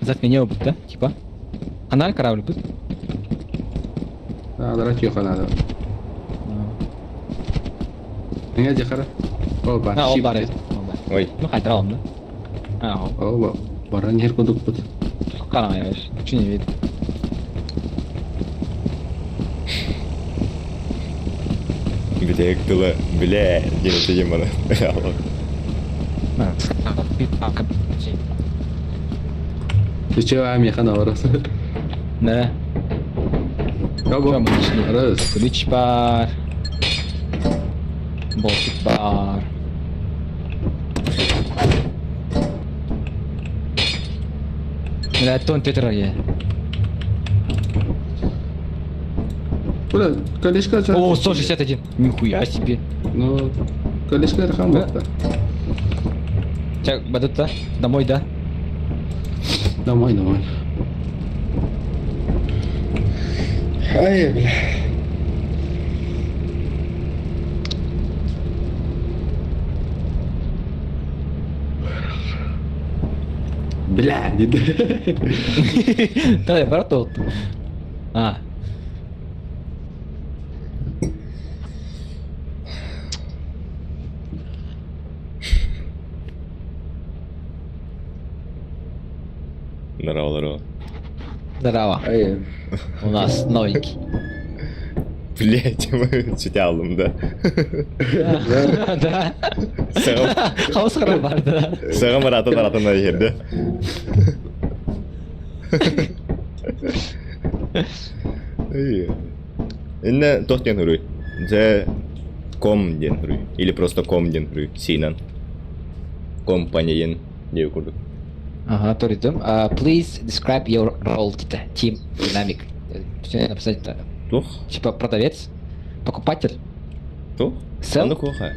Затменил бы, да? Типа. Она корабль будет? Да, дорогие хана. Не дехара. Оба. А, ол бар. Ой, Ну, хайтралым, да? А, ол. Оба. Баран хер кудук пут. Карамаешь. Че не видно? бля, тыла, бля, диэн мана. Ты че, ами хана орас. Да. Оба. Раз. Ключ бар. Болтик бар. Бля, тон Твиттер я. Бля, колечко О, 161. Нихуя себе. Ну, колечко это Да. Чак, бадутта. Домой, да? Домой, домой. Ай, бля. Бля, Давай, брат, тут. А. Здорово, здорово. Здорово. Ай, У нас новенький. Блять, мы читалым, да. Да. Сағым, Хаус бар, да. сағым ратын ратын ерді. Инне тох ден хуруй. Зе ком ден хуруй. Или просто ком ден хуруй. Синан. Компания ден деп курдук. Ага, туридум. Please describe your role, типа, team dynamic. Всё написать, да. Тух, Типа продавец, покупатель. тух. Sell? Аны куха.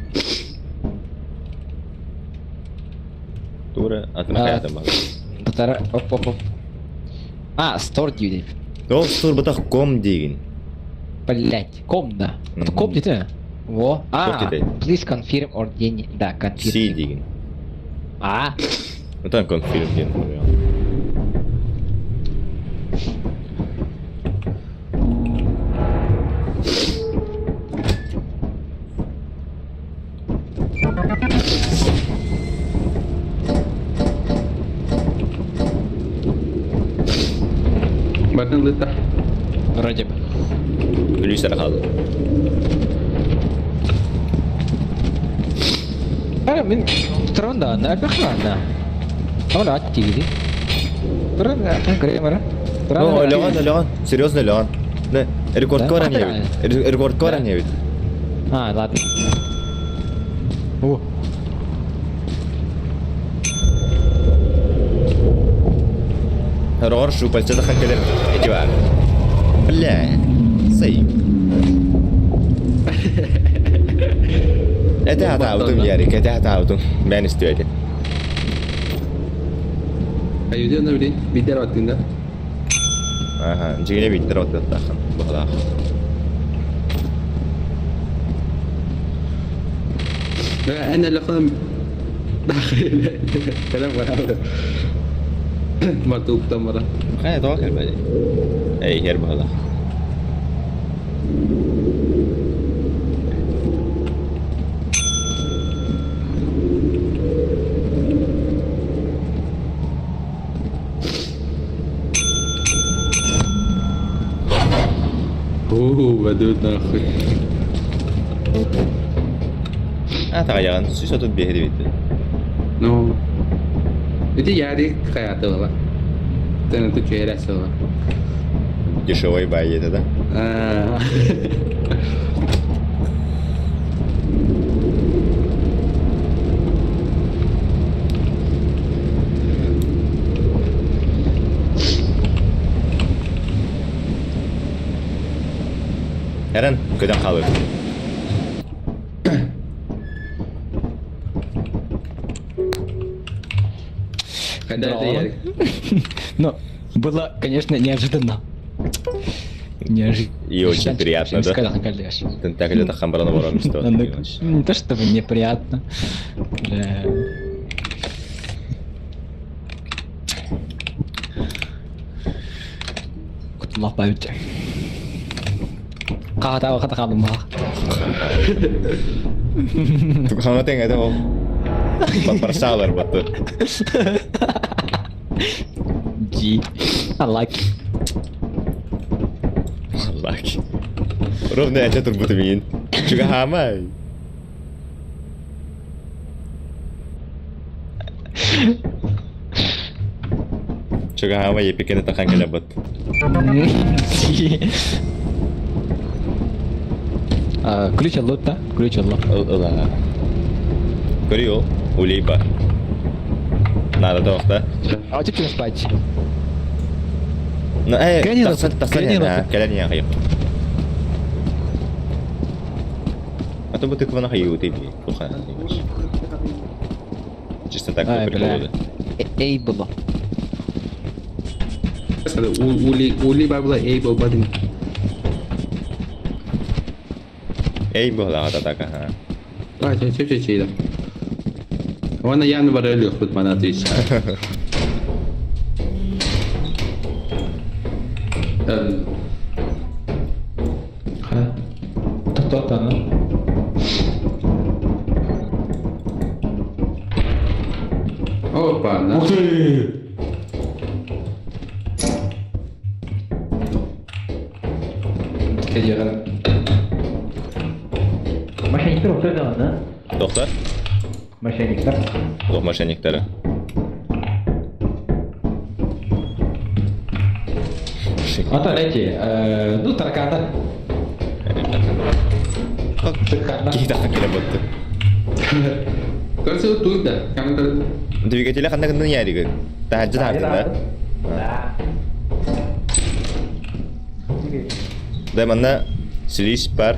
Тура, атына А. хаятым бар. Полтора, оп, оп, оп. А, store duty. Ол тур бутах ком деген. Блять, ком, да. Это Мгм. ком где-то? Во. А, Ком где-то. please confirm or deny. Да, confirm. Си деген. А, Отан конфирм деген. Бартын лыта. вроде бы. Үлүстер қалды. А, мен тұрмын да, на да. Ала ат тиги. Тұрмын, кіре Ну, Леон, Леон, серьезно, Леон. Да, рекорд Да? кора не бит. Рекорд кора не бит. А, ладно. О. Рор шупальча да хакелер. Эти бар. Бля, сей. Это атаутум, Ярик, это атаутум. Мен истуэти. Аюден на блин, бидер аттында. Ага, жигине биттер оттахан. Бухалах. انا اللي قام داخل كلام ولا مرتوب تمرة Хай, тоқал бәле. Эй, хер бухалах. Упаду нахуй. А, таҕайаҕын 135 эбит. Ну, ити Ярик хайатылла. Тэнэти чуйэрэ сыла. Дешевой бай это, да? Эрэн, көтөн хаалыр. Когда это Ярик? Ну, было, конечно, неожиданно. Неожиданно. И очень приятно, да? Тентакли таххан баран оборон Не то чтобы неприятно. Бля. Кутулах бабит. Хаата хата хаалым баах. Хана тең это ол. Барсалар батты. G. I like. Like. Ровно это турбута мин. Чуга хамай. Чуга хамай епекені тахан келе бат. Ключ аллот, да? Ключ аллот. Ыла. Көрүй ол. Улей бар. Надо тоқта. А теперь спать. Ну, эй, Кэлен тахсан, ылыппыт, тахсан кэлэн яна, ылыппыт. кэлэн яна хайып. А то бы тыква хайы ты би. Туха. Чисто так по Ай, приколу, бля. да. Эй, было. Ули, ули бабла, эй, бабадин. Эй, була та так, ага. А, че, че, че, че, да. Вон я на хоть мана отвечаю. Кто-то, ну. Опа, на. Ух ты! Мошенниктер утырган, да? Доктор? Мошенниктер. Жоқ мошенниктері. Антон, эти, ну, тараканы. Тараканы. Киһи тахсан келе ботты. Кажется, тут да. Камера. Двигателя ханна гынны яриги. Тахаджы тахты, да? Да. Да, манна слизь бар.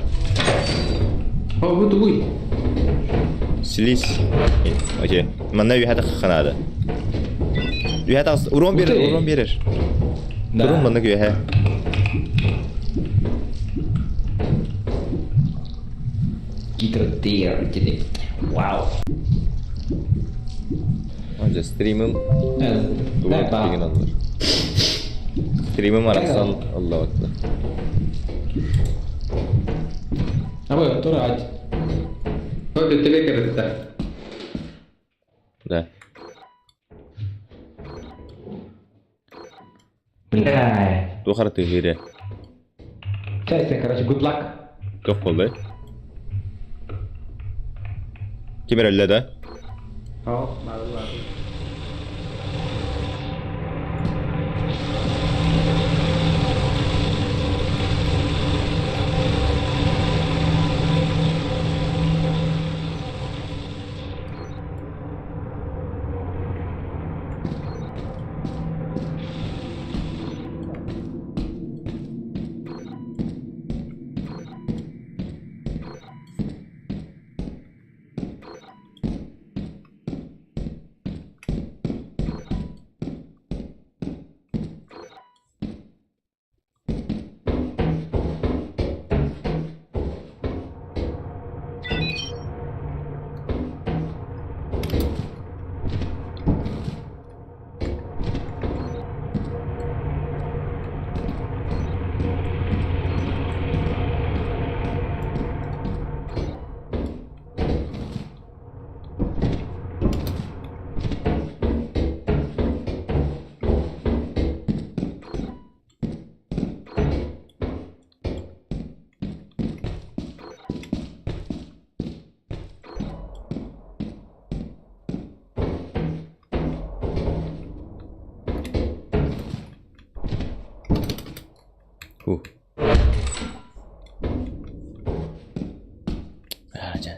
О, вот уй. Слизь. Окей. Манна үйхата ханады. Үйхата урон берер, Ух ты. урон берер. Да. Урон манна үйхэ. Гидродер, Вау. Онжа стримим Да, да. деген алар. Стримим арасан Аллах акбар. А вы, тоже ать. Вот это тебе да. Да. Бля. Тухар тыгыре. Честно, короче, good luck. Тоқ болды. Кимер өллө да? О, надо, ладно.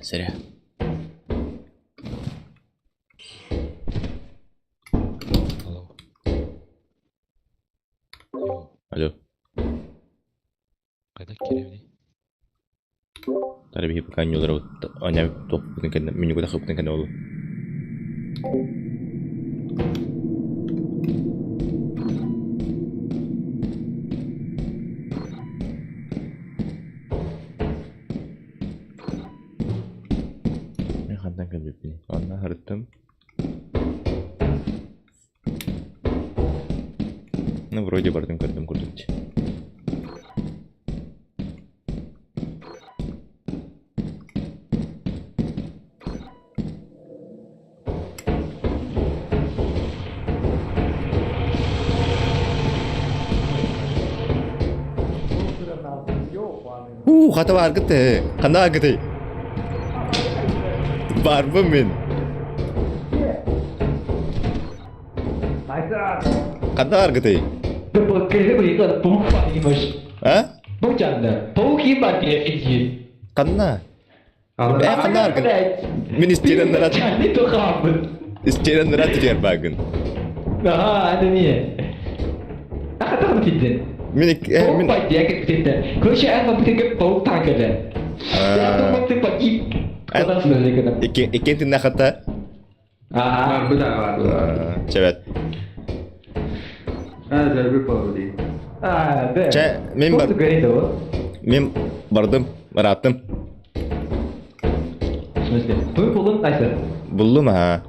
Зря. Алло. Йоо. Алло. Хайдах киирэбиний? Тары биһи пока ньулары аня туохпутун кэннэ менюга тахыппытын кэннэ ол. Мен хантан кэлбиппиний? Онно аһарыттым. Ну, вроде бардым көрдүм курдук дии. Уу, хата бааргыт ээ. Ханна бааргытый? Барбын мин. Ханна бааргытый? А? Ханна? Ээ, ханна бааргын? Мин истиэнэн истиэнэн түһэр баагын. Мин мин Икки иккиэн тиннэ хата. Чэбэт. Чэ, мин бар мин бардым, барааттым. В смысле? Туй буллун Айса? Буллум аа.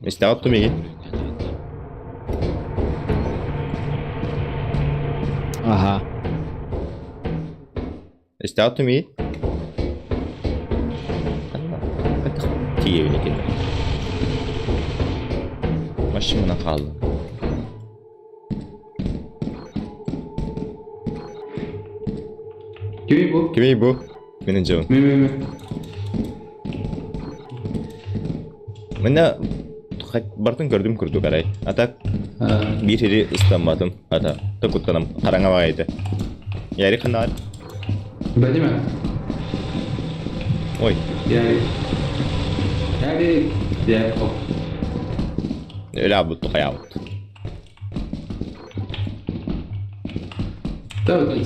Истэҕит тумиги? Аха. Истэҕит тумиги? Тиийэбин итиннэ. Машина хаалла. Кимий бу? Кимий бу? Мин дьон. Ми ми ми. Мына бартын көрдүм курдук арай. А так биир сири ыстамматым. Ата токуттанам хараҥа баҕайыта. Ярик ханнаҕар? Бэлиме. Ой. Ярик. Ярик. Ярик. Өлө аабыт хайаабыт. Давай,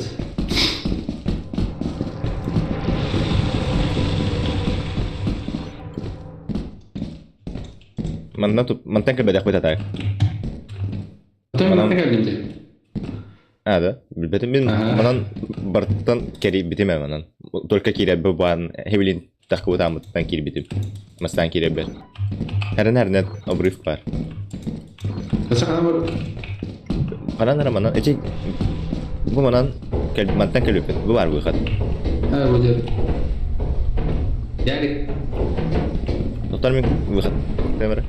Манна мантан кэлбэтэхпит атаак. Манан кэлбинти. А, да? Билбэтим мин манан бартан кэрийбитим ээ манан. Только киирэрбэ баан хебилин тахкыбытаамыттан киирбитим. Мастаан киирэрбэр. Хэрэн хэрнэн обрыв бар. Ханан эрэ манан эчи бу манан кэл мантан кэлбиппит. Бу баар выход. А, бу дьэ. Ярик. Доктор мин выход. Камера.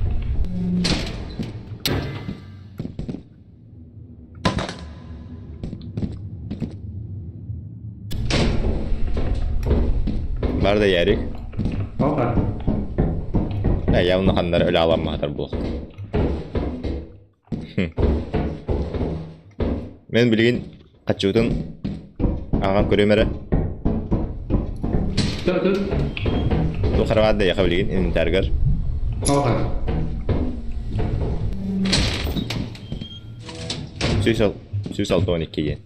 Бар да Ярик. Опа. Да, явно ханнар өлө аламмаһатар буолуох. Мен билигин хаччыбытын ааҕан көрүөм эрэ. Тут, тут. Туох эрэ баар да эйиэхэ билигин инвентарьгар. Опа. 162 диэн.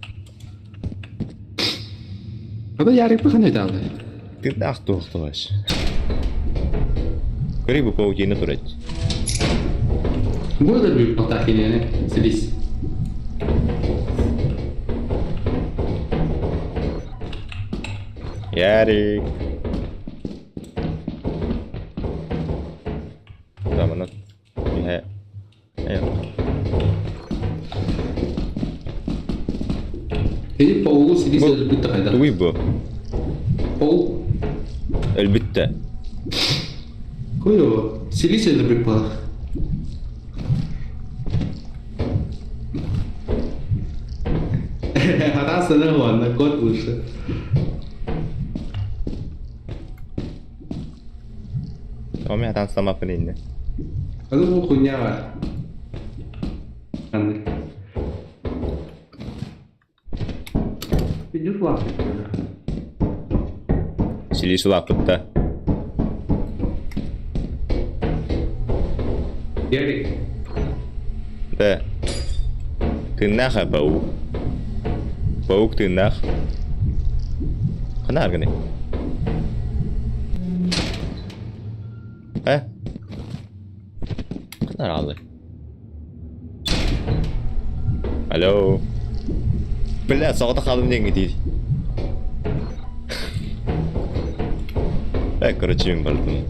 Ада Ярик бу ханай даалай. Тыыннаах туох туһаш. Көрүй бу паутина турат. Бу да бүк патахинене силис. Ярик. Э. Ити паугу силис өлбүт да хайдах? Тугуй бу? Паук. Өлбүт да. Кой Силис өлбүт буолар. Раз она ладно, год лучше. Оми хатан самапын инне. Аны бу хуйня бар. Аны. Идет лапы. Силис улааппытта. Ярик. Да. Тыыннаах а паук. Паук тыыннаах. Ханна аргыный? Э? Ханна араалый? Алло. Бля, соҕотох хаалым диэҥҥэ диир. Э, короче, мин бардым.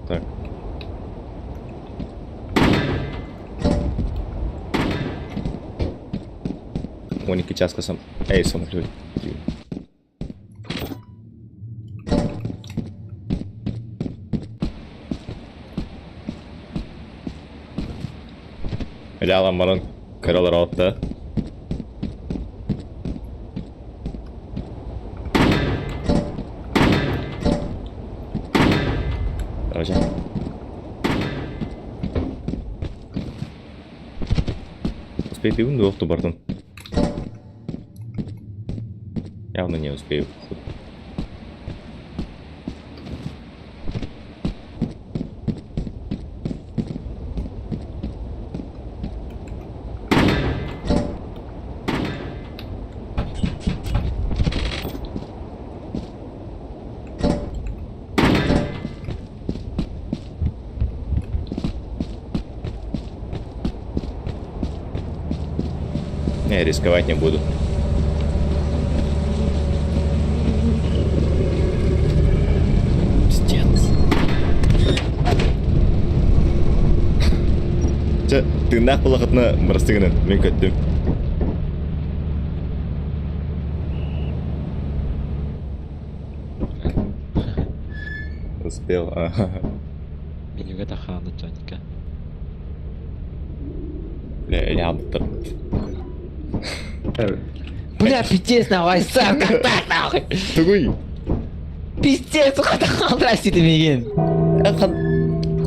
Так. 12 чааска сам... Эй, смотрю. Ылаалан баран кыралар отта. Короче. Успею ты дуох бардым. Явно не успею, походу. Не, рисковать не буду. Пиздец. Чэ, тыыннаах булахытына бырастыы гынан мин көттүм. Успел. Менюга тахааны Джоника. Бля, или абыттар. Бля, пиздец, нахуй, сам, как так, нахуй? Тугуй. Пиздец, хата халдрасти ты мигин.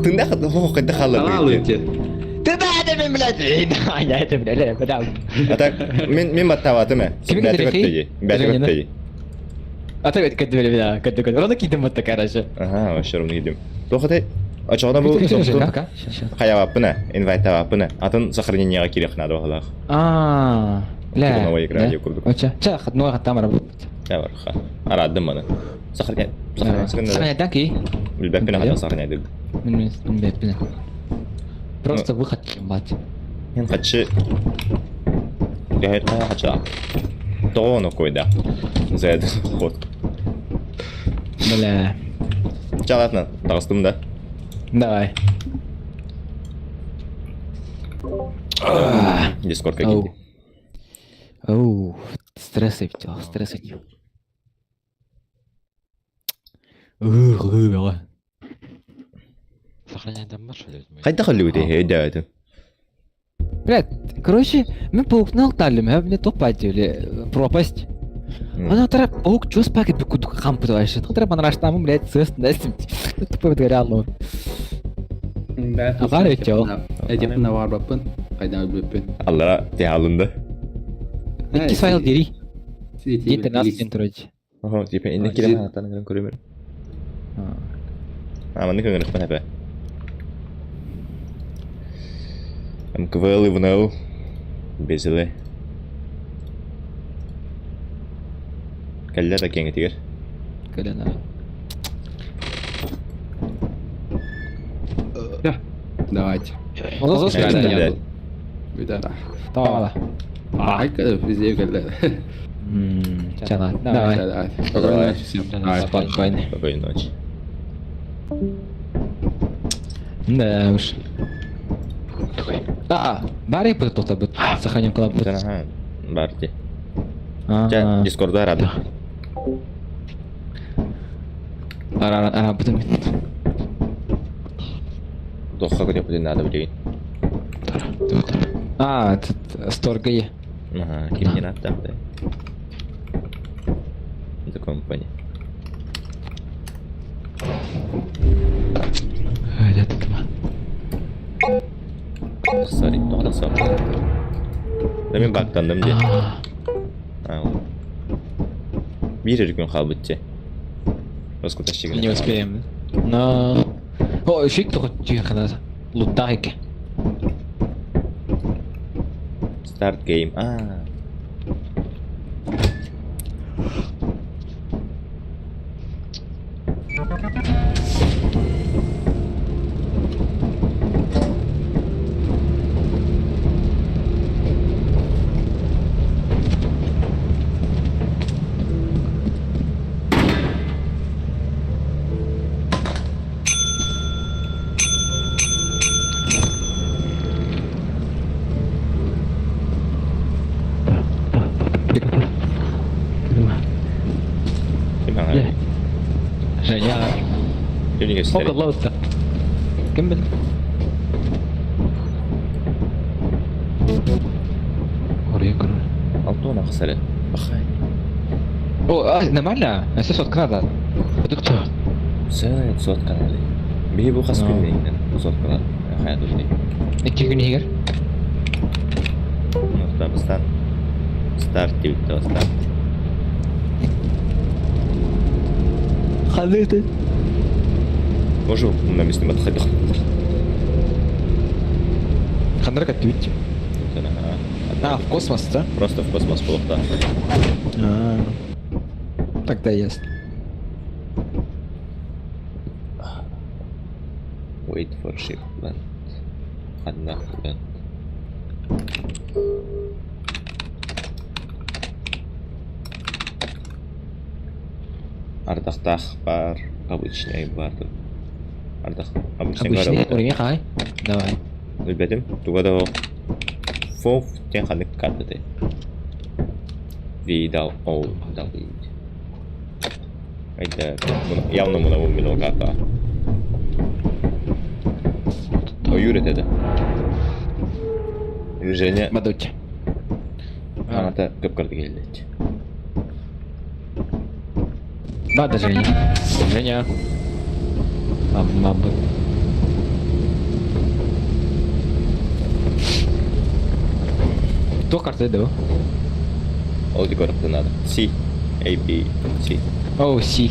Тыыннаах хайдах хааллар. Ты да, это мен, блядь, я это, блядь, бля. А так, мин мин баттаабатым ээ. Кими Бэти кэтэрэхий? көттөйи. Бэти Кэтэрэхий, көттөйи. А ты кэт бля, кэт кэт. Ровно кидем вот такая короче. Аха, вообще ровно кидим. Туох этэй? Очоҕуна бу хайабаппын ээ, инвайттаабаппын ээ. Атын сохранениеҕа киириэх наада баһылаах. А, бля. Новая игра дии курдук. Оча, ча, хатной хаттам работать. Ча барха. Араадым маны. Сохраня. Сохраня. Сохраня, так и. Билбэппин хата сохраняйдым. Билбэппин. Просто выход, мать. Мен хачы Дэһэр хача. Тоҕо койда. За ход. Бля. Чалатна, таҕыстым да. Давай. Дискордка киирди. Оу, стресс эптел, стресс эптел. Ух, Сохраняйдан бар что ли? Хайдах өллүгүтэ өйдөөтүм. Блядь, короче, мен пауктан алталым, а мне топ бля, пропасть. Она тара паук чё спакет бе кудук хампы вообще. Тара панараштамы, блядь, сест, да, тупо реально. Агаар өтел. Эдем на барбаппын. Кайдан өлбөппүн. Аллара тиалынды. Икки файл дери. День 13 вроде. Охо, типа инне кирен хаттан көрөн көрөмөр. А, маны көңөрөхпөн эпе. МКВЛ ИВНЛ. Безиле. Кэллэ да киэҥэтигэр. Кэлэн. Я. Давайте. Олус Блядь. Бүдара. Давай. Айка везде кэллэ. Чана. Давай. Давай. Спокойной ночи всем. Давай. Спокойно. Спокойной ночи. Да уж. А, бары тут тут сохраним колобок. Ага, барди. Ча, Дискорда рада. Ара, ара, потом. Дохха көтө бүтүн надо билигин. А, тут сторга е. Ага, ким не надо да. The company. Sorry, тоҕо сор. Мен бактанным дии. Биир эрэ күн хаалбыт Не успеем. Но... О, фиг только тихо Лутайки. Start game. А. Женя. Женя. Около كمل. Алтона خسرت. بخاي. او نمعنا اساس كندا دكتور. ساعد صوت قنالي. بيبو خاص كل صوت قنالي. حياته دي. نكي كوني هير. نقطة ستارت. ستارت تبدا ستارت. خليته. Bonjour, ما مسلم ما تخلي خندرك التويتش. А, в космос, да? Просто в космос плохо. А. Тогда ясно. Wait for ship land. Ханна land. Ардахтах бар, обычный бар. Ардах, обычный Обычный уровень хай. Давай. Билбетим, туга фоф тен ханнык картаты. Видал, о, дал. Это явно мына бу карта. О, Юрий это. Женя. Бадуча. Аната көп карта келди. Бада, Женя. Женя. Мама. Кто карты дал? Ол декорапты надо. C, A, B, C. О, C.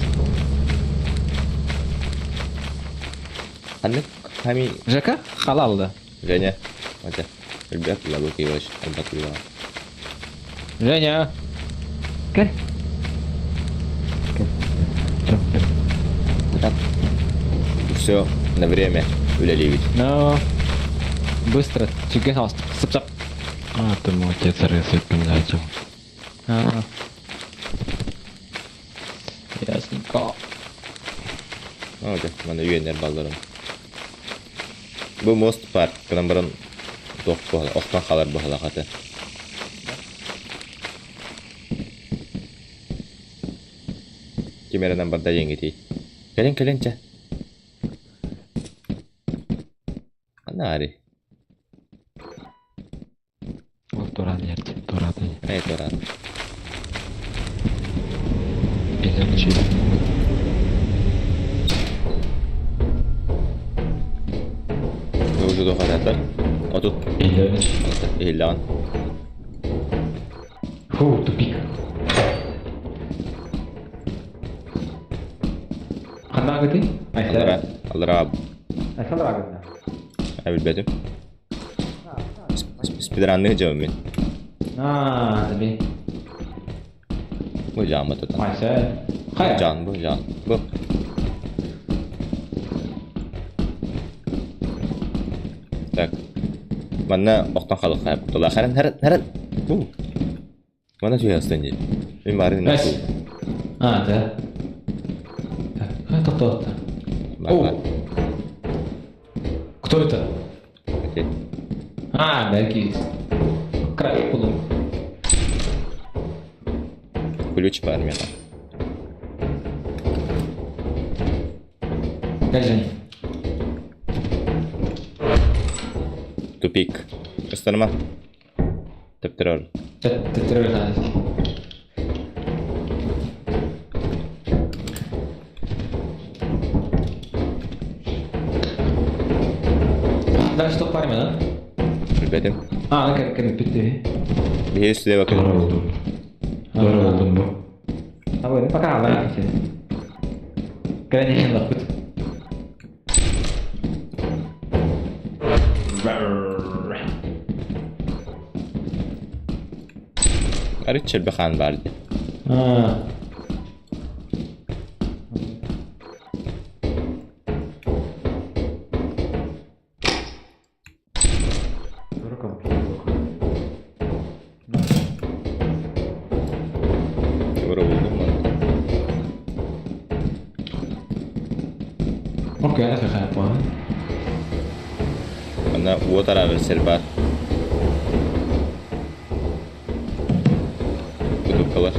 Ханнык хами Жека? Халал, да. Женя. Хотя. Ребят, лабуки ваш, ребят, Женя. Кэр. Так. Все на время үлелибит. Ну, быстро. Чикен хаус. Сап-сап. А, ты мой отец рисует начал. А. Ясненько. Ожа, мана үйенер балдарым. Бу мост бар, кынан баран тох бохала, охтан халар бохала хаты. Кемеренен барда жеңгети. Келин келинче. Ана ари. Вот туран ерте, туран. Эй, туран. Или Уже дохататар. А тут Илян. Фу, тупик. Ханна гыты? Аллара, аллара. Айсалра гыты. Ай билбетим. Спидранны жабым мен. А, таби. Бу жан бататан. Айса. Хая. Жан, бу жан. Бу. Так. Манна охтон халыха. Тула харан харан харан. Бу. Манна түһэ дии. Мин баарын Эс. А, да. Так, тоқтоо. О! Кто это? Окей. А, бәлки. Край булым. Ключ бар миэхэ. Кэл Жень. Тупик. Ыстаныма. Тэптэрэр. Тэттэрэр Дальше что парень, да? Билбэтим. А, кэл кэл бүттэ. Биһи слева Туора кэл. болдум. Туора болдум бу. А вот, пока, ладно. Кэлэн лаппыт. Арыт чэлбэхаан баар дии. А. Туора булдум манна. Окей, это хайпа. Манна уот араарар сир баар. Бутылкалар.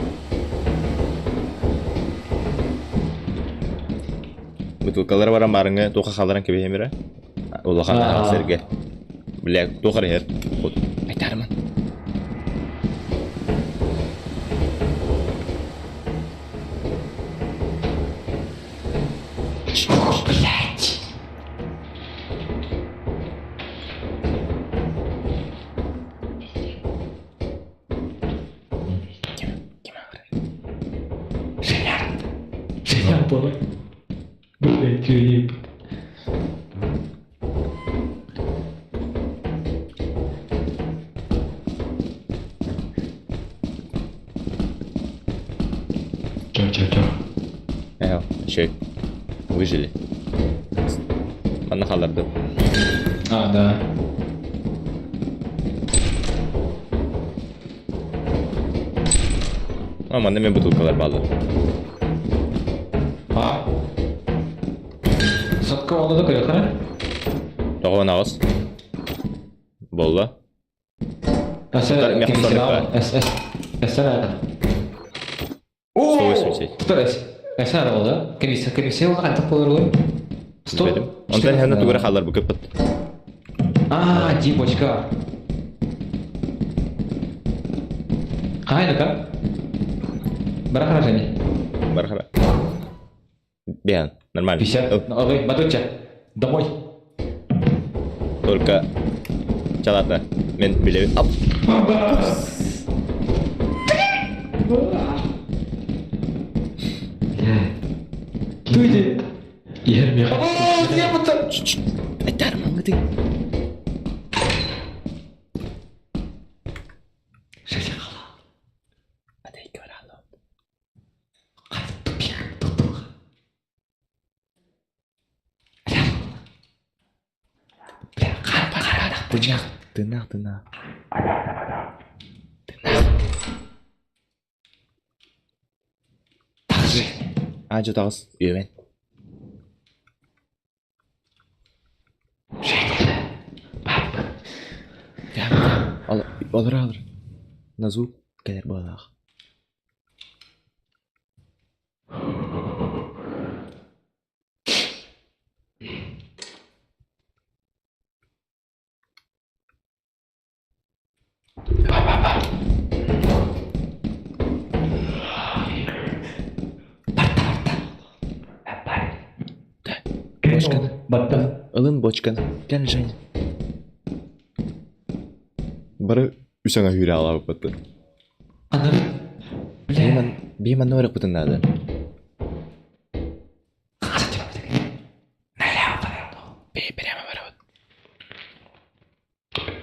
Бутылкалар баран баарыҥҥа туохха хаалларан кэбиһиэм эрэ. Улахан Аа. сиргэ. Бля, туох эрэ иһэр. Хот. Айтаарыман. Блять. Ким ааҕар? Женя. Женя буолар. Блять, еб. Чё, чё, чё. Ээ, шей. Выжили. Манна хааллардым. А, да. А, манна мен бутылкалар бааллар. А? Сотка олды да көрөхөрө. Тоҕо аҕыс. Буолла. Эсэ Мех Эс эс эсэ. 180. Тур эс. Эсэ болду. Комиссия комиссия ол кантып болор Сто. Билбэтим. Онтон ханна тугура хааллар бу көппөт. А, ди бочка. Кайда Барахара Женя. Бархара. Бен, нормально. 50. Ой, Матуча. Домой. Только чалата. Мен билебин. Ап. Туйди. Иһэр миэхэ. О, не бутар. Айтаарыман ты. Женя хала. Атай көралым. Кайда тупик. Тутуга. Бля, кара кара. Тыынах, тыынах, тыынах. Тахжи. А, жо таҕыс. Үөмэн. Женя. Папа. Ал, алыр алыр. На звук кэлэр буолаах. Бочканы. Батта. Ылын бочканы. Кэл Женя. Бары үсәңә хүрә алабып баттı. Аны. Бля. Бейман, бейман нөрек бутын надо. Бей, прямо барабыт.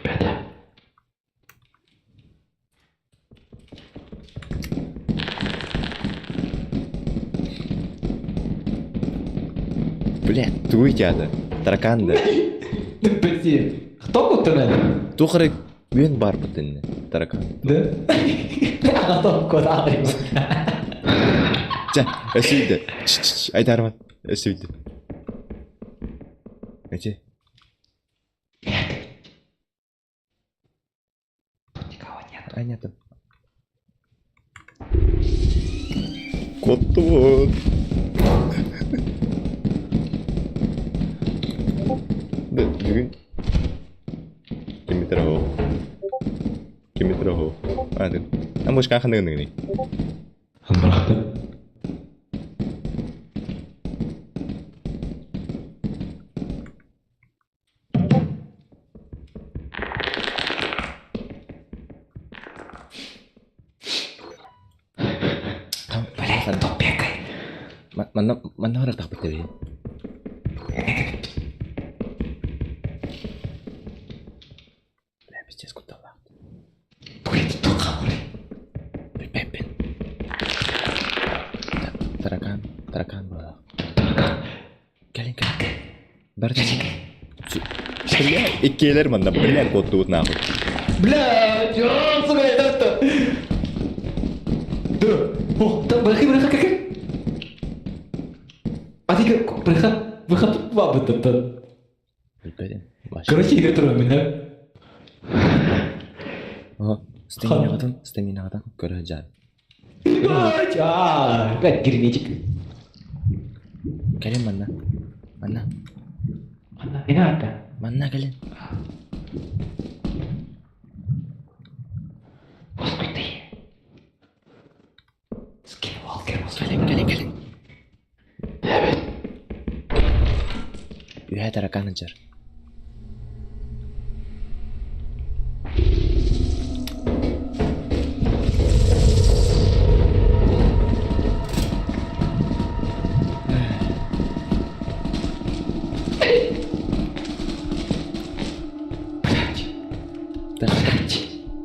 Бэдэ. Бля, туй тяды. Таракан да. Блин. Тоқуттун эн. Туох эрэ үөн баарбыт иннэ таракан. Да? Аҕа токкот аҕайбыт. Чэ, өсүйдэ. Айтаарман, өсүйдэ. Эчи. Тут никого нет. А нету. Куттубут. Бүгүн кимитер оһо. Кимитер оһо. А, а мушка ханныгыныгыный? Бырахтым. Блядь, кто бегает? Манна манна барар тэбии. Бля, пиздец, кутталлаах. Блядь, кто хамры? Билбэппин. Таракан, таракан буолар. Кэлин, кэлин. Бардын. Бля, иккиэлэр манна, бля, куоттубут нахуй. Блядь, сука, это... Да, о, там, бырахы, бырахы, как? А ты как, бырахы, бырахы, бабы, Билбэтим. Короче, игра турар меня. О, стаминаҕытын, стаминаҕытын көрө сылдьаар. Блядь, а, блядь, герметик. Кэлин манна. Манна. Манна, не надо. Манна кэлин. Господи ты. Скинуалкер, Кэлин, кэлин, кэлин. Үһэ таракан сылдьар.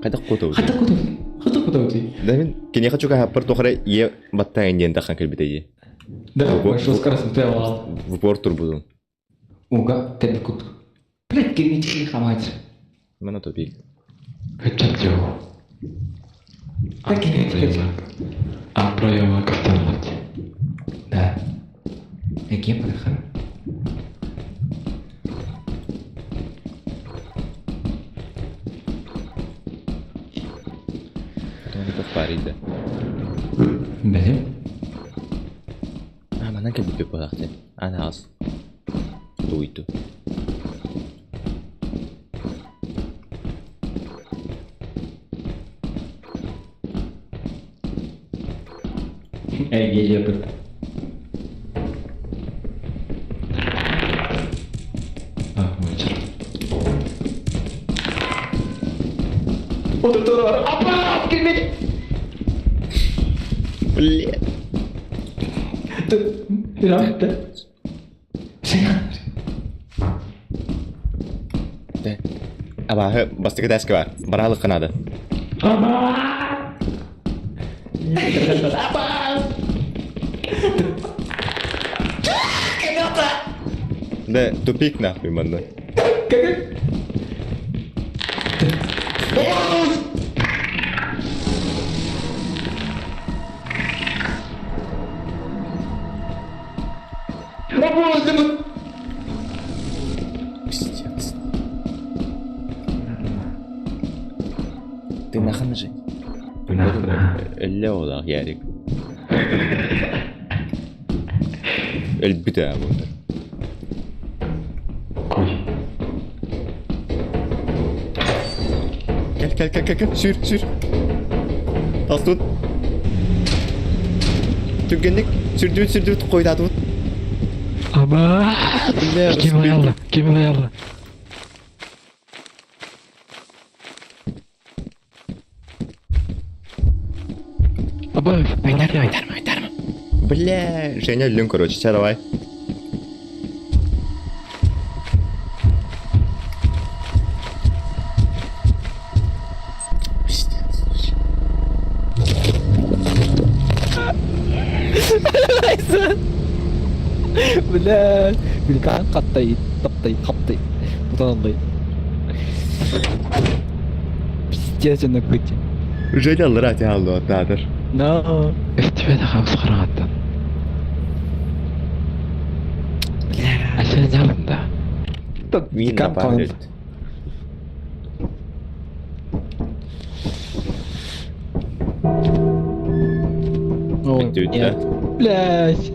Хайдах куотабыт? Хайдах куотабыт? Хайдах куотабыт? Да мин киниэхэ чугаһаппар туох эрэ ийэ баттаан диэн таххан кэлбитэ дии. Да, пошел с красным прямо. В упор турбутун. Уга, тэбикут. Блядь, герметик хамать. Мана тупик. Хотят его. Так герметик. А проема касталлать. Да. Эге бырахан. Туох баар да. Бэлем. А, манан кэлбиппит буолаахтын. Аан аҕыс. Тугуйту. Эге жебит. А, вечер. Отур Апа, герметик. Блин. Да. Да. Абааһы бастакы тааска бар. Бараалык наада. Аба! Да, тупик нахуй манна. Как? Пиздец. Ты нахуй же? Өллө олах Ярик. Өлбүтэ буолар. Куй. Кэл, кэл, кэл, кэл, кэл, сүүр, сүүр. Тастыбыт. Түргэнник сүүрдүбүт, сүүрдүбүт, хойутаатыбыт. Аба! Бля, Ким аялла? Ким аялла? Аба, Айтарма, айтарма, айтарма. Бля, Женя өллүн, короче, чэ, давай. Пиздец. Бля, билкаан хаттай, таптай, хаптай. Тутанандай. Пиздец, он быть. Женя аллара тяаллы оттаатыр. No. Өстүбэтэх хаус хараҕаттан. Бля. Асен ялында. Мин Кам напарник. О, Бүттү, нет. Блядь.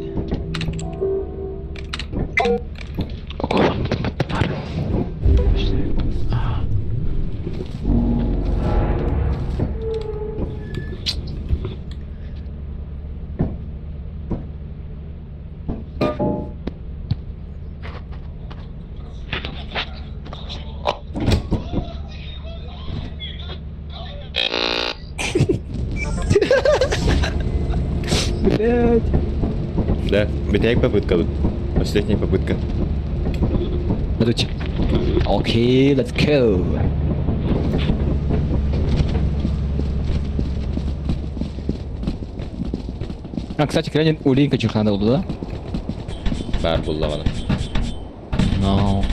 Оголом бар. Блядь. Да, бүтэйик попытка тут. Последняя попытка. Короче. Окей, let's go. А, кстати, крайне у Линка чих надо было, да? Баар буллаҕына. No.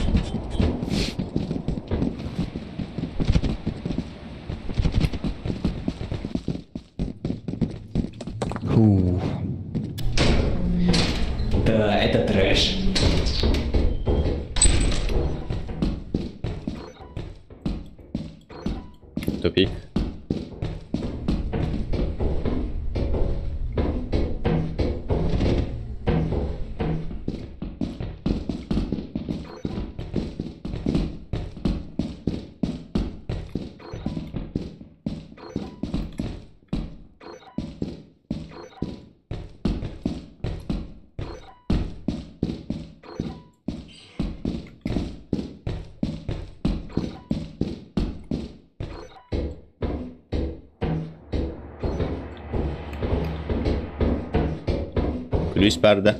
Фу. Да, это трэш. Тупик. Күлүүс баар да?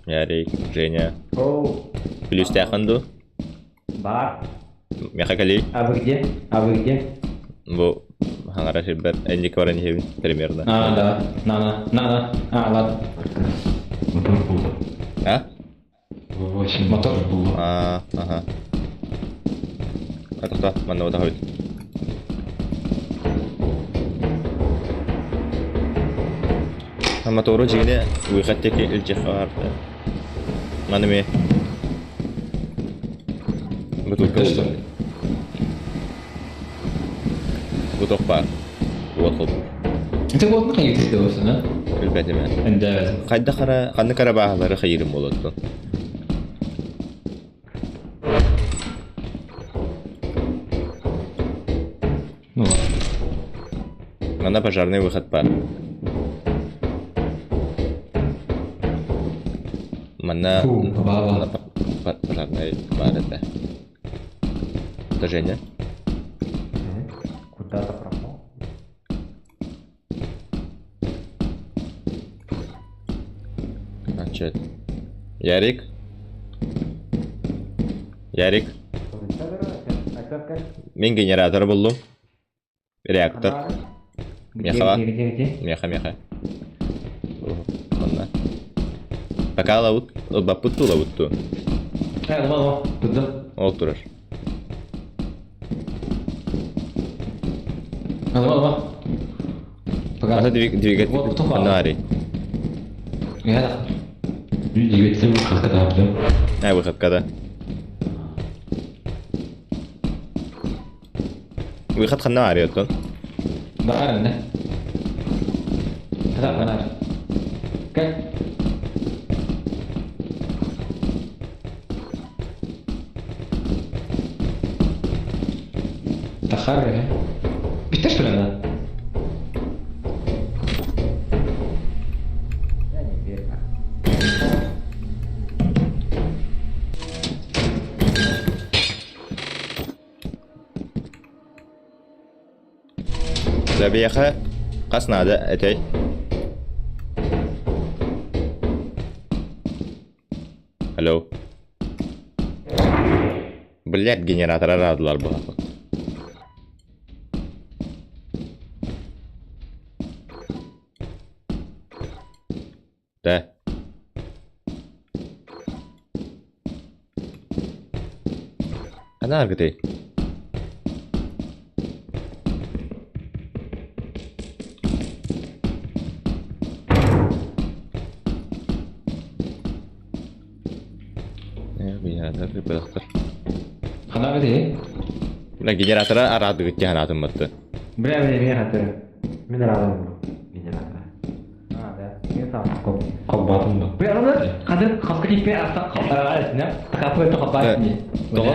Ярик, Женя. Күлүүстээххин дуу? Бар. Миэхэ кэлиий. А вы где? А вы где? Бу хаҥара сирбэр энники баран иһэбин примерно. А, да. На, на, на, на. А, ладно. Мотор булду. А? 8 Мотор? булду. А, ага. А тохтоо, манна утаһабыт. Мотору дьиҥинэ выход диэки илдьиэххэ баарда. Маны эмиэ бутылка Это что? буллум. Бу туох баар? Уот холбуур. Это вот на каких-то да? Билбэтим ээ. Да. Хайдах эрэ ханнык эрэ бааһалары хайыырым буолуо Ну ладно. Манна пожарный выход баар. Манна Фу, баба. манна пожарный баар этэ. Это Женя. Куда-то пропал. А, чё это? Ярик? Ярик? Мин генератор буллум. Реактор. Меха. Где, где, где? Меха, меха. Онна. Пока лаут, баппут лаутту. Э, вон, вон, туда. Ол турар. А, вон, вон. Пока. Ата двигатель. Вот, потом Нари. Я Двигатель выход да. А, выход когда? Выход ханна ариоттон. Да, да. Да, да. Как? Тахары, Питер, что ли, она? Я не верю. Забеха хас наада этэй? Алло. Блядь, генератор араадылар баҕа. Да. Ханна аргытай? Ханна бити? Бля, генератора араадыгыт тиһанаатын батты. Бля, бля, мен хатыр. Мен араадым. Генератора. А, да. Мен сам Холбаатым да. Бля, аны хатыр хаска типпе астан қалараа Капы это хабар. Тоҕо?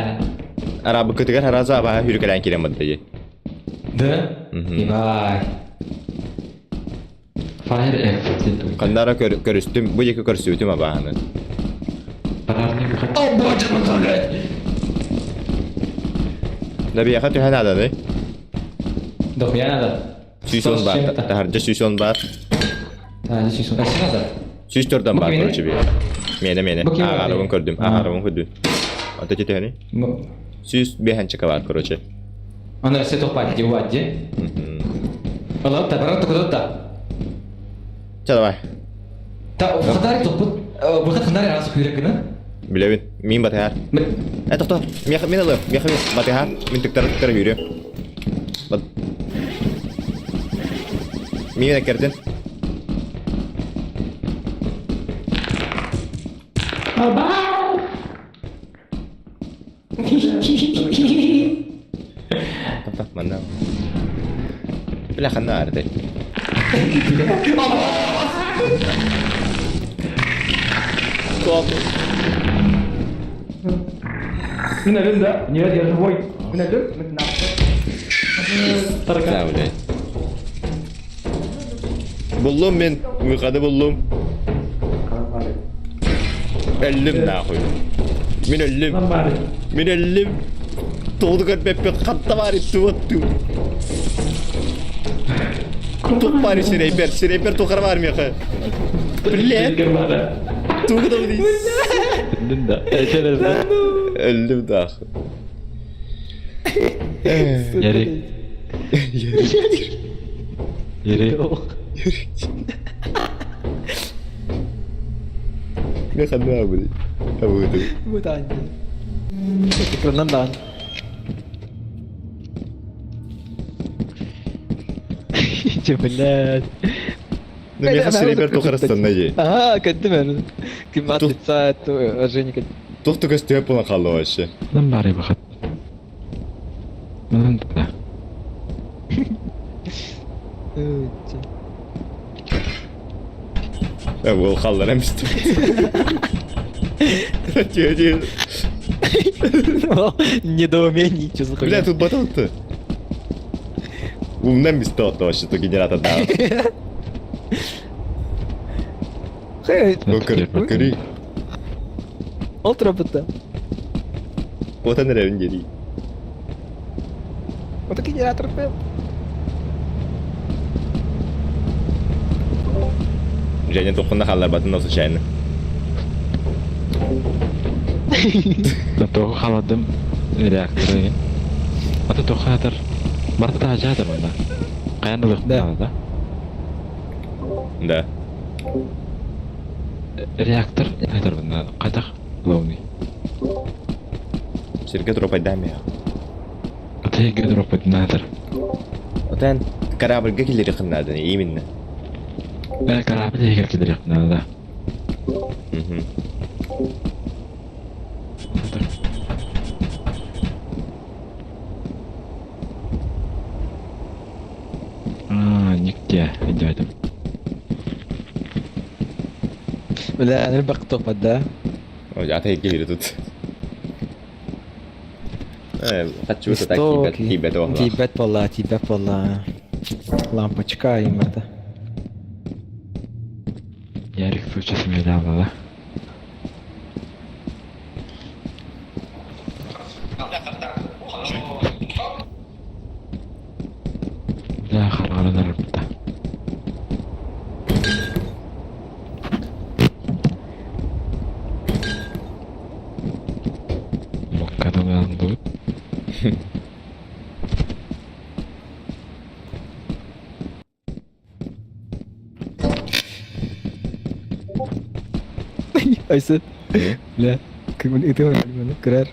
Арабыккытыгар хараза абаһа хүрүкэлээн киирэн барда дии. Да? Ебай. Fire exit. Ханнара көрүстүм, бу диэки көрсүбүтүм абааһыны. Пожарный выход. О боже мой, блядь! Да биэхэ түһэн нааданы. Дохуя надо. Сүүс он баар, таһырдьа 110 баар. А, 110. А, надо. 104 баар, Бу короче, биэхэ. Миэнэ, миэнэ. Бу ким Ааҕарабын көрдүм, ааҕарабын көрдүм. Ата түһэни. 105 чака баар, короче. Аны все тохпат, ди. Алла, та барат куда-то. Чэ, давай. Та, хатари тохпут. Выход хандари раз хүрекini. Билэбин. Мин батыһар. Э, тохто. Миэхэ мин ылыам. Миэхэ мин батыһар. Мин тыктара-тыктара үүрүөм. Бат. Мин эккэрдин. Тохто, манна. Бля, ханна аарытай. Стоп. Мин өлүм да? Нет, я живой. Мин өлүм? Мин Да, блядь. Буллум мин, выходы буллум. Өллүм нахуй. Мин өллүм. Мин өллүм. Тоҕу көрбөппүн хатта бар туотту. Туох баар сирэйбэр, сирэйбэр тухар бар миэхэ. Блядь. Тугу да Да. Өллүм да. Ярик. Ярик. Не ханна блядь. Абыды. Вот они. Экраннан даҕаны. Че, блядь. Ну миэхэ сирэйбэр тухарыстанна дии. Ага, кэттим эн. Ким от лица, это Женя Туох да көстүбэт буолан хаалла вообще. Нам бары выход. Манан да. Ой, че. Э, ол хааллар эмистим. Че, че. Недоумение, что за Бля, хуйня. тут батон-то. Умна место вообще, то генератор да. Хей, Ну, кори. ол трапыта. Вот он реально дери. Вот генератор был. Женя тоххунна хаалларбатын но случайно. Да тоҕо хаалладым реакторы. Ата тохатар. Барта таажаатар манна. Хайан да Да. да. Да. Реактор айтар манна хайдах главный. Сиргэ дропайдами. Ата гидропот натар. Отан корабльга киллэриэххин надо, именно. Э корабль егер килер надо. Мгм. Натар. А, нигде идет. Бля, элбэх тохпат да. Ой, ата киһи тут. Э, хочу это так тиийбэт, тиийбэт оһла. Тиийбэт буолла, тиийбэт буолла. Лампочка имерді. Ярик случай смеял, да? Да, хараҕынан ырбыта. Моккадан алындыбыт. Айсы. Бля, как бы это көрөр.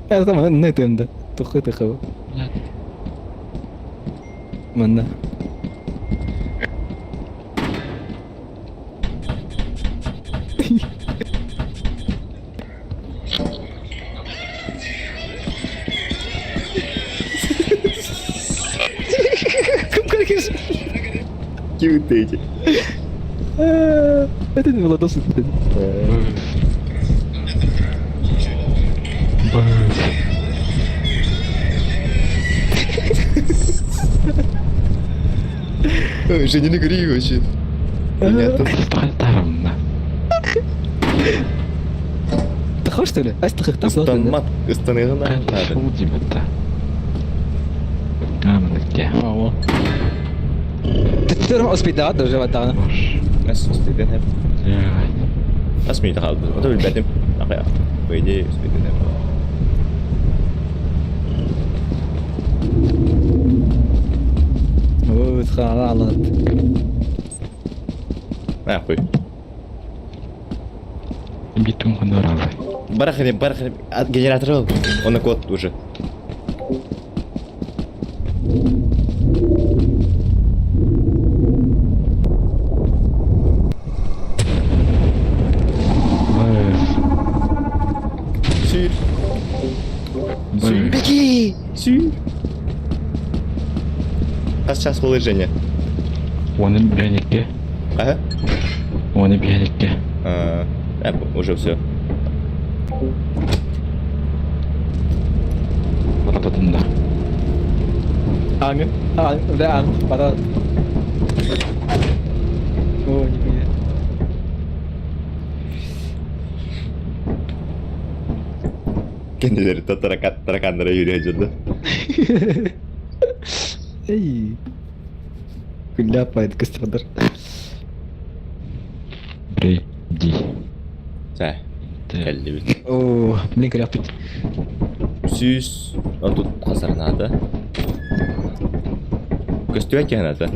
Это манна тында. Тухы тыхы. Манна. Ким эти? Это не Владос. Женя не гори вообще. Понятно. Тахар что ли? Ас тахар Ыстанмат. Ыстаныгына надо. تترم اسبيدات ولا جوات Нас успейден хеп. Нас мейді қалды. Ото білбәдім. Ақай. По идее, успейден хеп. غلط. А, хуй. Барахни, барахни. Генератор был. Он на код уже. Сür. Сür. Беги! Сür. Хас час положение. Оны Ага. Оны биэникке. А, уже все. Бататында. Аңы. Аңы. Бля, аңы. Батат. О, нихуя. Kendileri de tarakan, tarakanlara yürüyor acıdı. Эй. Ляпает костродар. Бри, ди. Сә, әлі бит. О, блин, кряпит. Сүүс, отут хасарнаата. Көстүө киһаната.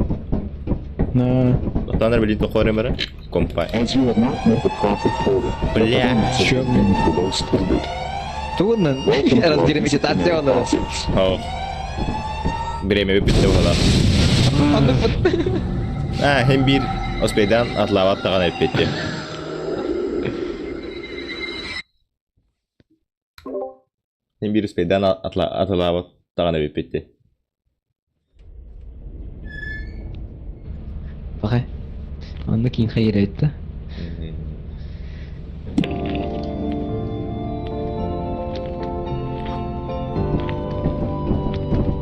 На. Отанар билин тохоремера. Компай. As you have not met the profit quota, the Бля. performance has been below standard. Трудно. Welcome to our Раздермедитация estimate process. Ох. Время бүттө була. А, hem bir Оспейдан атлават таган эппетти. Hem bir Оспейдан атла атлават таган эппетти. Бақай. Онда кейін хайыр айтты.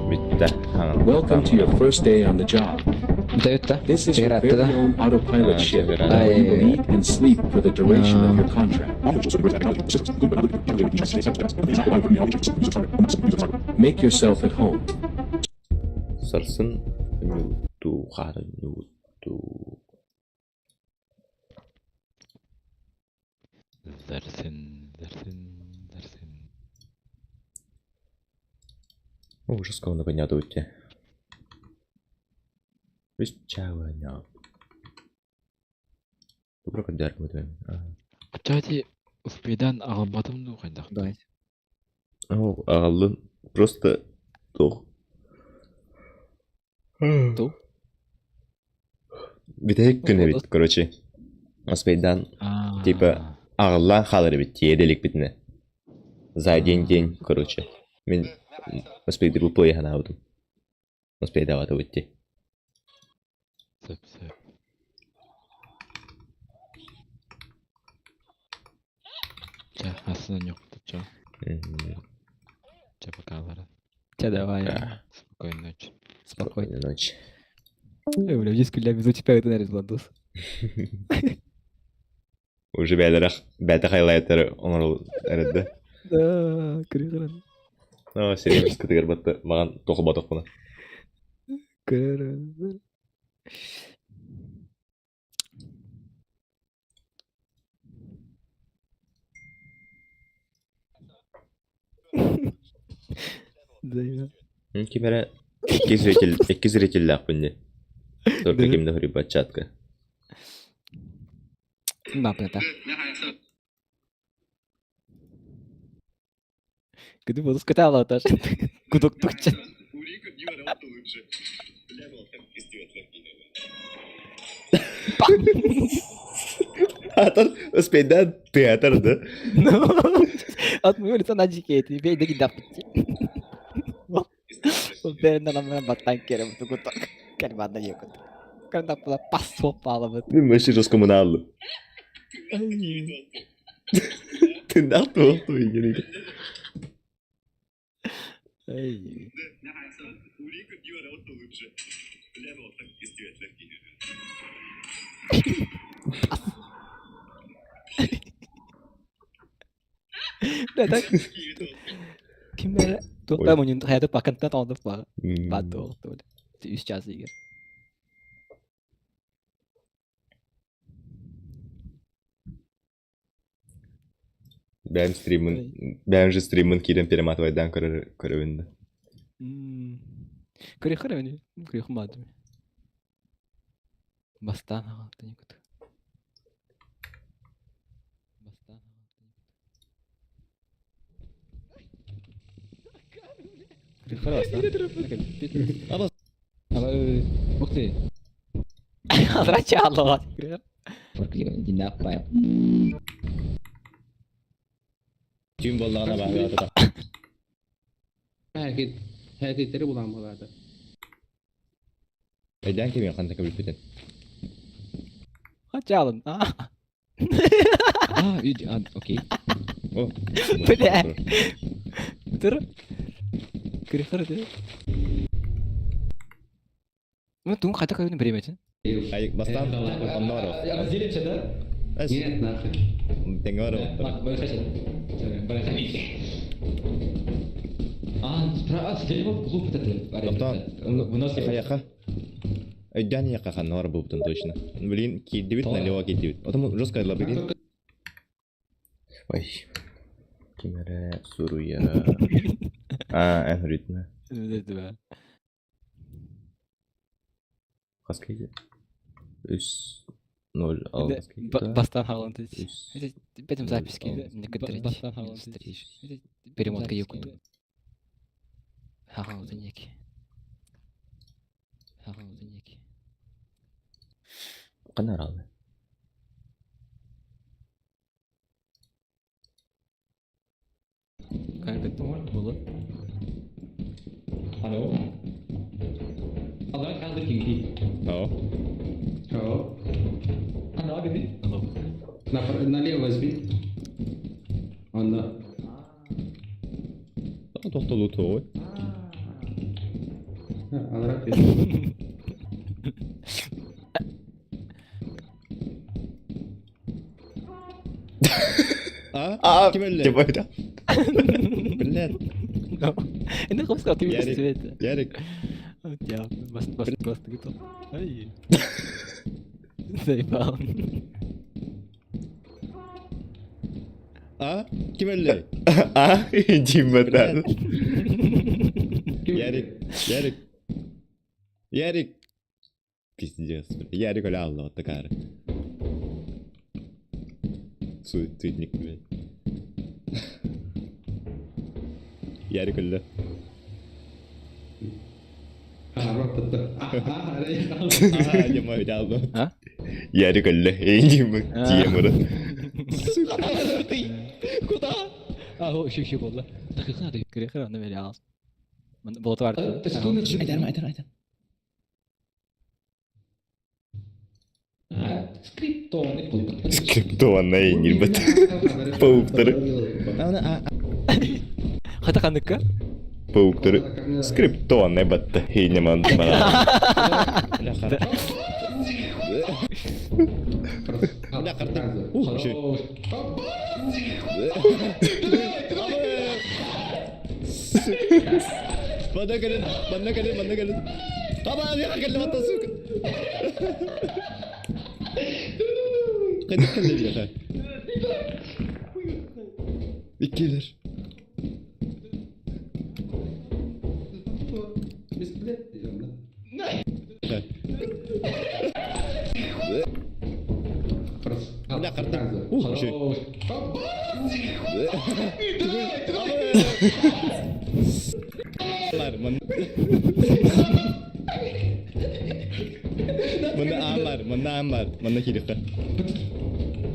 Бүтті. Welcome to your first day on the job. Дают да? This is your Играть да? very own autopilot Ah, ship, играть. where you will eat and sleep for the duration of your contract. Make yourself at home. Сарсын нюту хара нюту. Дәрсен, дәрсен, дәрсен. Ужас, кого понятно уйти. Үс чава ня. Добро каддар мы Кстати, успейдан ағылбатым ду қайдақ. Давайте. О, ағалын просто тох. Ту? Битек күнө бит, короче. Успейдан Типа, ағыллан халыр бит, тиеделик битне. За один день, короче. Мен успейдир бу плей ханаудым. Успейдаваты өтте. Сөп, сөп. Ча, астынан yok ча. Ча, пока, Лара. Ча, давай. Спокойной ночи. Спокойно. Спокойной ночи. Ой, бля, здесь я везу тебя, это, наверное, Владос. Уже бәлерах, бәті хайлайтары оңырыл әрді. Да, крыгран. О, серьезно, кытыгар батты, маған тоқы батық бұны. Крыгран. Да, Кимере икки зритель, икки зритель бұнде. Только Да. кимде хори батчатка. На, это. Күнү болус көтө Гудок тучча. Атар успейдан театр да. От моего лица на дикети, бей да гидапти. Бэрин баттан керем тугуток. Кальманда екут. Когда была пасопала вот. Вообще раскоммуналлы. Тындаах туох туйгин. Эй. Бля, так. Ким эрэ туохта мунньун хайата пакантан тоҕо ба баатуох үс час игер. Бэйэм стриммин, бэйэм же стриммин киирэн перематывайдаан көрөр көрөбүн да. Көрүөххэ эрэ көрүөххүн баҕардым. Бастаан аҕалтан якут. Бастаан аҕалтан. Көрүөххэ эрэ бастаан. Абас. Ух ты. Сначала. Түүн буоллаҕына баһылаата. Herkes herkesleri bulan buralarda. Өйдөөн кимиэн ханна көбүлпүтүн. Хотялын. А, окей. О. Бля. Тур. Көрүөххэ эрэ. Ну, тугун хайта көрүнү бириэмэтин. Ай, бастаан онно баро. Разделимся, да? Эс. Нет, нахуй. Тэҥҥэ баро. А, справа, слева глупо это. Топтоон. Хайаха. Өйдөөн яка ханна бар буолбутун точно. Блин, киирдибит, налево киирдибит. Отом жестко лабиринт. Ой. Ким эрэ суруйара. А, эн ритмэ. Хас киһи? Үс ноль алыс киһи. Бастан хаалан Үс. Бэтим записки некоторые. Перемотка якут. Хаалан неки. Хаалан неки. Ханна аралды? Как это было? Алло. Алло, қазір кеңдей. О. О. Алло, Алло. Налево возьми. Он на. Тохтолу туой. Алра. А, ким өллө? Типа это. Блядь. Енді қымсқа ты Ярик. Ярик. Я бас бас бас готов. Ай. Заебал. А, ким өллө? А, Дима, да. Ярик, Ярик. Ярик. Пиздец, бля. Ярик оля вот такая. Суицидник, блядь. Ярик өллө. А, Дима, алла. А? Ярик өллө. Эй, Дима, Дима. Куда? А, о, еще еще болды. Көрехер, аны бері алас. Болот бар. Айдарма, айдарма, айдарма. Скриптованная нирбат. Пауктары. Қайта қандыққа? Пауктары. Скриптованная батта. Хейнеман. Бля, карта. Ух, еще. Манна кэлин, манна кэлин, манна кэлин. Аба, я кэллим атта, сука. Кайда кэллим я? Иккилер. Бля, карта. Ух, еще. Манна аан бар, манна аан бар, манна киириэххэ.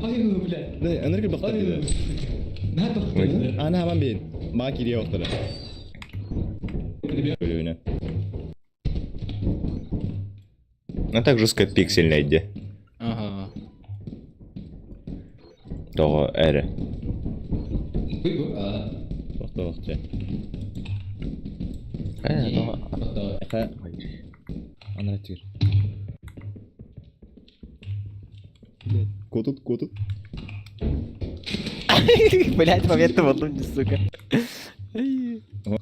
Бля. Анаргы бахтар диде. Ана хаман бейін. Мага кириэ бахтара. Өлүөнэ. А так жестко пиксельная иде. Ага. Тоҕо эрэ. Тохтоохча. Анара түгэр. Котут, котут. Блять, момент болдум, сука.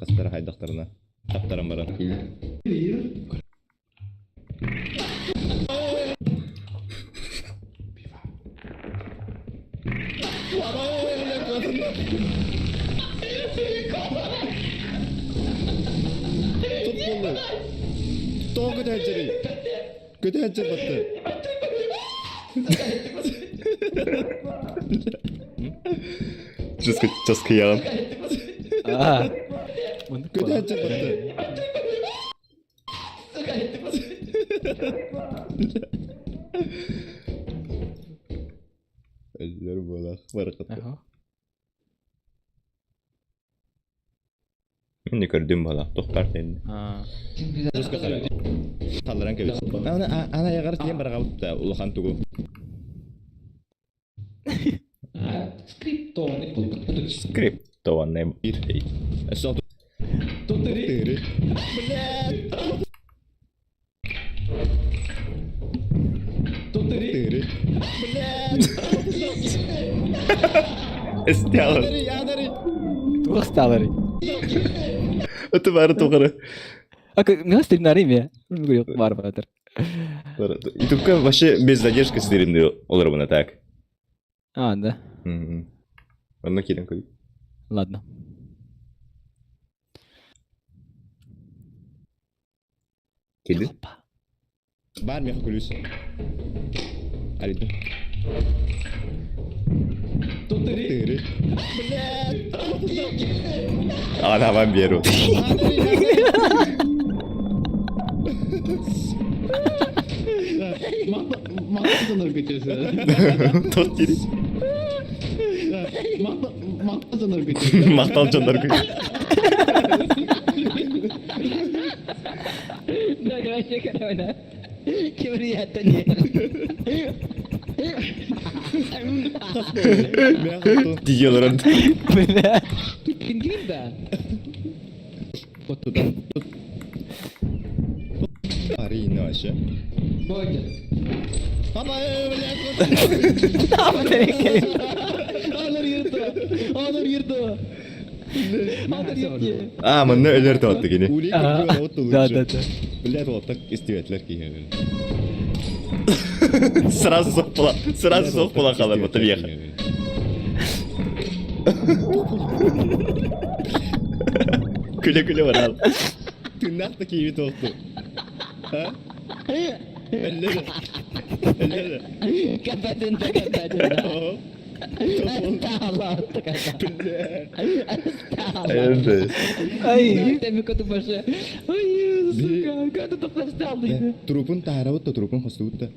Хастара хайдахтарына. Таптаран баран. Тут болду. Тоҕо көтөөччүрүй? Көтөөччүр батты. Жестко, жестко яғын. Көтөөччүр батты. Өлөр буолах барыкытта. Мен көрдүм буолах тохтар тенни. Талларан кебис. Ана ана ягар тиен барагабыт улахан тугу. Скриптованный бир. Тыры. Тыры. Стялар. Туох сталары. Это бары тухары. А мен стримнары ме? Бар батыр. Ютубка вообще без задержки стримди олар буна так. А, да. Онно кирен көй. Ладно. Келди. Опа. Бар меха күлүс. Алиды. Тыры. Ана вам беру. Тот тири. Мактал жондар көй. Диелерин. Бля. Арина вообще. А, манна өлөр туатты кини. Да, да, да. Блядь, вот так истебетлер киһи. Сразу соқ була, сразу соқ була қалар вот въехал. Күле-күле барал. Тыннақ та киви тоқты. А? Әлле. Әлле. Ай. Трупын таарабыт трупын хостубут да.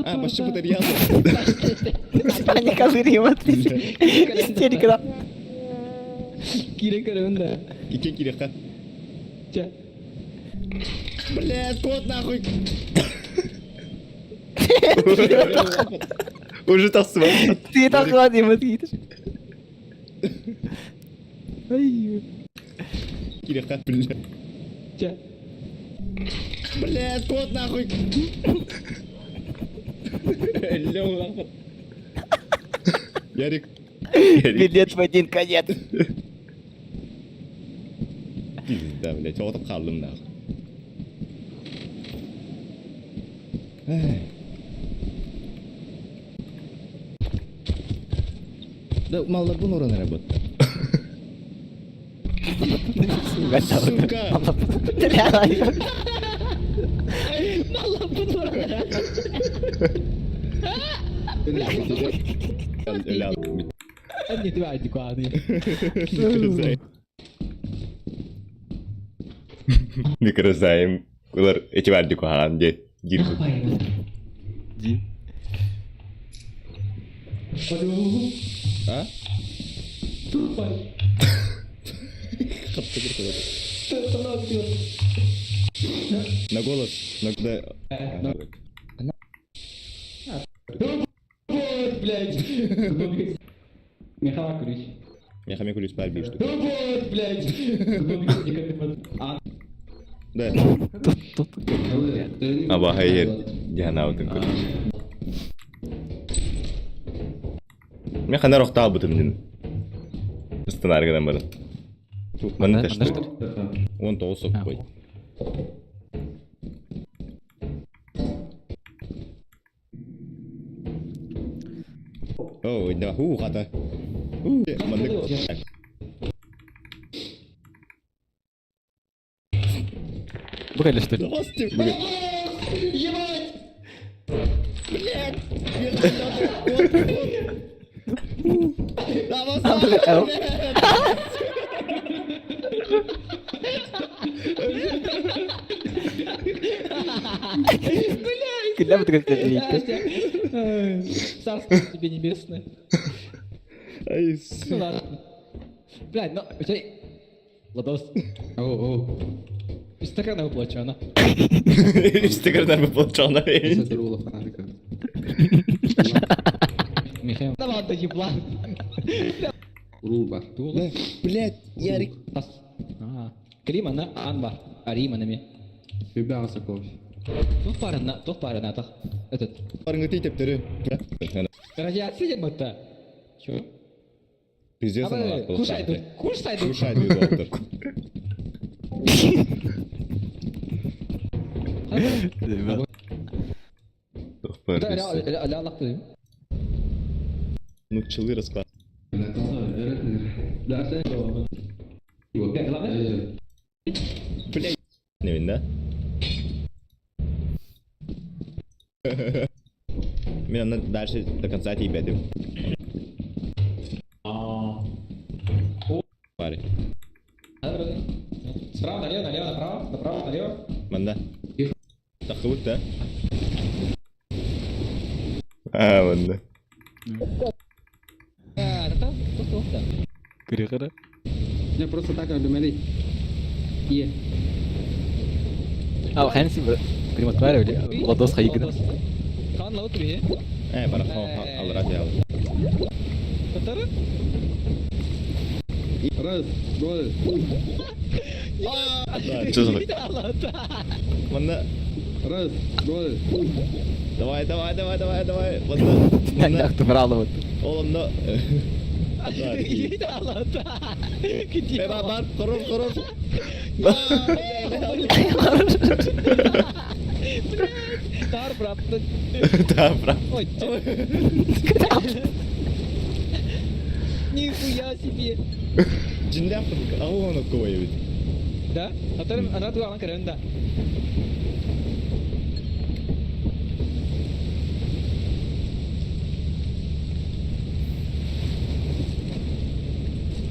А, башы батарея. Паника Истерика, да. Икен кирекка. Блядь, кот нахуй. Уже тахсыбат. Ты так ладно, вот видишь. Ай. Кирекка, блядь. Блядь, кот нахуй. Ярик. Билет в один конец. Пизда, блядь, отып қалдым нахуй. Эй. Да, малларбын оран работа. Сука! Бля. Микрозайм Улар эти баар куһаҕан диэ диир Ди. А? На голос, на да. Блядь. Михаил Ключ. Михаил Ключ баар биир штука. Вот, блядь. Да. Аба хайыр дьанаабытын көрүс. Мен ханар охтаабытым дин. Ыстынааргынан баран. Манна тэштэ. 19 соккой. Оо, да, хуу хата. Уу, маннык. Бу кэллэ что ли? Ебать! Блядь! Кэллэ Царство тебе небесное. Ай, Ну ладно. Блядь, ну, у тебя... Владос. О, о. Инстаграм выплачена. Инстаграм выплачена. Михаил. Да ладно, еблан. Урул бар. Блядь, Ярик. Клима на Анбар. Арима на ми. Ребята, Соколов. Тух пара на, тух пара на тах. Этот. Барыңы типтері. Радиация будто. Чё? Пиздец, она Кушай тут, кушай тут. Кушай доктор. Да, ля, ля, Ну, челы расклад. Блядь. Не видно, да? Мне надо дальше до конца тебя ты. Пари. Справа налево, налево, направо, направо, налево. Манда. Тахыбыт да? А, манда. Кыры-кыры. Я просто так обымали. Е. А, хэнси приматваривали. Владос хайгна. Э, бара, алрат я. Раз, два, Что за Манда. Раз, два, Давай, давай, давай, давай, давай. Манда. Манда. Oğlum Э, бар, хорош, хорош. Да, брат. Нихуя себе! Жиндап, ағуын оккой ведь. Да? А то она туда, она да.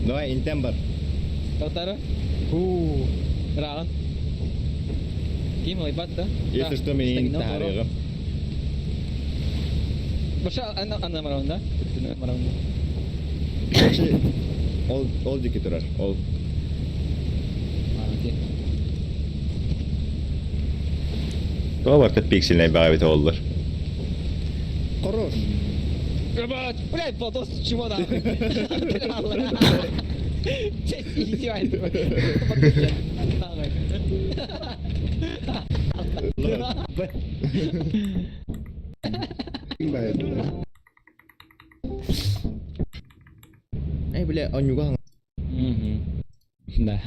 Давай, интен бар. Татара? У, Раган. Ким лайбат, да? Если что, меня не тарыгым. Баша, ана ана мараунда. Мараунда. Ол ол дики турар. Ол. Окей. Туға бар пиксельный баға олар. Хорош. Ебать, блядь, Владос, чего нахуй? Эй, бля, онюга. Да.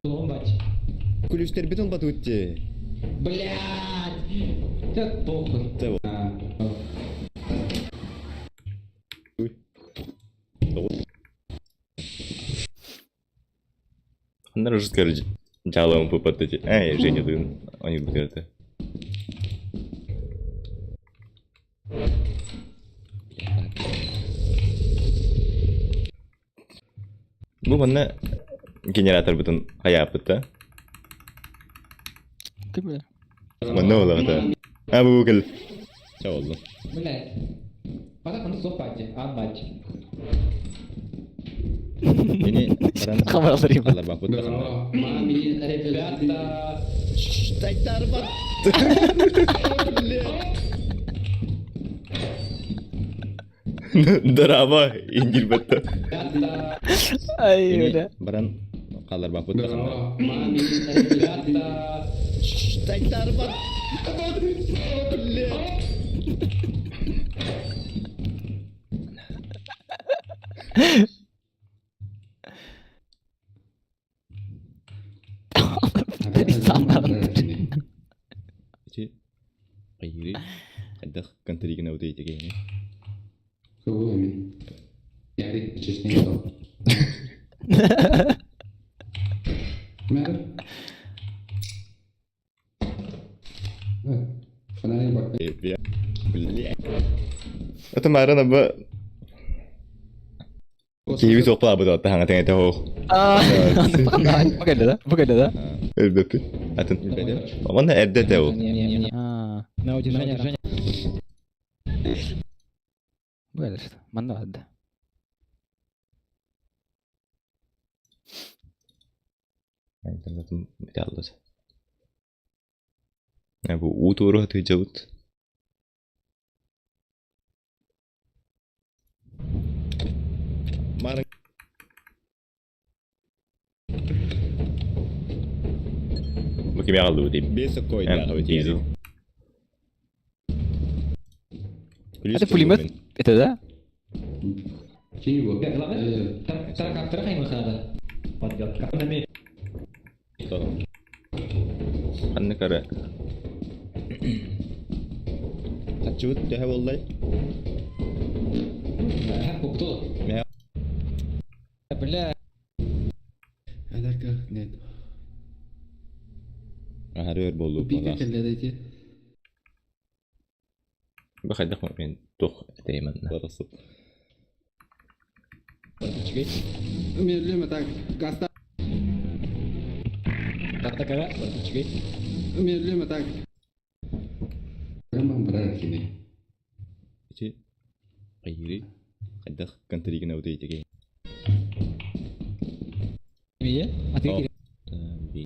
Күлүстер бетон батутте. Блядь! Да похуй. Уй. Аннар уже скажи, жалуем попадете. Эй, Женя, ты, они будут это. Бу манна генераторбытын хайааппыт да? Ким билэр? Манна буолаҕыта. А бу кэл. Ча боллум. Блядь. Пата ханна суох бааччы, аан бааччы. Мини баран Хабараларыйбыт. алларбаппыт да ханна. Ребята. Тайтарбат. Дорама индирбетте. Ай, Мини бля. баран халларбаппыт да ханна. Ити хайыырый? Хайдах контригин аудио Это марын аба Киһибит суох буолаабыт хаҥа тэҥэтэ суох. Бу кэллэ да? Бу кэллэ да? Өлбөппүт. Атын. Уонна эрдэ этэ ол. На удержание. Бу кэллэ что? Манна барды. Интернетым бүтэ Бу уу туору сатыылдьабыт. Марын Бу кими аҕаллыбыт Дизел. Это пулемет? Это да? Ханнык эрэ Хаччыбыт төһө буоллай? Мэ Аһары өр буоллу буоллаах. Бу хайдах мен туох этэй манна? Ити хайыырый? Хайдах контригин аудио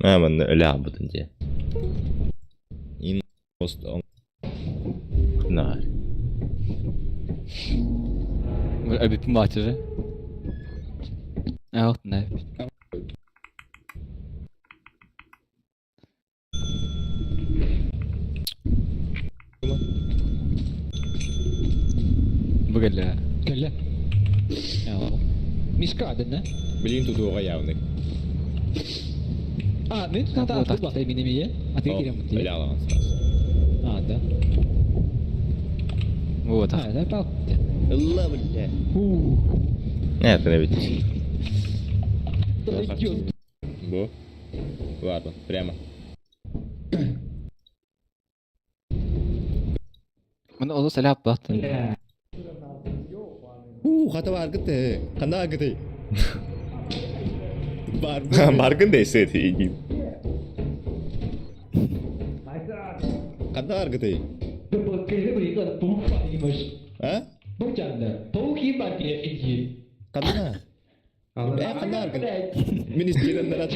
Аа манна өлө аҕалбытын дьэ. Ин ост Наар. Эбиппин бааччы. Ах, не. Бу кэллэ. Кэллэ. Мишка дэннэ. Билигин тутууга явный. А, мен тутата атылбата мин эмиэ. Атыга киирэн Өлө аҕалаҕын сразу. А, да. Вот. А, да, пал. Ылла бля. Это не ведь. Бу. Ладно, прямо. Маны олус эле аппат. Уу, хата баргыт Хана агыты. Баргын дейсе дейін. Хана аргыты. А? Хана. Бә хана аргын. Мен истерен нарат.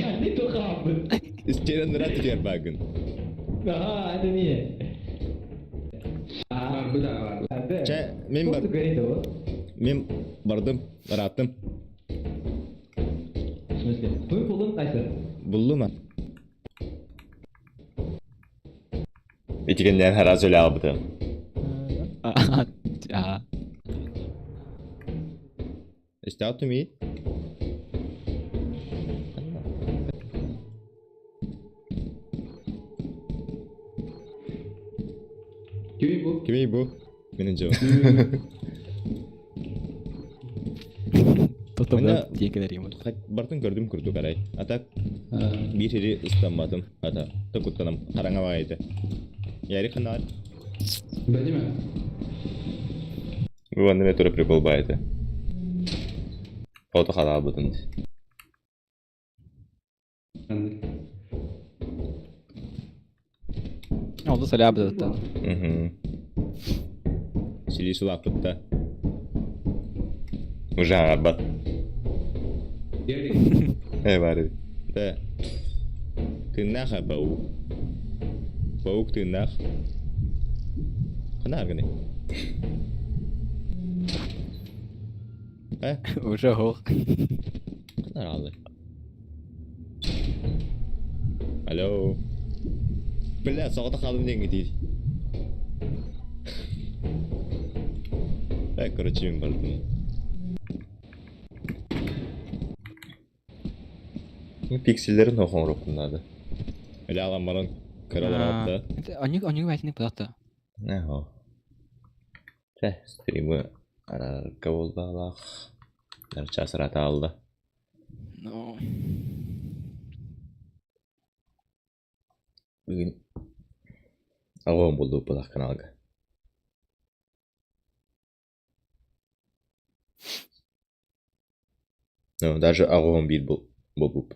Истерен нарат дер багын. Чэ, мен бар. Мен бардым, бараттым. Буллум а. Итигеннен хараз өлө албытым. А. Is that to me? Kimi bu? Менин жо. Тотом тиекелер юм. Бартын көрдүм курдук арай. А так бир сири ыстанбатым. Ата токуттанам караңа багайты. Яри ханар. Бу анда мен тура прикол байты. Ото халабытын. Валдос аляпты. Угу. Сили сулаппытта. Уже арбат. Э, бары. Да. Тыыннаах а паук. Паук тыыннаах. Хана арганы. Э? Уже хох. Хана алды. Алло. Бля, соҕотох хаалым диэн кэтиир. Э, короче, мин бардым. Пикселлерин оҥоруохпун наада. Или алан баран кыралар да. Они бәтини пылакта. Нахо. Тэ, стримы арарга буоллаалаах. Час ырата алда. No. Бүгүн аҕам булду булах каналга. Ну, даже аҕам биир был буолбуп.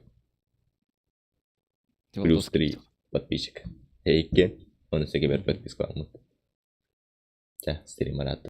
Плюс 3 подписчик. Эйке, он сегебер подпискаламмыт. Чэ, стрим араатта.